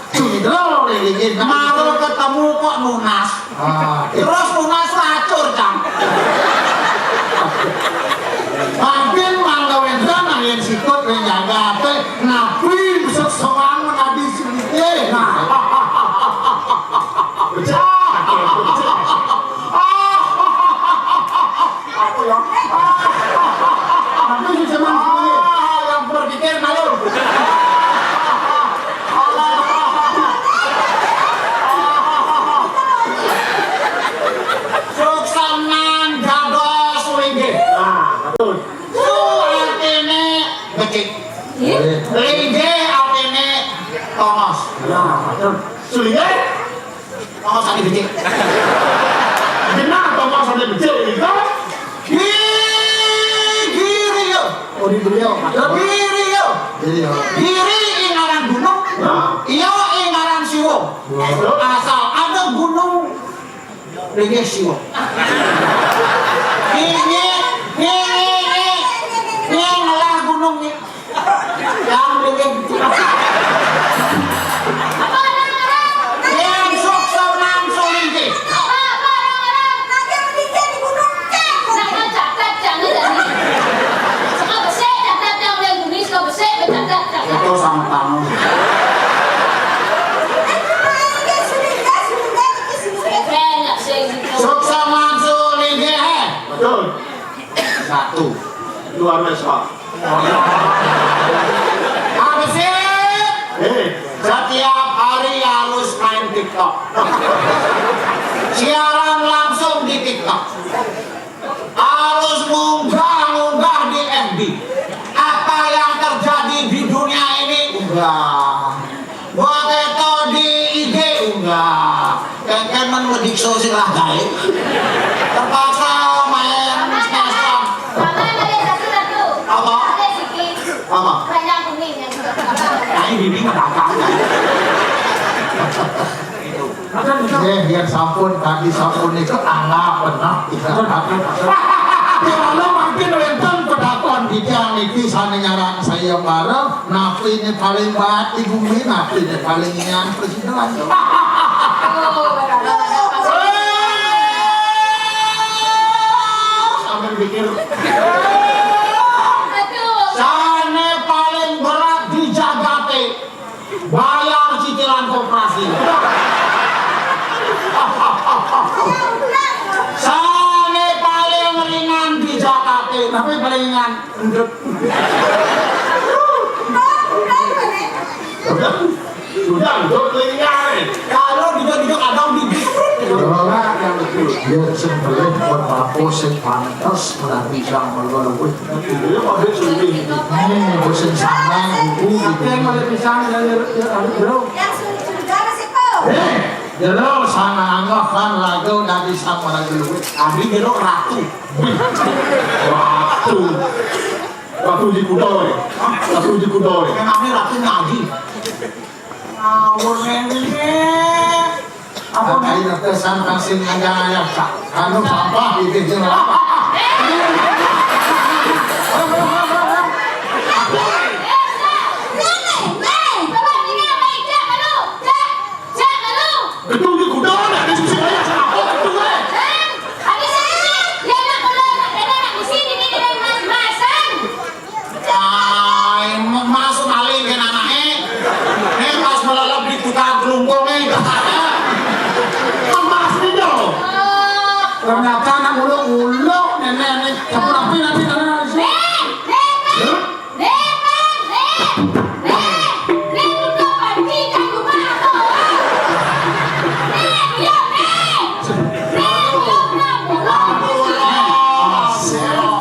cundel lilingin. Mara ketemu kok nunas. Ah, terus nunas lacur, Cang. Mangkin mangga wénten angin sikut ring jagaté, napi besuk soang menadi silike. Nah. Becak. Apa ya? Tapi bisa mangkuli. Ah, yang berpikir malu. Suksaman dados linggih. Nah, betul. Su artiné becik. Linggih artiné tongos. Nah, betul. Sulinggih. Tongos sané becik. Genah tongos sané becik nika. Di giri ya. Oh, di beliau. Giri ya. Giri ya. Giri ing ngaran gunung. Nah. Iya ing ngaran siwa. Wah. Asal ada gunung, linggih siwa. Ini, ini, ini, ini ngelah gunung nih. Yang bikin yang suksa nang sulinggih. Itu sama tamu. Suksa nang sulinggih, eh. Betul. Satu. Luar biasa. Habis, eh, setiap hari harus main TikTok. Siaran langsung di TikTok. Harus ngunggah-ngunggah di F B. Apa yang terjadi di dunia ini? Unggah. Buat itu di I G unggah. Kéngkén men medikso sing lah gaé. Terpaksa main stres. Mama ada satu-satu. Apa? Ada sikit. Apa? Banyak kuning yang sudah. Nah, ini bibi nggak bakal. Nggih, yén sampun kadi sapunika anggap bener. Kula mangkin wénten pedakon titiang niki sané nyaran sayembara, napiné paling baat di bumi, napiné paling nyan presidan. Sambil mikir. Sané paling berat di jagaté. Bayar cicilan koperasi. Tapi palingan udut. Udah, udah, udah, udah, udah, udah, kalau gitu, gitu, kadang bibit. Orang yang itu, dia sembelih buat apa sing pantes, berarti yang malu-malu. Iya, Pak, dia sembelih. Nih, bosen sama, ibu, gitu. Tapi yang malu pisang, yang nyerut, ya, anu, bro. Yang suruh juga, Mas Eko. Eh, jero, sama anggoh kan, lagu dari sama lagu. Abi jero ratu. Ratu. Ratu di kuda, eh. Ratu di kuda, eh. Emangnya ratu ngaji? Ngawur, Nenek. Apa, Nek? Ayo, kesan kasih ngajak-ngajak, Kak. Anu sampah, gitu, gitu. Betul di kuda, Nek. Dia susi banyak sama aku, betul, eh. Ai, mas maling kan anake. Nek pas melelep di kota Klungkung, eh. Emas nih, dong. Ternyata anak uluk-uluk, nenek, nih. Kamu rapi nanti, nenek, nanti. Hah?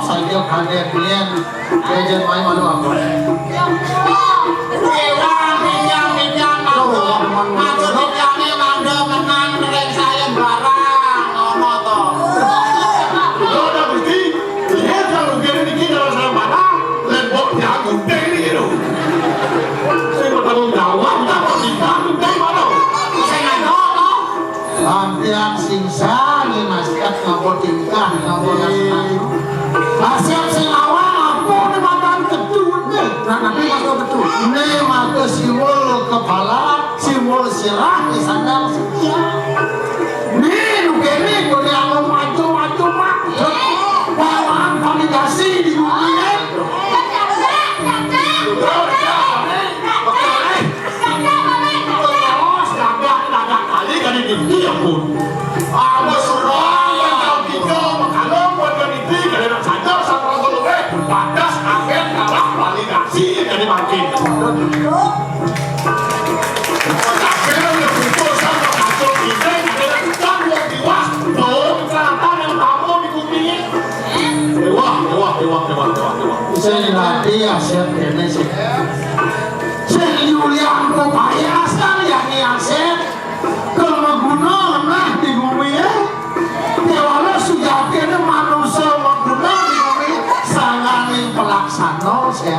Saja kaget, Nen. Jajan main malu apa? Dewa, pinjam, pinjam, maksud, maksud pinjamnya mangga menang, ngereng saya barang, ngono to. Lo udah mesti, dia kalau dia ini kita harus barang, lembok dia gudeg ini gitu. Saya bertanggung jawab, kita mau kita gudeg mana? Saya nggak tahu, toh. Sampeyan sing sami nasib ngapa tingkah, ngapa rasane. Nasib sing awal apa ne makan kedut ne? Nah, nabi makan kedut. Ne makan simbol kepala, simbol sirah, ne sandal setia. Ne nu kene kone anu maju-maju mak. Bawaan validasi di bumi ne. Terus, gagah, gagah kali kan ini dia pun. Ada surah yang kau tiga, kalau buat kan itu, kalau nak saja sama kalau eh, batas akhir kalah validasi jadi makin. Tapi kan dia pukul sama kacau ini, dia kan mau diwas, tuh, selatan yang tamu di bumi. Wah, wah, wah, wah, wah, wah. Saya nanti ya, siap ini sih. Sing nyuliang upaya asal ya niat set. Kalau maguna nah di bumi ya. Dewala sujatine manusa maguna di bumi. Sanganing pelaksana, set.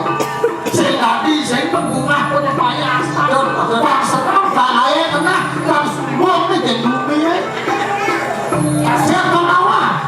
Sing dadi, sing pembungah upaya asal. Bangsa kang ae kena, bangsa wong ning bumi ya. Set menawa.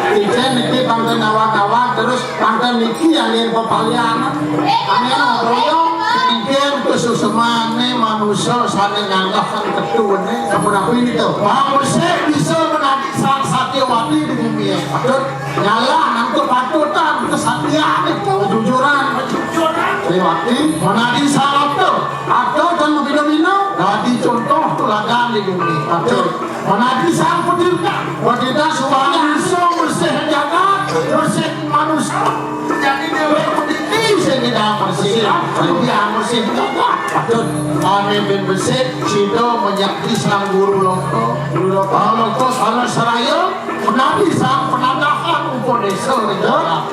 Ijen niki pangken awak-awak, terus pangken niki yang yen pepalianan. Amin, ngobrol yo. Niki kesusemane manusa sane nyanggah kan ketuwene. Sampun aku ini to. Bang Besik bisa menagih sang Satyawati di bumi ya. Patut nyalah nangkut patutan kesatian itu. Kejujuran. Kejujuran. Satyawati menagih sang Abdul. Abdul dan Mabino-Mino. Dadi contoh teladan di bumi. Patut. Menagih sang petirta, petirta suwara iso bersih jagat, bersih manusia. Jadi dheweke meniti sing tidak bersih, dia bersih jagat. Patut ane ben bersih, sida menyakti sang guru loka. Guru loka, loka salah seraya, menagih sang penadahan upo desa ring jagat.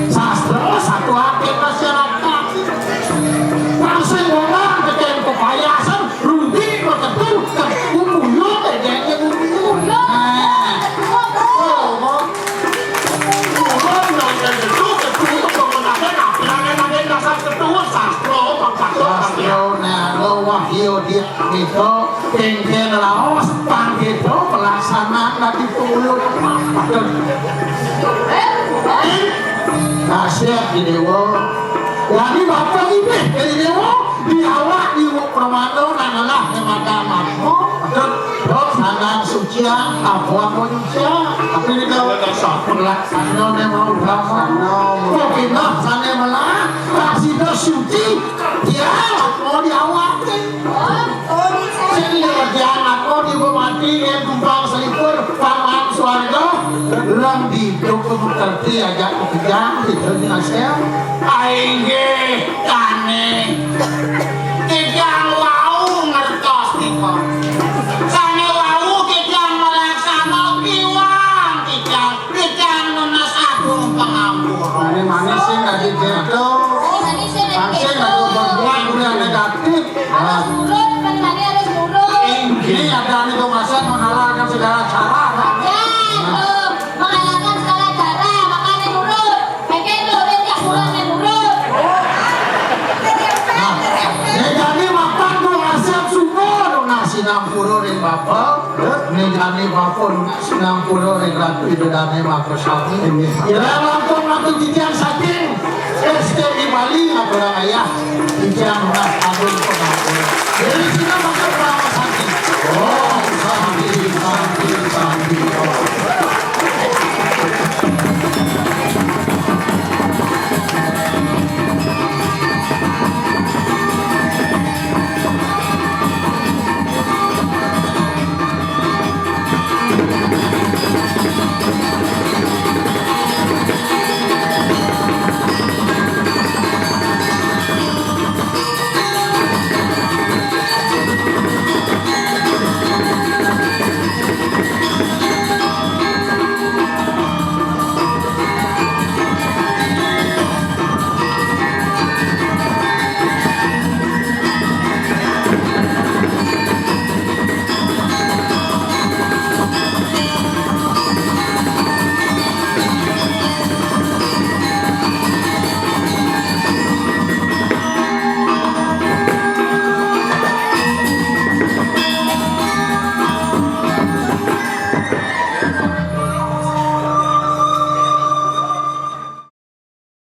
Sastra satu akhir masyarakat. Langsung ngomong, teken kepayasan, Rugi kok ketu, kan umuyut aja, ya umuyut. Nah. Umuyut, nah, kan ketu, ketu, kok mengakai, nah, pengakai, pengakai dasar ketu, sastra, pangkat, sastra, nah, lo wahyu dia, gitu, kengken laos, pangkito, pelaksanaan, lagi pulung. Aduh. Nah, siap, di dewa. Lagi bapak ini, di dewa. Di awak, di wong permata, nang ngelah, nang mata, mata. Dok, dok, sanang sucian, apa, apa nyucian? Tapi ini kalau tak sampun lah. Sano ne mau drama. Sano. Kok pindah, sane melah, tak sida suci, dia mau di awak. Sing dia anak mau di mati, dia tumpang selipur. Urang di itu kudu ngerti aja kejang gitu di Asel. Inggih, Dane. Titiang wau ngertos nika. Sane wau titiang malaksana piwang titiang, titiang nunas agung pangampura. Mane-mane sing dadi gitu. Sing dadi berbuat budaya negatif. Harus nurut, mane-mane harus nurut. Ini ada nih kemasan menghalalkan segala cara. Ya, tuh. Menghalalkan segala cara, makane nurut. Mungkin nurut, ya kurang yang nurut. Nah, ya jadi mapan tuh Asep syukur, nah, sinampura ring Bapa. Nih jani Bapa sinampura ring Ratu Ida Dane maka sami. Kira langkung Ratu titiang saking S T I Bali, aturang ayah. Titiang nunas agung pangampura. Jadi sinampura.